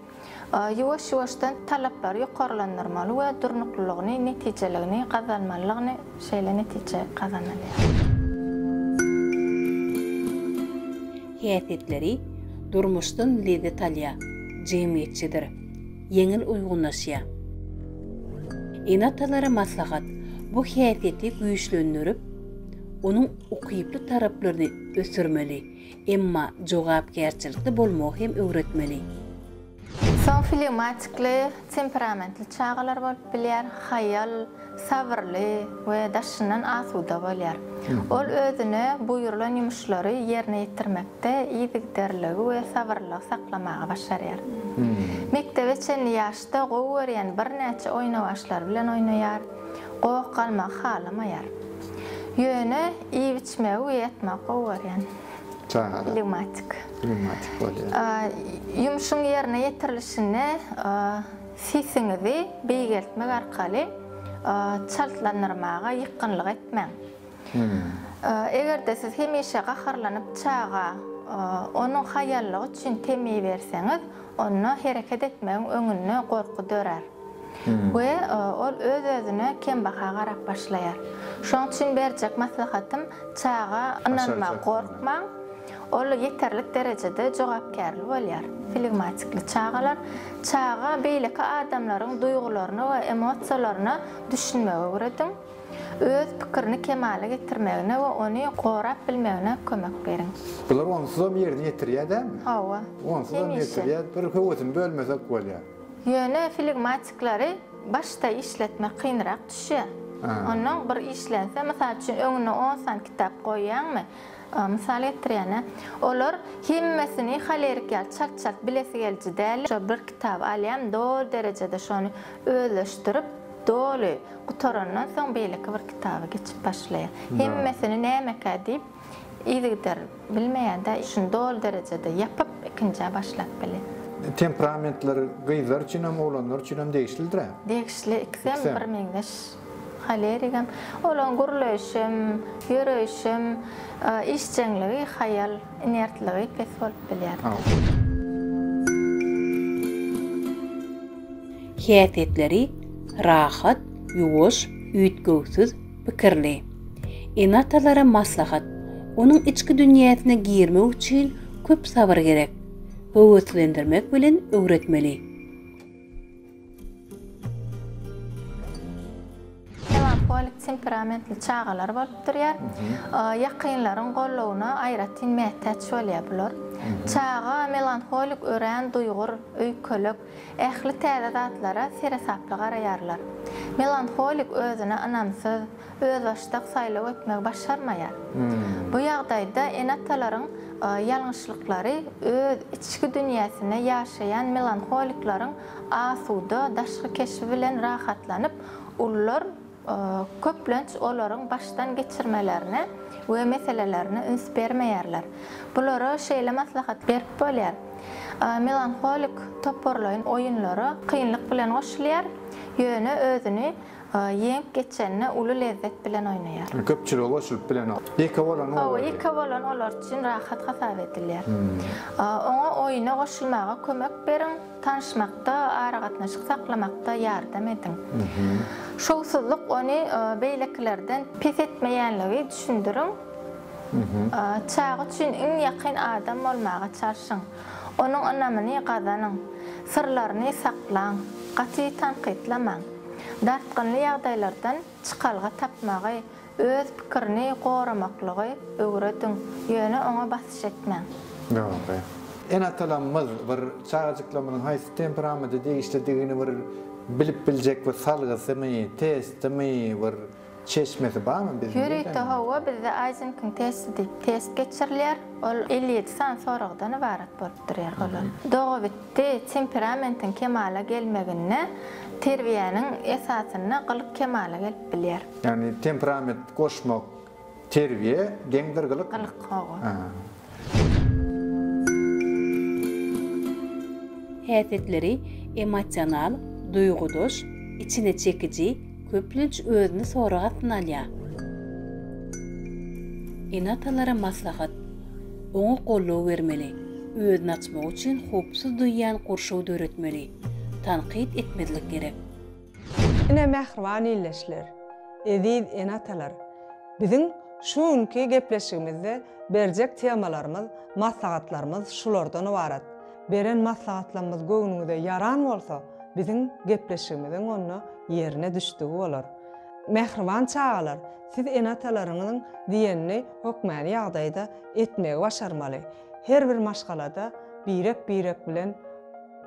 Ýuwaş-ýuwaşdan talaplary ýokarlandyrmaly we durnuklylygyny, netijeligini gazanmalydygyny şeýle netije gazanylýar. Häsiýetleri, durmuşdan lezzet alýar, jemgyýetçidir, ýeňil uýgunlaşýar. Ene-atalara maslahat, bu häsiýeti güýçlendirip, onuň ukyply taraplaryny ösdürmeli, Emma jogapkärçilikli bolmagy hem öwretmeli. Soň flegmatikli, temperamentli çagalar bolup bilýär, haýal, sabyrly we daşyndan asuda bolýar. Ol özüne buýrulan ýumuşlary ýerine ýetirmekde yzygiderliligi we sabyrlylygy saklamagy başarýar. Mekdebe çenli ýaşda gowy görýän birnäçe oýnawaçlary bilen oýnaýar, goh galmagy halamaýar. Ýöne iýip-içmegi we ýatmagy gowy görýän. Çagalar. Flegmatik. Flegmatik bolýar. Ýumşuň ýerine ýetirilişinde sesiňizi beýgeltmek arkaly çaltlandyrmaga ýykgynlyk etmäň. Eger-de siz hemişe gaharlanyp çaga onuň haýallygy üçin temmi berseňiz, onda hereket etmegiň öňünde gorky dörär. We ol öz-özüne kembaha garap başlaýar. Şoň üçin berjek maslahatym çaga ynanmaga gorkmaň, ol ýeterlik derejede jogapkärli bolýar. Flegmatikli çagalar çaga beýleki adamlaryň duýgularyna we emosiýalaryna düşünmegi öwrediň. Öz pikirini kemala getirmegine we ony gorap bilmegine kömek beriň. Bular onsuzam ýerine ýetirýär dälmi? Hawa. Onsuzam ýetirýär, bir höwesini bölmesek bolýar. Ýöne flegmatiklary başda işletmek kynrak düşýär. Onnoň bir işlense, mysal üçin, öňüne on sany kitap goýýaňmy, mysal getirýän-ä, olar hemmesini holerik ýaly çalt-çalt bilesigeliji däl. Şo bir kitaby alýan, doly derejede şony özleşdirip, doly gutarandan soň beýleki bir kitaba geçip başlaýar. Hemmesini nämekä diýip, Yzygider bilmeýän-dä, şuny doly derejede ýapyp, ikinjä başlap bilýän. Temperamentler gyzlar üçin hem, oglanlar üçin hem degişlidir-ä? Degişli, ikisem bir meňzeş. Holerigem. Olaryň gürleýşem, ýöreýşem, işjeňligi haýal, inertligi pes bolup bilýär. Häsiýetleri rahat, ýuwaş, üýtgewsiz, pikirli. Ene-atalara maslahat, onuň içki dünýäsine girmek üçin köp sabyr gerek. Höweslendirmek bilen öwretmeli. Melanholik temperamentli çagalar bolup durýar. Ýakynlaryň goldawyna aýratyn mätäç bolýar bular. Çaga melanholik örän duýgur, öýkelek, Ähli täze zatlara seresaply garaýarlar. Melanholik özüne ynamsyz, özbaşdak saýlaw etmegi başarmaýar. Bu ýagdaýda ene-atalaryň ýalňyşlyklary öz içki dünýäsinde ýaşaýan melanholikleriň asuda daşky keşbi bilen rahatlanyp, ulular Köplenç olaryň başdan geçirmelerine we meselelerine üns bermeýärler. Bulara şeýle maslahat berip bolýar, Melanholik toparlaýyn oýunlara kynlyk bilen goşulýar, ýöne özüni ýeňip geçenine uly lezzet bilen oýnaýar. Köpçülige goşulyp bilenok. Ýeke bolan Hawa, ýeke bolan olar üçin rahat hasap edilýär. Oňa oýuna goşulmaga kömek beriň. Tanyşmakda, aragatnaşyk saklamakda ýardam ediň. Şowsuzlyk ony beýlekilerden pes etmeýänligi düşündiriň. Çaga üçin iň ýakyn adam bolmaga çalşyň. Onuň ynamyny gazanyň. Syrlaryny saklaň. Gaty tankytlamaň. Dartgynly ýagdaýlardan çykalga tapmagy, Öz pikirini goramaklygy öwrediň, ýöne oňa basyş etmäň. Dogry. Ene-atalarymyz bir çagajyklarymyzyň haýsy temperamete degişlidigini bir bilip biljek bir salgysymy, testimi, bir çeşmesi barmy biz Ýörite hawa bizde Aýzenkiň testi diýip test geçirilýär. Ol 57 sany soragdan ybarat bolup durýar olar. Dogabitdi temperamentiň kemala gelmeginde terbiýäniň esasynda gylyk kemala gelip bilýär. Ýagny temperament goşmak terbiýe deňdir gylyk. Gylyk hawa. Häsiýetleri emosional, duýgudaş, Içine çekiji, köplenç özüni sorag astyna alýar. Ene-atalara maslahat, Oňa goldaw bermeli, özüni açmagy üçin howpsuz duýýan gurşaw döretmeli, tankyt etmezlik gerek. Ine mähriban ildeşler, eziz ene-atalar, biziň şu günki gepleşigimizde berjek temalarymyz, maslahatlarymyz şulardan ybarat. Beren maslahatlarymyz göwnüňize ýaran bolsa, biziň gepleşigimiziň onda ýerine düşdügi bolar. Mähriban çagalar, siz ene-atalaryňyzyň diýenini hökmäny ýagdaýda etmegi başarmaly. Her bir maşgalada birek-birek bilen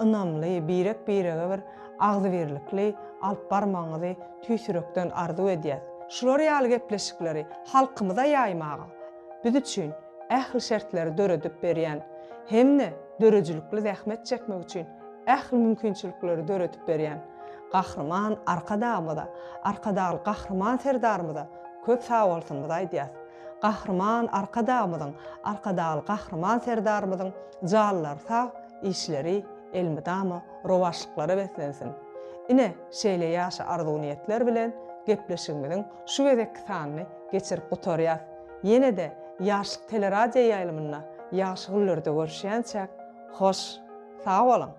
ynamly, birek-birege bir agzybirlikli alyp barmagyňyzy tüýs ýürekden arzuw edýäs. Şular ýaly gepleşikleri halkymyza ýaýmaga biz üçin ähli şertleri döredip berýän hem-de döredijilikli zähmet çekmek üçin ähli mümkinçilikleri döredip berýän Gahryman Arkadagymyza, Arkadagly Gahryman Serdarymyza köp sagbolsunymyzy aýdýas. Gahryman Arkadagymyzyň, Arkadagly Gahryman Serdarymyzyň janlary sag, işleri elmydama rowaçlyklara beslensin! Ine, şeýle ýagşy arzuw-niýetler bilen gepleşigimiziň şu gezekki sanyny geçirip gutarýas. Ýene-de Ýaşlyk teleradioýaýlymynda ýagşy günlerde görüşýänçäk, hoş, sag boluň!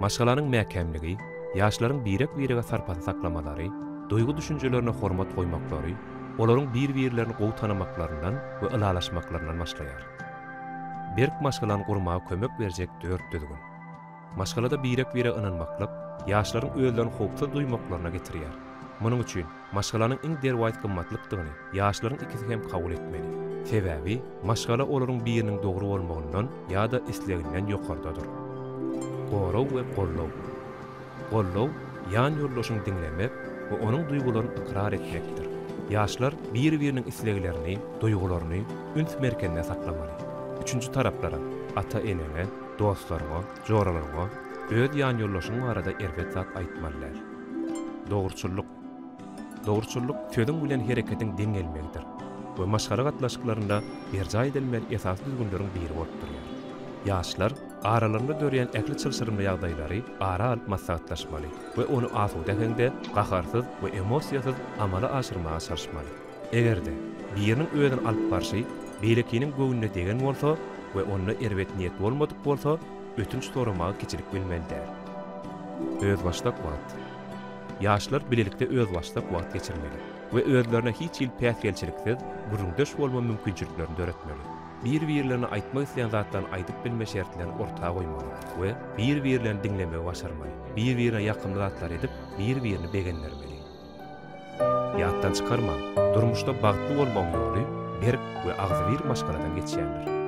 Maşgalanyň mäkämligi, ýaşlaryň birek-birege sarpasyny saklamalary, duýgy-düşünjelerine hormat goýmaklary, olaryň bir-birlerini gowy tanamaklaryndan we ylalaşmaklaryndan başlaýar. Berk maşgalany gurmaga kömek berjek dört düzgün. Maşgalada birek-birege ynanmaklyk, ýaşlaryň özlerini howpsuz duýmaklaryna getirýär. Munuň üçin, Maşgalanyň iň derwaýys gymmatlykdygyny ýaşlaryň ikisi hem kabul etmeli. Sebäbi, maşgala olaryň biriniň dogry bolmagyndan ýa-da isleginden ýokardadyr. Gorag we goldaw. Goldaw, ýan ýoldaşyňy diňlemek we onuň duýgularyny ykrar etmekdir. Ýaşlar bir-biriniň isleglerini, duýgularyny üns merkezinde saklamaly. Üçünji taraplara, ata-eneňe, dostlaryňa, joralaryňa öz ýanýoldaşyň barada erbet zat aýtmaly däl. Dogruçyllyk. Dogruçyllyk sözüň bilen hereketiň deň gelmegidir we maşgala gatnaşyklarynda berjaý edilmeli esasy düzgünleriň biri bolup durýar. Ýaşlar aralarynda döreýän ähli çylşyrymly ýagdaýlary ara alyp maslahatlaşmaly we ony asuda äheňde, gaharsyz we emosiýasyz amala aşyrmaga çalyşmaly. Eger-de, biriniň özüni alyp barşy beýlekiniň göwnüne degen bolsa we onda erbet niýet bolmadyk bolsa, ötünç soramaga kiçilik bilmeli däl. Özbaşdak wagt. Ýaşlar bilelikde özbaşdak wagt geçirmeli we özlerine hiç hili päsgelçiliksiz gürrüňdeş bolma mümkinçiliklerini döretmeli. Bir-birlerine aýtmak isleýän zatlaryny aýdyp bilme şertlerini orta goýmaly we bir-birlerini diňlemegi başarmaly. Bir-birine ýakymly zatlar edip, bir-birini begendirmeli. Ýatdan çykarmaň, durmuşda bagtly bolmagyň ýoly berk we agzybir maşgaladan geçýändir.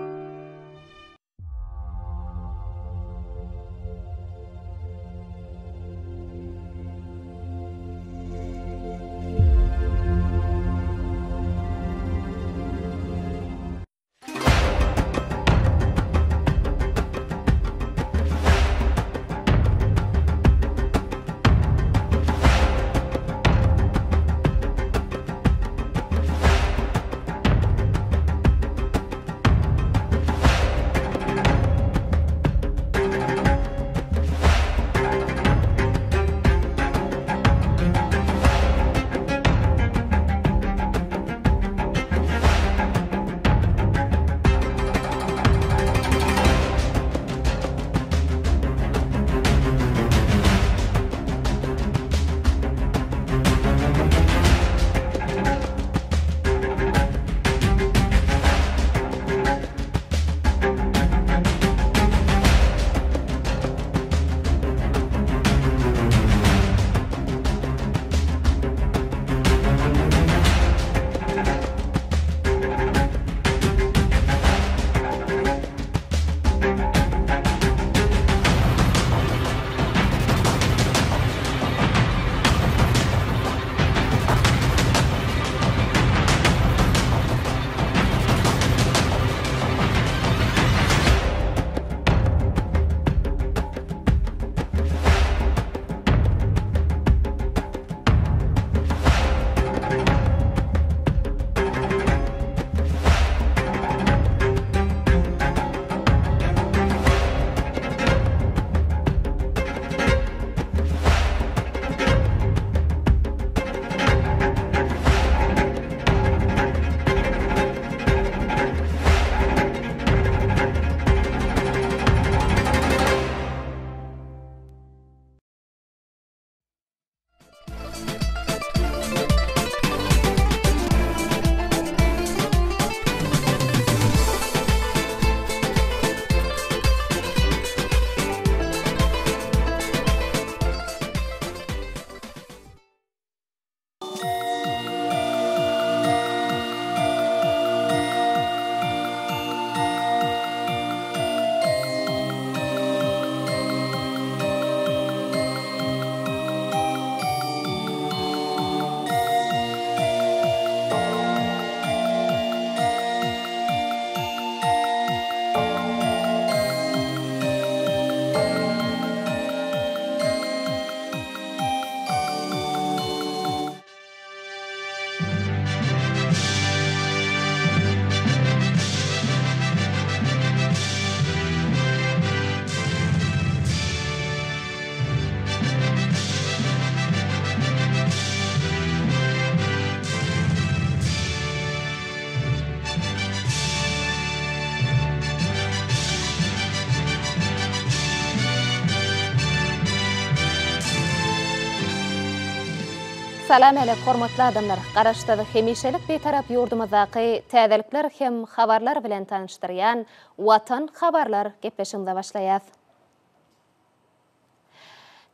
Salam älek hormatly adamlar! Garaşsyz, hemişelik Bitarap ýurdumyzdaky täzelikler hem habarlar bilen tanyşdyrýan Watan habarlar gepleşigimize başlaýas.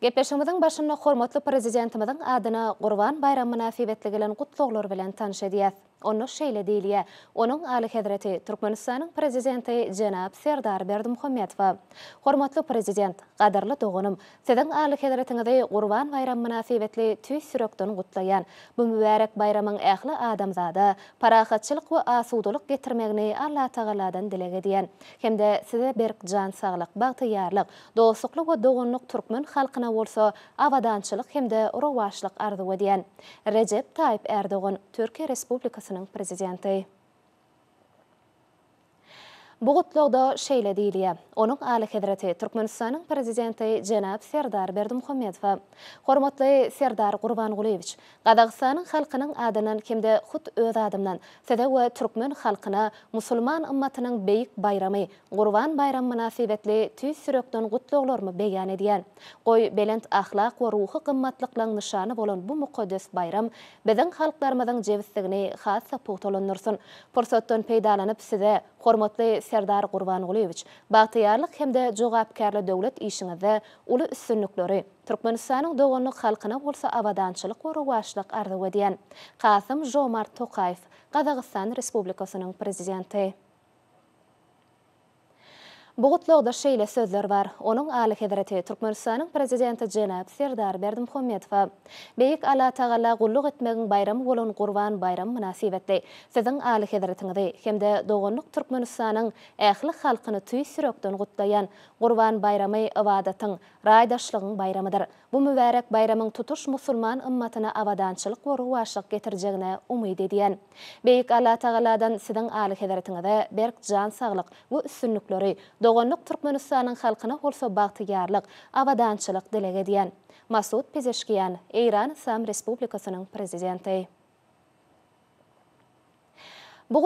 Gepleşigimiziň başynda hormatly Prezidentimiziň adyna Gurban baýramy mynasybetli gelen gutlaglar bilen tanyş edýäs. Onda şeýle diýilýär, Onuň Alyhezreti, Türkmenistanyň Prezidenti jenap Serdar Berdimuhamedowa. Hormatly Prezident, gadyrly doganym, Siziň Alyhezretiňizi Gurban baýramy mynasybetli tüýs ýürekden gutlaýan. Bu mübärek baýramyň ähli adamzada parahatçylyk we asudalyk getirmegini Allatagaladan dileg edýän. Hem-de Size berk jan saglyk, bagtyýarlyk, Dostlukly we doganlyk türkmen halkyna bolsa abadançylyk hem-de rowaçlyk arzuw edýän. Rejep Taýyp Ärdogan, Türkiýe Respublikasynyň Prezidenti. Bu gutlagda şeýle diýilýär, Onuň Alyhezreti, Türkmenistanyň Prezidenti jenap Serdar Berdimuhamedowa. Hormatly Serdar Gurbangulyýewiç! Gazagystanyň halkynyň adyndan hem-de hut öz adymdan Size we türkmen halkyna musulman ymmatynyň beýik baýramy, Gurban baýramy mynasybetli tüýs ýürekden gutlaglarymy beýan edýän. Goý, belent ahlak we ruhy gymmatlyklaň nyşany bolan bu mukaddes baýram biziň halklarymyzyň jebisligini has-da pugtalandyrsyn. Pursatdan peýdalanyp, Size, hormatly Serdar Gurbangulyýewiç, bagtyýarlyk hem-de jogapkärli döwlet işiňizde uly üstünlikleri, Türkmenistanyň doganlyk halkyna bolsa abadançylyk we rowaçlyk arzuw edýän. Kasym Žomart Tokaýew, Gazagystan Respublikasynyň Prezidenti. Bu gutlagda şeýle sözler bar, Onuň Alyhezreti, Türkmenistanyň Prezidenti jenap Serdar Berdimuhamedowa Beýik Allatagala gulluk etmegiň baýramy bolan Gurban baýramy mynasybetli Siziň Alyhezretiňizi hem-de doganlyk Türkmenistanyň ähli halkyny tüýs ýürekden gutlaýan. Gurban baýramy ybadatyň, raýdaşlygyň baýramydyr. Bu mübärek baýramyň tutuş musulman ymmatyna abadançylyk we rowaçlyk getirjegine umyt edýän. Beýik Allatagaladan Siziň Alyhezretiňize berk jan saglyk we üstünlikleri, doganlyk Türkmenistanyň halkyna bolsa bagtyýarlyk, abadançylyk dileg edýän. Masud Pezeşkian, Eýran Yslam Respublikasynyň Prezidenti.